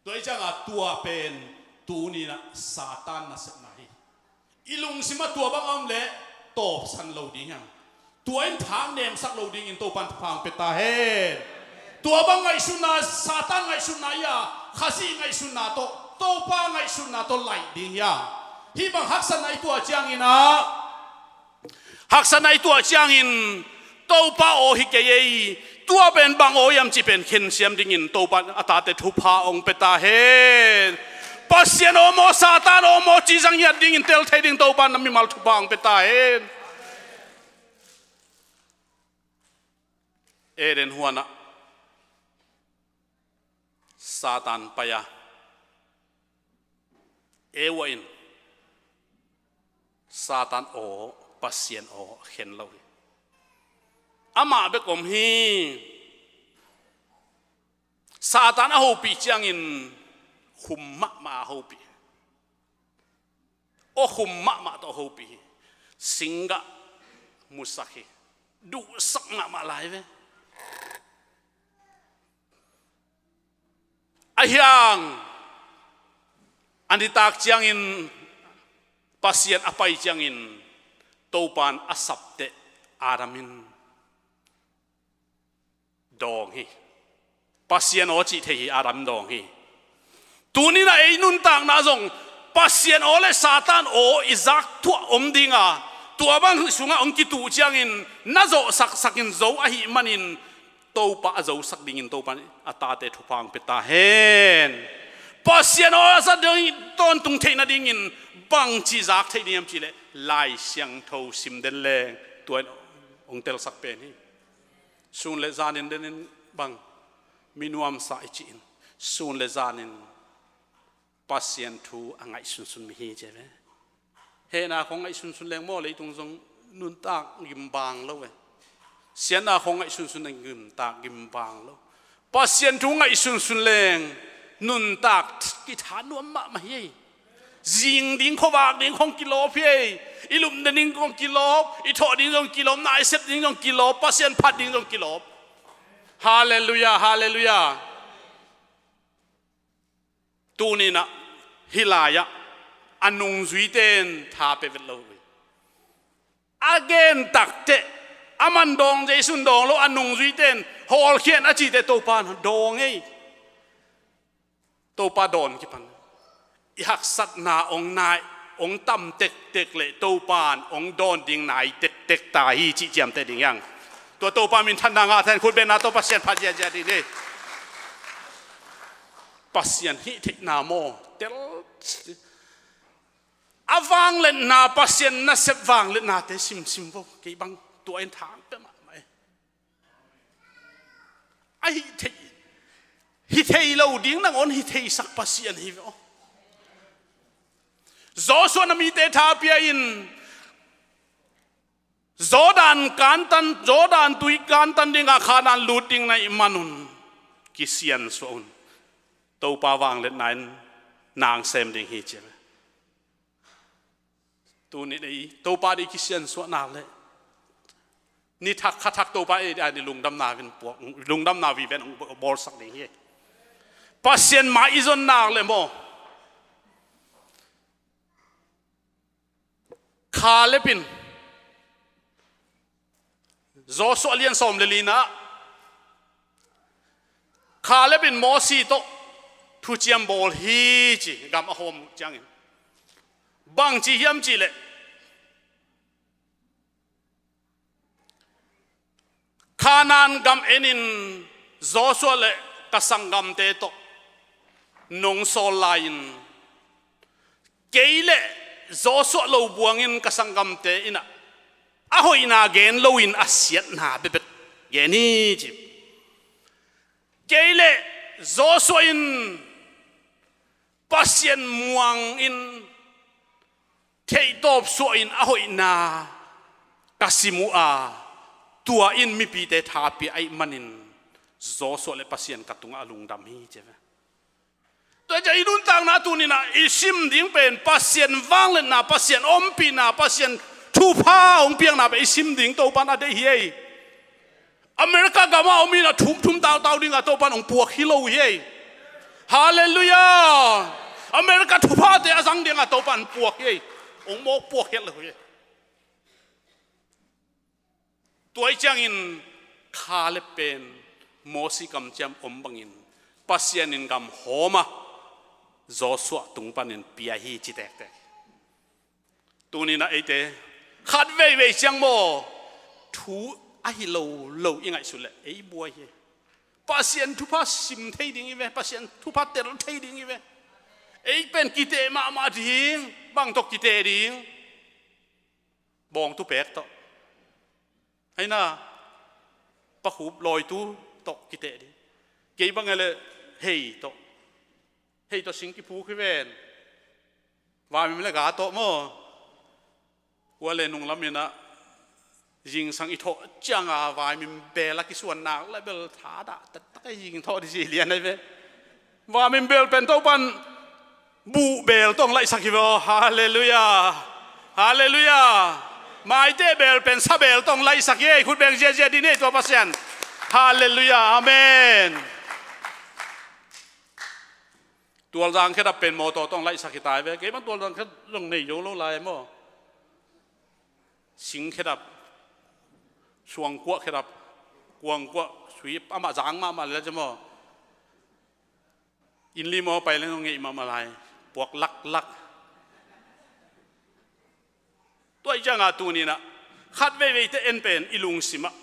Tua hi ciangah tua pen tuni-in ah Satan nasepna hi. I lungsim ah tua bang a om leh tawpsan lo ding hiam? Tua in thak nemsak lo dingin Topa in thupha hong pia ta hen. Tua bang ngaihsutna, Satan ngaihsutna hi a, Khazih ngaihsutna tawh, Topa ngaihsutna tawh laih ding hiam? Hih bang haksatna i tuah ciangin ah, haksatna i tuah ciangin Topa aw hi kei ei, tua pen bang aw hiam cih pen khensiam dingin Topa in a tate thupha hong pia ta hen. Pasian aw maw, Satan aw maw cih zang ngiat dingin tel thei ding Topa in na mimal thupha hong pia ta hen. Eden huan ah Satan pai a, Eva in Satan aw, Pasian aw khen lo hi. Amah bek om hi. Satan a hopih ciangin khum mahmah a hopih. Aw khum mahmah tawh a hopih hi. Singgah musak hi. Duhsak mahmah lai ve. A hiang, a nitak ciangin Pasian a pai ciangin Topa in a sapteh Adam in dawng hi. Pasian aw cih thei hi, Adam dawng hi. Tuni-in ah ei nuntakna zong Pasian aw le Satan aw i zak thuah om ding a, tua bang sungah hong kituh ciangin na zawhsaksak in zo ahih manin Topa a zosak dingin Topa in a tate thupha hong pia ta hen. Pasian aw a zak ding tawntung theih nadingin bangci zak theih ding hiam cih leh Lai Siangtho sim den leng tua in hong telsak pen hi. Sun le zanin denin bang mi nuamsa i cih in, sun le zanin Pasian thu a ngaihsunsun mi hi ci ve. Hehna khong ngaihsunsun leng maw leitung zong nuntak gim bang lo ve. Siatna khong ngaihsunsun leng nuntak gim bang lo. Pasian thu ngaihsunsun leng nuntak kitha nuam mahmah hi. Zing ding, khuavak ding khong kilawp hi. I lum ding khong kilawp, i thawh ding zong kilawp, na i sep ding zong kilawp, Pasian phat ding zong kilawp. Halleluiah, halleluiah. Tuni-in ah hih lai-ah a nungzuite in tha pia vet lo uh hi. A gen takteh a man dawng, Jesu'n dawng lo, a nungzuite in hawlkhia in a cih teh Topa in dawng ei. Topa dawn kipan i haksatna hong nai, hong tam tektek leh Topa in hong dawn ding nai tektek ta hi cih ciamteh ding hi hang. Tua Topa minthanna ngah ta hen. Khut bengna tawh Pasian phat ziahziah ding hi. Pasian hih theihna maw tel. A vangliatna, Pasian nasep vangliatnate simsim vo. Kei bang tua in thang pia mahmah e. A hih thei, hih thei lo ding nangawn hih theisak Pasian hi ve aw. Joshua in a mite tha pia in Jordan kantan, Jordan tui kantan ding a, Kanaan lut ding na hih manun kisiansuah un. Topa vangliatna in nang sem ding hi ci ve. Tuni-in ei Topa deih kisiansuah nak leh ni thak kha thak Topa ei a ni lungdamna vive in puak, lungdamna vive in hong bawlsak ding hi. Pasian mai i zon nak leh maw, Kaleb in Joshua lian sawm le lina ah Kaleb in Mosi tawh thuciam bawl hi ci, gam a hawm ciangin. Bangci hiam cih leh Kanaan gam enin Joshua le ka sanggamte tawh nong sawl lai-in, kei le Joshua lo buangin ka sanggamte in ah a hoihna gen loin a siatna bekbek gen hi ci. Kei le Joshua in Pasian muangin theihtawp suahin a hoihna ka sim uh a, tua in mipite tha pia ahih manin Joshua le Pasian ka tungah a lungdam hi ci ve. Tua ciang i nuntakna tuni-in ah i sim ding pen Pasian vangliatna, Pasian ompihna, Pasian thupha hong piakna pen i sim ding Topa in a deih hi ei. America gamah om in a thum thum tau tau ding a Topa in hong puak hi lo hi ei. Halleluiah. America thuphate a zang ding a Topa in puak hi ei. Hong mawk puak hi lo hi ei. Tua ahih ciangin Kaleb pen Mosi kamciam om bangin Pasian in gam hawm a, Joshua tung panin pia hi ci tektek. Tuni-in ah eite khat veivei ciang maw thu ahi lo lo i ngaihsut leh ei buai hi. Pasian thupha sim thei ding hi ve, Pasian thupha tel thei ding hi ve. Ei pen kiteh mahmah ding, bang tawh kiteh ding? Bawngtu pek tawh. Aina, pakhup lawitu tawh kiteh ding. Kei bang e le hei tawh. Hei tawh sing kiphuk hi ven. Vaimim le ga tawh maw. Ua le nunglam in ah zingsang i thawh ciang a vaimim bel a kisuan nak le bel thadah taktak a zing thawh ding ci lian ahi ve. Vaimim bel pen Topa in buh bel tawh hong laihsak hi ve aw. Halleluiah. Halleluiah. Maite bel pen sa bel tawh hong laihsak hi ei. Khut beng ziazia dih ni ei tua Pasian. Halleluiah. Amen. Tualzang khedap pen mawtaw tawh hong laihsak hi ta hi ve. Kei bang tualzang khedap zong nei zo lo lai maw. Sing khedap, suangkuah khedap, Kuangkuah sui amah zang mahmah leh ci maw. Inn lim aw pai leng ngeih mahmah lai. Puak laklak. Tua hi ciangah tuni-in ah khat veiveite en pen i lungsimah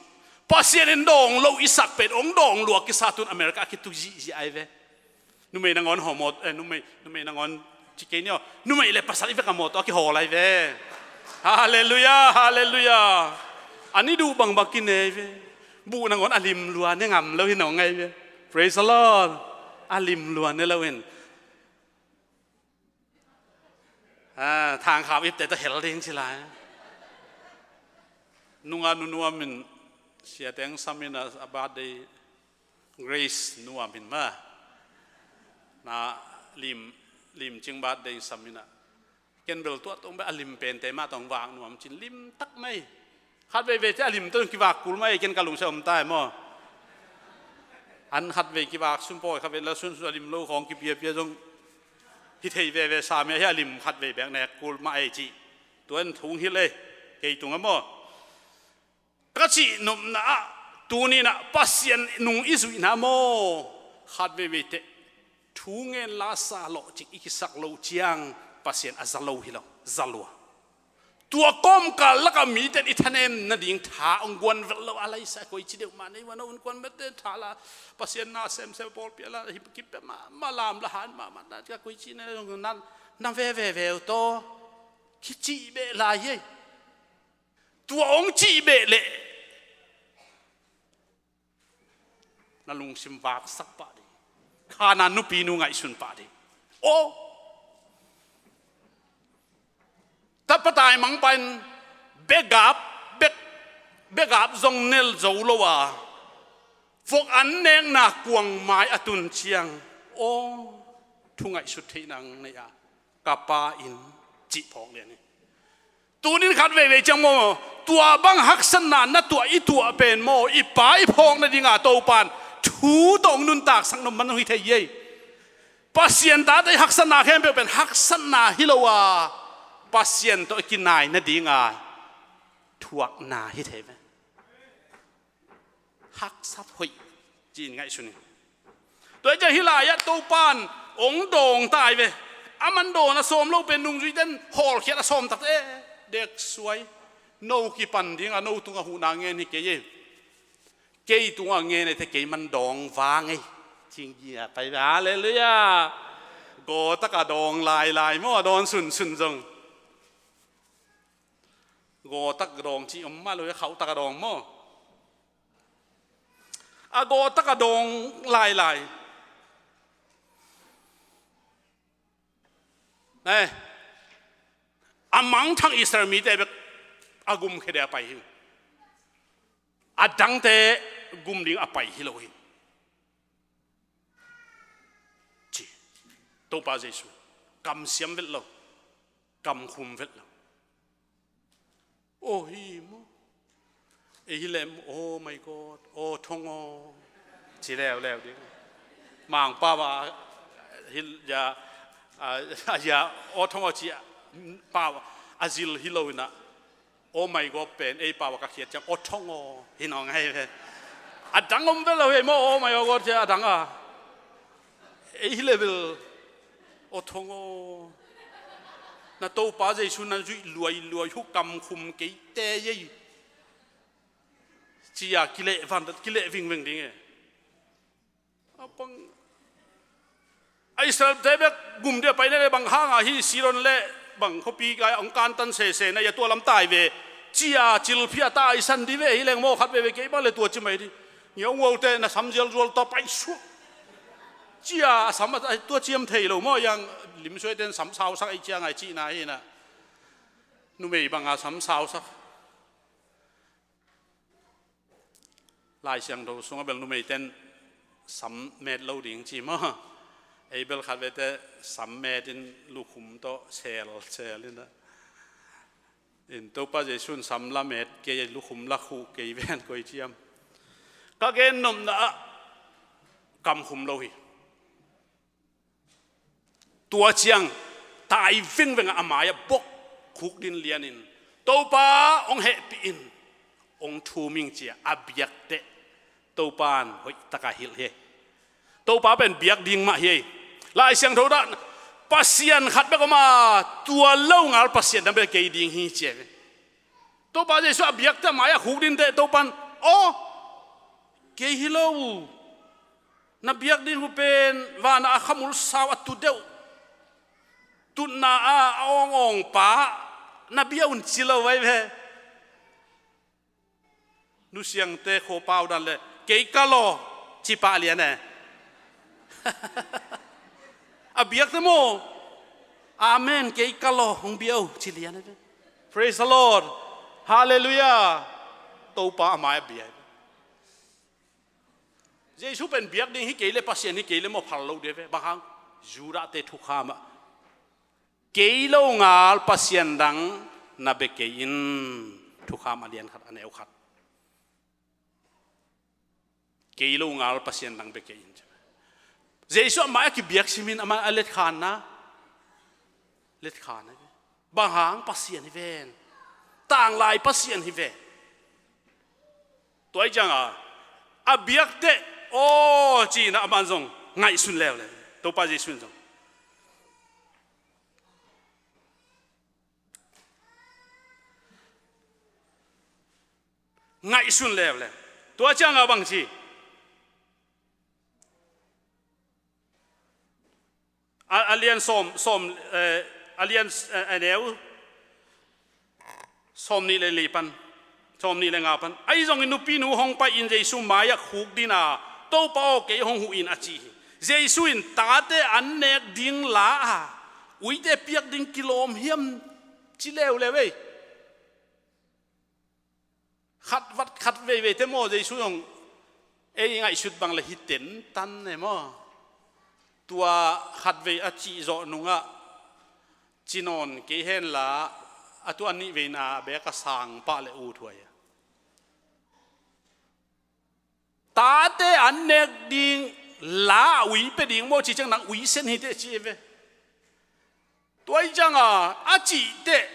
Pasian in dawng lo i sak pen hong dawng lua kisa tun America a kitu zihziah ai ve. Numei nangawn hawh mawtaw, eh, numei, numei nangawn ci kei ni aw. Numei le pasal i vek a mawtaw a kihawl ai ve. Halleluiah, halleluiah. A ni duh bangbang kinei ve. Buh nangawn a lim lua ne ngam lo hi nong ai ve. Praise the Lord. A lim lua ne lo in. Ah, thangkhau ipte tawh hel ding ci lai. Nunga Nu Nuam in, Sia Teng Sam in a, a birthday, Grace Nuam in mah. Na lim, lim cing birthday sam in a. Ken bel tua tong bel a lim pente mah tawh vak nuam cin lim tak mai. Khat veiveite a lim tawh kivak kul mah ei, ken ka lungsia om ta ei maw. An khat vei kivak sun pawi khat vei la sun sun a lim lo khawng kipiapia zong hi thei veve sa mia hi a lim khat vei bek nek kul mah ei cih. Tua in thu hong hilh ei, kei tungah maw. Ka cih nopna ah tuni-in ah Pasian nung i zuihna maw. Khat veiveite thu ngen la sa lawhcing i kisak loh ciang Pasian a za lo hi lo, za lua. Tua kawmkal lakah mite in i thanem nading tha hong guan velh lo a, laisa koici deuh mah nei ua, na un kuan mete tha la, Pasian na semsem pawlpi a la, hi kipia mah, mah lam la han mah, mah na cia koici na, na, na veve veu tawh kicih beh lai hi. Tua hong cih beh leh na lungsim vaksak pah ding. Khanaan nupi nu ngaihsun pah ding. Aw. Tapa taimang pa in begap, be, begap zong nel zo lo a, vok an nekna kuang mai a tun ciang, aw, thu ngaihsut theihna nei a, ka pa in cih phawk lian hi. Tunin khat veivei ciang maw, tua bang haksatna na tuah, i tuah pen maw, i pa i phawk nadinga Topan thu tawh hong nuntaksak nop man hong hi thei hi ei. Pasian tate i haksatna khempeuh pen haksatna hi lo a, Pasian tawh i kinai nadinga thuakna hi thei ve. Haksat hoih ci-in ngaihsun hi. Tua hi ciang hih lai-ah Topan hong dawng ta hi ve. A man dawn a sawm lo pen nungzuite in hawlkhiat a sawm takte, deksuai. No kipan dinga no tungah huhna ngen hi kei ei. Kei tungah ngen ei te kei man dawng vang ei. Cinggi a pai ve. Halleluiah. Gawtak a dawng lailai maw, a dawn sunsun zong. Gawtak dawng cih om mah lo, khauhtak a dawng maw. A gawtak a dawng lailai. Eh, a mangthang Israel mite bek a gumkhia ding a pai hi. A dangte gum ding a pai hi lo hi. Ci. Topa Jesu. Kamsiam vet lo. Kamkhum vet lo. Aw hi maw. Ei hi lem, oh my God, aw thong aw. Ci leuleu ding. Mangpau a, hi ya, a, a ya, aw thong aw ci a, pau a, a zil hi lo in a. Oh my God pen, ei pau a ka khiat ciang, aw thong aw, hi nawn ngai ve. A dang om vet lo hi maw, oh my God ci a dang a. Ei hi level, aw thong aw. Na Topa Jesu na zuih luailuai, hu kamkhum keite ei. Ci a kileh van, kileh vingveng ding e. A pang, a Israel te bek gum ding a pai na le bang hang a hi Sidon le bang khuapi kai hong kantan sese na, a tua lam tai ve. Ci a cilphia taisan ding ve hi leng maw, khat veve kei bang le tua ci mai ding. Ngiau nguaute na sam zialzual ta pai suak. Ci a a sam a tua ciam thei lo maw, yang limsuaite in sam sausak ei ciang ai cihna hi na. Numei bang a sam sausak. Lai Siangtho sungah bel numeite in sam met lo ding ci maw. Ei bel khat vete sam met in lukhum tawh sel sel in a. In Topa Jesu in sam la met kei, lukhum la khuh kei ven koi ciam. Ka gen nopna ah kamkhum lo hi. Tua ciang tai vingveng a mai-ah bok khuk din lianin, Topa hong hehpih in, hong thum ing ci a a biak teh. Topa in hoih taka hilh hi. Topa pen biak ding mah hi. Lai Siangtho dah Pasian khat bek om a, tua lo ngal Pasian dang bek kei ding hi ci hi. Topa Jesuh a biakte a mai-ah khukdin teh Topa in, aw, kei hi lo. Na biak ding uh pen vanah a khamul sau a tu deuh, tutna a awngawng pa na bia un ci lo vai ve. Nu Siangte khuapa uh dan le, kei ka law, ci pah lian e. A biakte maw, amen, kei ka law hong bia uh ci lian e. Praise the Lord. Halleluiah. Topa a mai-ah bia hi. Jesuh pen biak ding hi kei le, Pasian hi kei le maw, phal lo ding ve. Bang hang? Judahte thukham ah, kei lo ngal Pasian dang na bia kei in. Thukham a lian khat, a neu khat. Kei lo ngal Pasian dang bia kei in. Jesuh a mai-ah kibiak simin, a mai-ah letkhanna, letkhanna hi ve. Bang hang? Pasian hi ven. Tanglai Pasian hi ve. Tua hi ciangah a biak teh aw ci-in ah, aman zong ngaihsun leuleu. Topa Jesuh in zong ngaihsun leuleu. Tua ciangah bang ci? A, a lian sawm, sawm, eh, a lian, eh, a neu sawm nih le li pan, sawm nih le nga pan. Ahi zongin nupinu hong pai-in Jesuh mai-ah khukdin a, Topa aw, kei hong huh in, a ci hi. Jesuh in, tate an nek ding la a uite piak ding kilawm hiam, ci leuleu ei. Khat vat khat veivei te maw, Jesuh zong ei ngaihsut bang le hi tentan ne maw. Tua khatvei a cih zawh nungah ci nawn kei henla, a tua nihveina beek a sang pah le ut huai a, tate an nek ding la a ui pia ding maw, ci ciang nang ui sen hi teh ci ve. Tua hi cianga a cih teh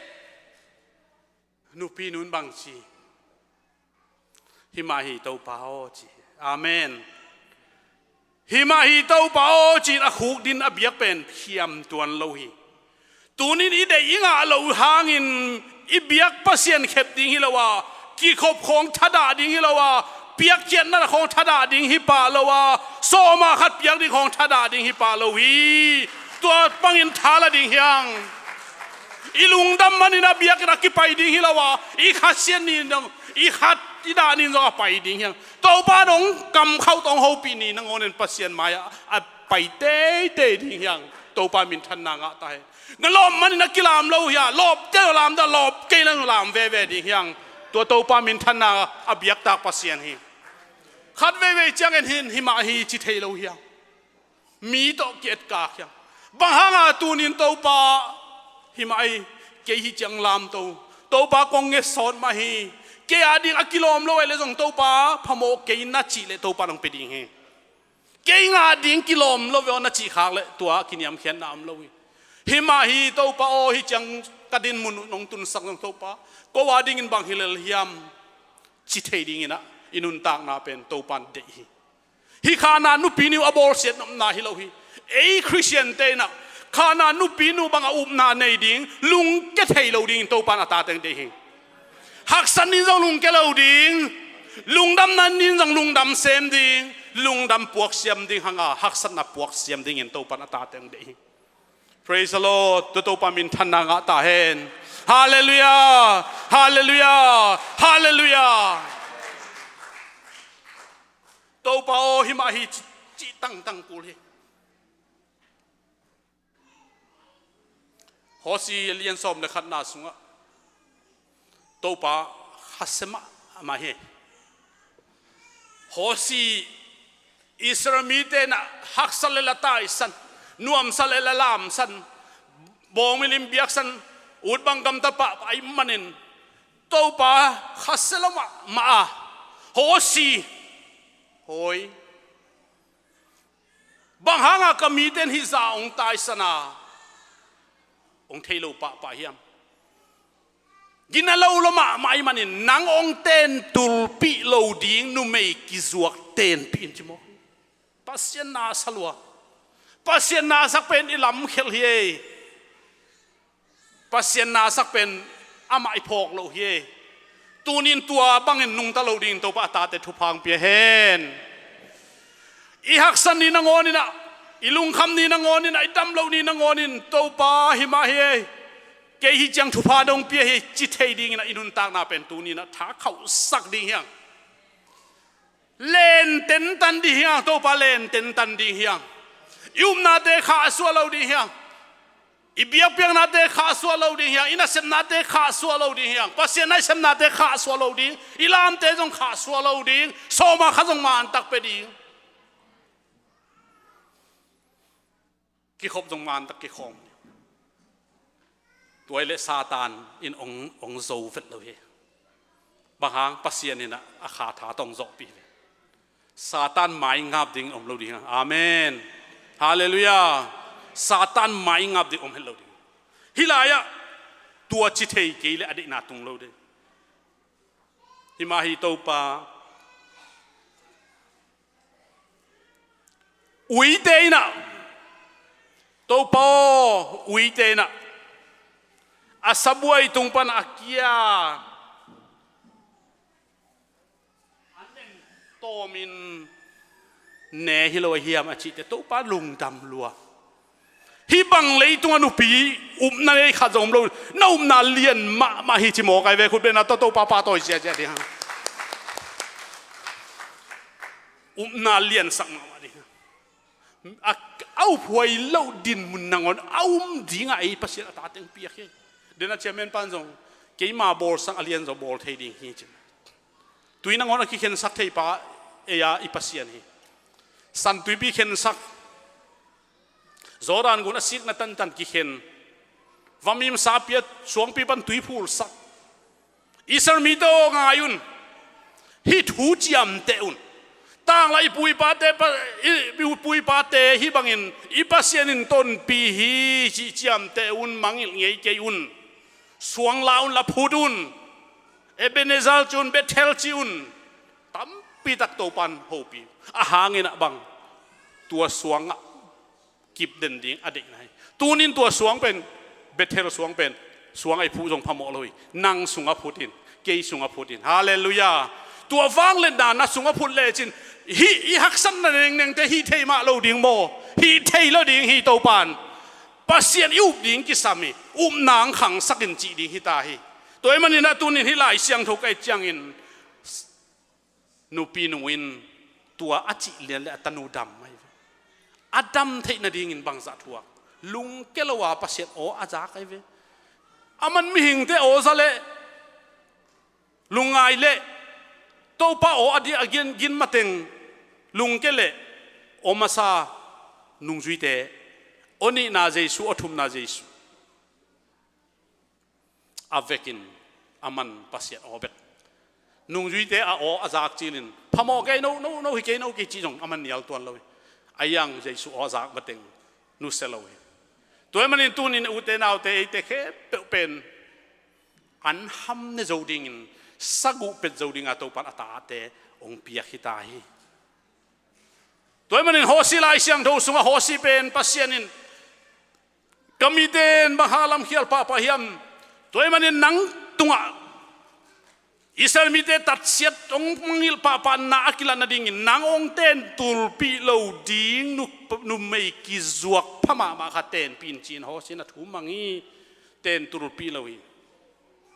nupi nun bang ci? Himah hi Topa aw, ci. Amen. Himah hi Topa aw, ci-in a khukdin a biak pen phiam tuan lo hi. Tunin i deih i ngah loh hangin i biak Pasian khep ding hi lo a, kikhop khawng thadah ding hi lo a, piakkhiatna khawng thadah ding hi pah lo a, sawma khat piak ding khawng thadah ding hi pah lo hi. Tua bangin tha la ding hiang. I lungdam manin a biakinn a kipai ding hi lo a, i khat siat ni zong, i khat i dah ni zong a pai ding hiang. Topa nong kamkhauh tawng hopih ni nangawnin Pasian mai-ah a pai teitei ding hiang. Topa minthanna ngah ta hen. Na lawp manin a kilam lo hia, lawp kei lo lam dah, lawp kei lo lam veve ding hiang. Tua Topa minthanna a biaktak Pasian hi. Khat veivei ciangin hin himah hi ci thei lo hiang. Mi tawh ki-etkak hiang. Bang hanga tunin Topa himah hi, kei hi ciang lamto, Topa kong nget sawt mah hi. Kei a ding a kilawm lo ei le zong Topa phamawh kei na cih le Topa nong pia ding hi. Kei ngah ding kilawm lo ve aw na cih khak le tua kiniamkhiatna om lo hi. Himah hi Topa aw, hi ciang ka din mun uh nong tunsak zong Topa, ko a dingin bang hi lel hiam, ci thei dinginah i nuntakna pen Topa in deih hi. Hih khana nupi nih a bawlsiat nopna hi lo hi. Ei Khristian te inah khana nupi nu banga upna nei ding, lungkia thei lo dingin Topa in a tateng deih hi. Haksat nin zong lungkia lo ding, lungdamna nin zong lungdam sem ding, lungdam puaksiam ding hanga haksatna puaksiam dingin Topa in a tateng deih hi. Praise the Lord. Tua Topa minthanna ngah ta hen. Halleluiah. Halleluiah. Halleluiah. Topa aw, himah hi ci, ci tangtang kul hi. Hosea lian sawm le khatna sungah Topa khasia mahmah hi. Hosea Israel mite inah haksa le la taisan, nuamsa le la lamsan, bawng milim biaksan, ut bang gamta pahpah ahih manin Topa khasia lo mahmah a, Hosea, hoi, bang hanga ka mite in hih zah hong taisan a, hong thei lo pahpah hiam? Gina lo lo mahmah ahih manin nang hong tentulpih lo ding numei kizuak tenpih in ci maw. Pasian na sa lua. Pasian na sak pen i lamkhelh hi ei. Pasian na sak pen amah i phawk lo hi ei. Tunin tua bangin nungta lo dingin Topa a tate thupha hong pia hen. I haksat ni nangawnin ah, i lungkham ni nangawnin ah, i dam lo ni nangawnin Topa hi mah hi ei. Kei hi ciang thupha dong pia hi ci thei dingin ah i nuntakna pen tunin ah tha khauhsak ding hiang. Len tentan ding hiang, Topa len tentan ding hiang. I upnate khahsuah lo ding hiang. I biakpiaknate khahsuah lo ding hiang. I nasepnate khahsuah lo ding hiang. Pasian nasepnate khahsuah lo ding. I lamte zong khahsuah lo ding. Sawma kha zong mantak pia ding. Kikhop zong mantak kikhawm. Tua i le Satan in ong, ong zo vet lo hi. Bang hang? Pasian in a, a kha tha tawh ong zawhpih ve. Satan mai ngap ding om lo ding. Amen. Halleluiah. Satan mai ngap ding om het lo ding. Hih lai-ah tua ci thei kei le a deihna tung lo ding. Hi mah hi Topa. Uite in ah, Topa aw, uite in ah a sabuai tung pan a kia an en tawmin ne hi lo a hiam a cihte Topa lungdam lua. Hih bang leitungah nupi upna nei khat zong om lo. Na upna lian mahmah hi ci mawk ai ve, khut bengna tawh Topa pahtawi ziahziah ding hang. Upna liansak mahmah ding hang. A, a uphuai loh dinmun nangawn a um dingah ei Pasian a tate hong piak hi. Dena chairman pan zong keima bawlsang a lian zaw bawl thei ding hi ci. Tui nangawn a kikhensak thei pa ei a i Pasian hi. San tuipi khensak. Jordan gun a sikna tantan kikhen. Vamim sapi a suangpi pan tui phulsak. Israel mite aw, ngai un. Hih thu ciamteh un. Tanglai i pu i pate pa, i, i pu i pate hih bangin i Pasian in tonpih hi cih ciamteh un, mangngilh ngei kei un. Suang la un, la phut un. Ebenezer ci un, Bethel ci un. Tampi tak Topan hopih. A hangin ah bang tua suangah kip den ding a deihna hi. Tunin tua suang pen, Bethel suang pen, suang a i phuh zong phamawh lo hi. Nang sungah phut in, kei sungah phut in. Halleluiah. Tua vangliatna na sungah phut lecin hih i haksatna nengnengte hih thei mah lo ding maw? Hih thei lo ding hi. Topan Pasian i up ding kisam hi. Upna hong khangsak in cih ding hi ta hi. Tua ahih manin ah tunin hih Lai Siangtho ka et ciangin nupi nu in tua a cih lian le a tanu dam ahi ve. A dam theih nadingin bangzah thuak? Lungke lo a Pasian aw a zak ahi ve. A man mihingte aw za leh, lungngai leh, Topa aw a di a gin, gin mateng lungke leh, aw masa nungzuite, aw nihna Jesu, aw thumna Jesu. A vekin a man Pasian aw bek. Nungzuite a aw a zak cilin phamawh kei no, no, no hi kei no kei cih zong a man nial tuan lo hi. A iang Jesu aw a zak mateng nusia lo hi. Tua ahih manin tunin ute naute eite khempeuh pen an ham ne zo dingin saguh pet zo dinga Topan a tate hong piak hi ta hi. Tua ahih manin Hosea Lai Siangtho sungah Hosea pen Pasian in ka mite in bang hang lamkhial pahpah hiam? Tua ahih manin nang tungah Israel mite tatsiat hong mangngilh pahpahna a kilat nadingin nang hong tentulpih lo ding nu, numei kizuak pha mahmah khat tenpih in ci-in Hosea in a thu mang hi. Tentulpih lo hi.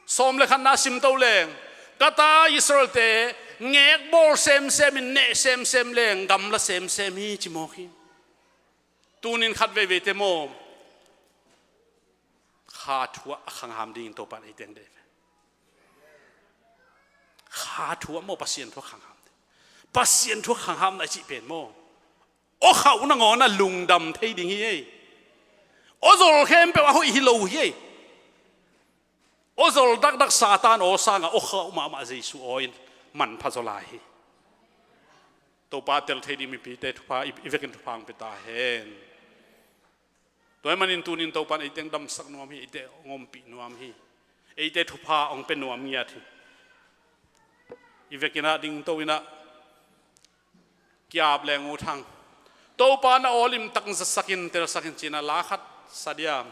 Sawm le khatna simto leng, ka ta Israelte ngekbawl semsem in, neh semsem leng gamla semsem hi ci mawk hi. Tunin khat veiveite maw, kha thuah a khangham dingin Topan ei teng dei ve. Kha thuah maw, Pasian thuah khangham ding. Pasian thuah khanghamna i cih pen maw, aw khauh nangawn a lungdam thei ding hi ei. Aw zol khempeuh a hoih hi lo hi ei. Aw zol dakdak Satan aw sangah aw khauh mahmah Jesu aw in manpha zaw lai hi. Topa tel thei ding mipite thupha i, i vekin thupha hong pia ta hen. Tua ahih manin tunin Topan ei teng damsak nuam hi, ei teng hong ompih nuam hi. eite thupha hong pia nuam ngiat hi. I vekin ah dingto in ah, Kiap Leng U Thang, Topa na aw limtak zasak in, telsak in ci-in ah la khat sa diam?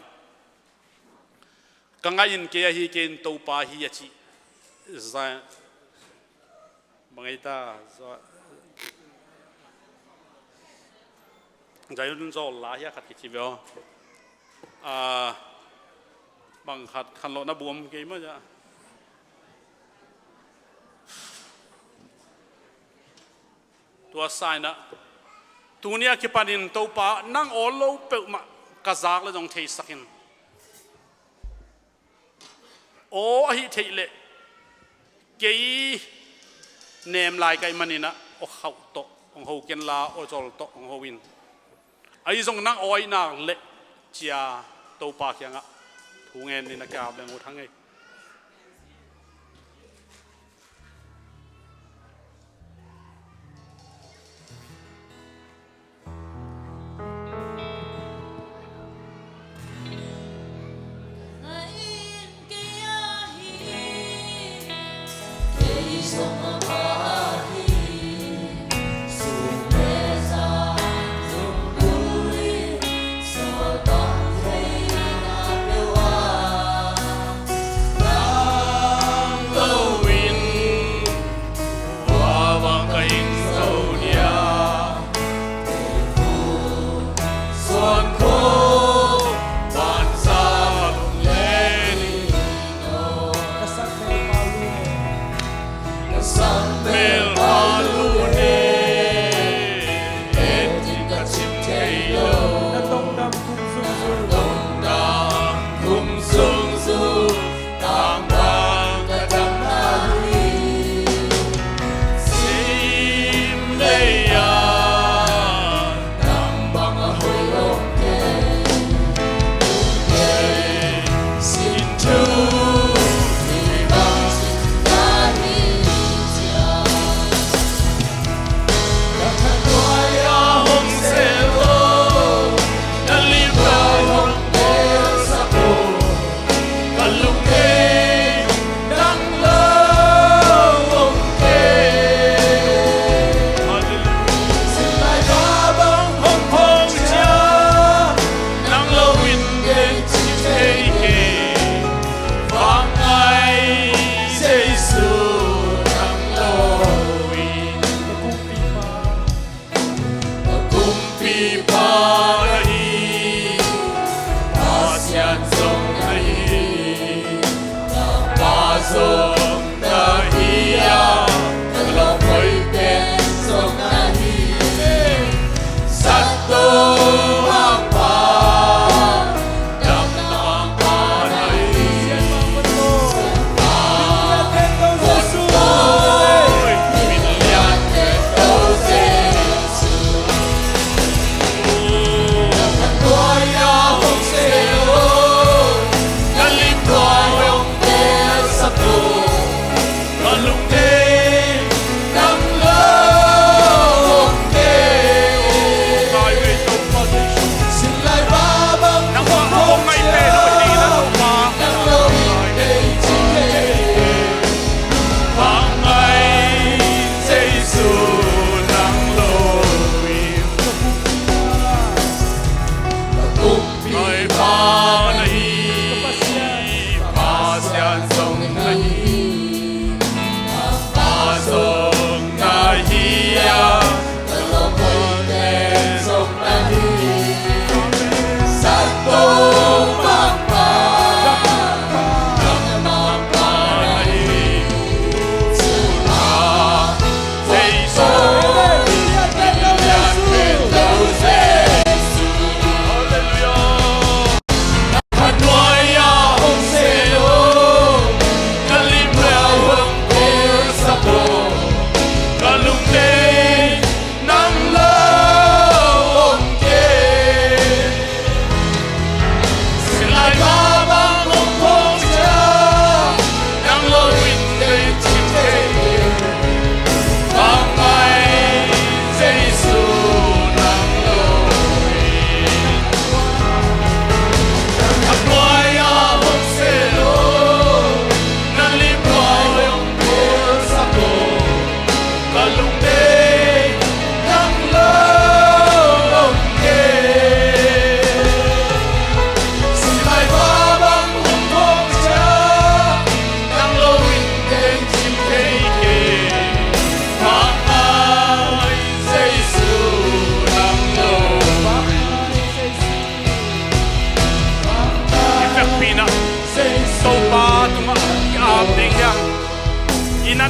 Ka ngaih in kei ahi kei in, Topa hi a ci. Za-, bang ei ta, za-, Zion Zawl la hi a khat kici ve aw. Ah, bang khat khanlawhna buam kei mah, za. Tua sa in ah, tuni a kipanin Topa nang aw lo peuhmah ka zak leh zong theisak in. Aw ahih theih leh kei nem lai ka hih manin ah, aw khauh tawh hong ho ken la, aw zawl tawh hong ho in. Ahi zong nang aw ahih nak leh, ci-a Topa kiangah thu ngen ni, na Kiap Leng U Thang ei.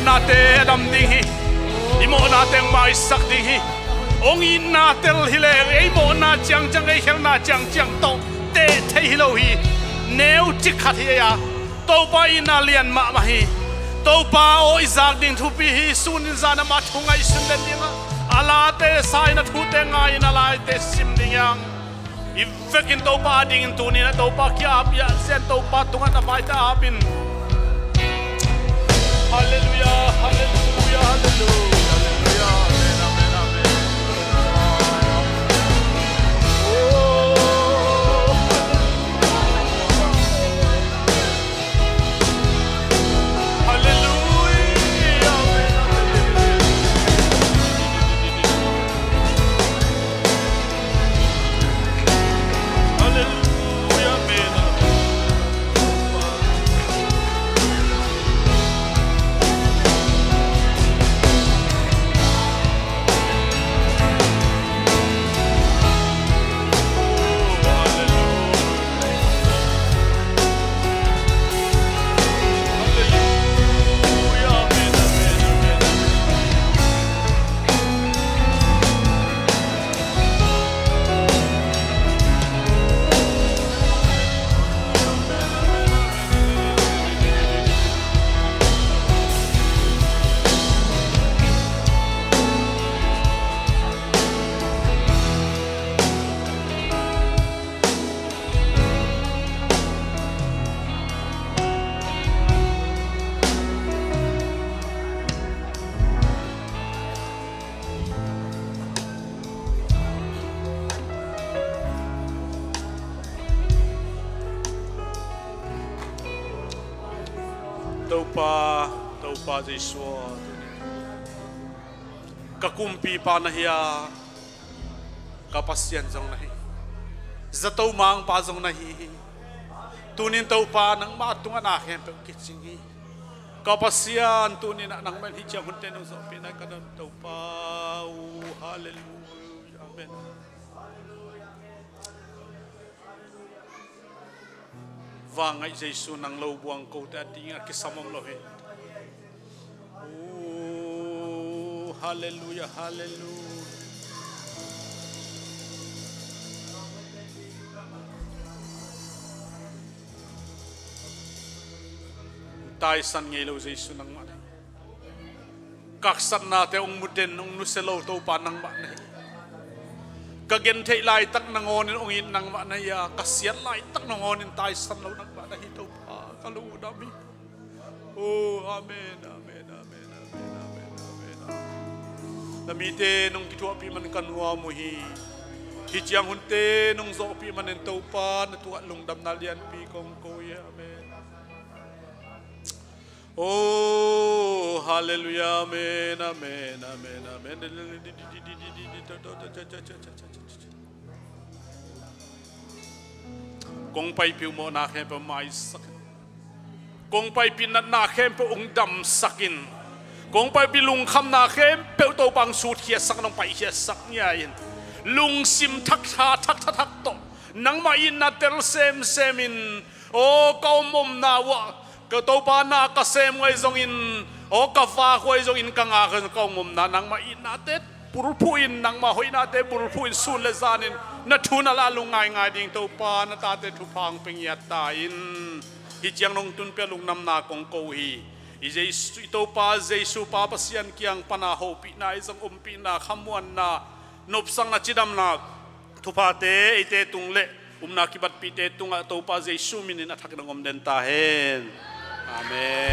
Nate a dam ding hi. I mawhna teng maisak ding hi. Hong itna tel hi leng ei mawhna ciangciang, ei khelhna ciangciang tawh teh thei hi lo hi. Neu cik khat hi ei a, Topa itna lian mahmah hi. Topa aw, i zak ding thupi hi. Sun in zan amah thu ngaihsun den dingah a late sa in a thute ngai in a laite sim ding hiang. I vekin Topa a dingin tuni-in a Topa kia ap i a sian Topa tungah na vaite ap in. Halleluia, halleluia, halleluia, halleluia. Amen, amen, amen. Oh, halleluia, amen, amen. Halleluia, amen. Topa, Topa Jesu aw, ka kumpipa na hi a, ka Pasian zong na hi, zato mangpa zong na hi hi. Tunin Topa nangmah tungah na khempeuh kicing hi. Ka Pasian, tunin ah nangmah in hih ciang hunte nong zawhpihna ka don Topa uh. Halleluia. Amen. Vangngaih Jesu, nang lo buang kote a dingin a kisam om lo hi. Oh, halleluia, halleluia. Taisan ngei lo Jesu nangmah na hi. Kaksatnate hong mu den, hong nusia lo Topa nangmah na hi. Ka gentheih laitak nangawnin hong it nangmah na hi a, ka siat laitak nangawnin taisan lo nangmah na hi Topa, ka lungdam hi. Oh, amen, amen, amen, amen, amen, amen, amen. Na mite nong kithuahpih man ka nuam uh hi. Hih ciang hunte nong zawhpih manin Topa na tungah lungdamna lianpi kong ko hi. Amen. Oh, halleluia, amen, amen, amen, amen. Kong paipih uh mawhna khempeuh maisak in. Kong paipih natna khempeuh hong damsak in. Kong paipih lungkhamna khempeuh Topa hong sutkhiasak, hong paikhiasak ngiat in. Lungsim thak tha, thak tha, thak tawh nangmah itna tel semsem in. Aw, ka om omna uh ah, ka Topa na ka sem uh ahi zongin, aw, ka vak uh ahi zongin, ka ngak uh ahi zongin, ka om omna nangmah itnate bulphuh in, nangmah hoihnate bulphuh in, sun le zanin na thu na la lungngaingai ding Topa na tate thupha hong pia ngiat ta in. Hih ciang nong tunpih a lungdamna kong ko uh hi. I Jesu, i Topa Jesu Pa Pasian kiang pana hopihna ahi zong, ompihna, khamuanna, nopsakna, cidamna, thuphate eite tung le upna kibatpihte tungah Topa Jesu minin a thakin hong om den ta hen. Amen.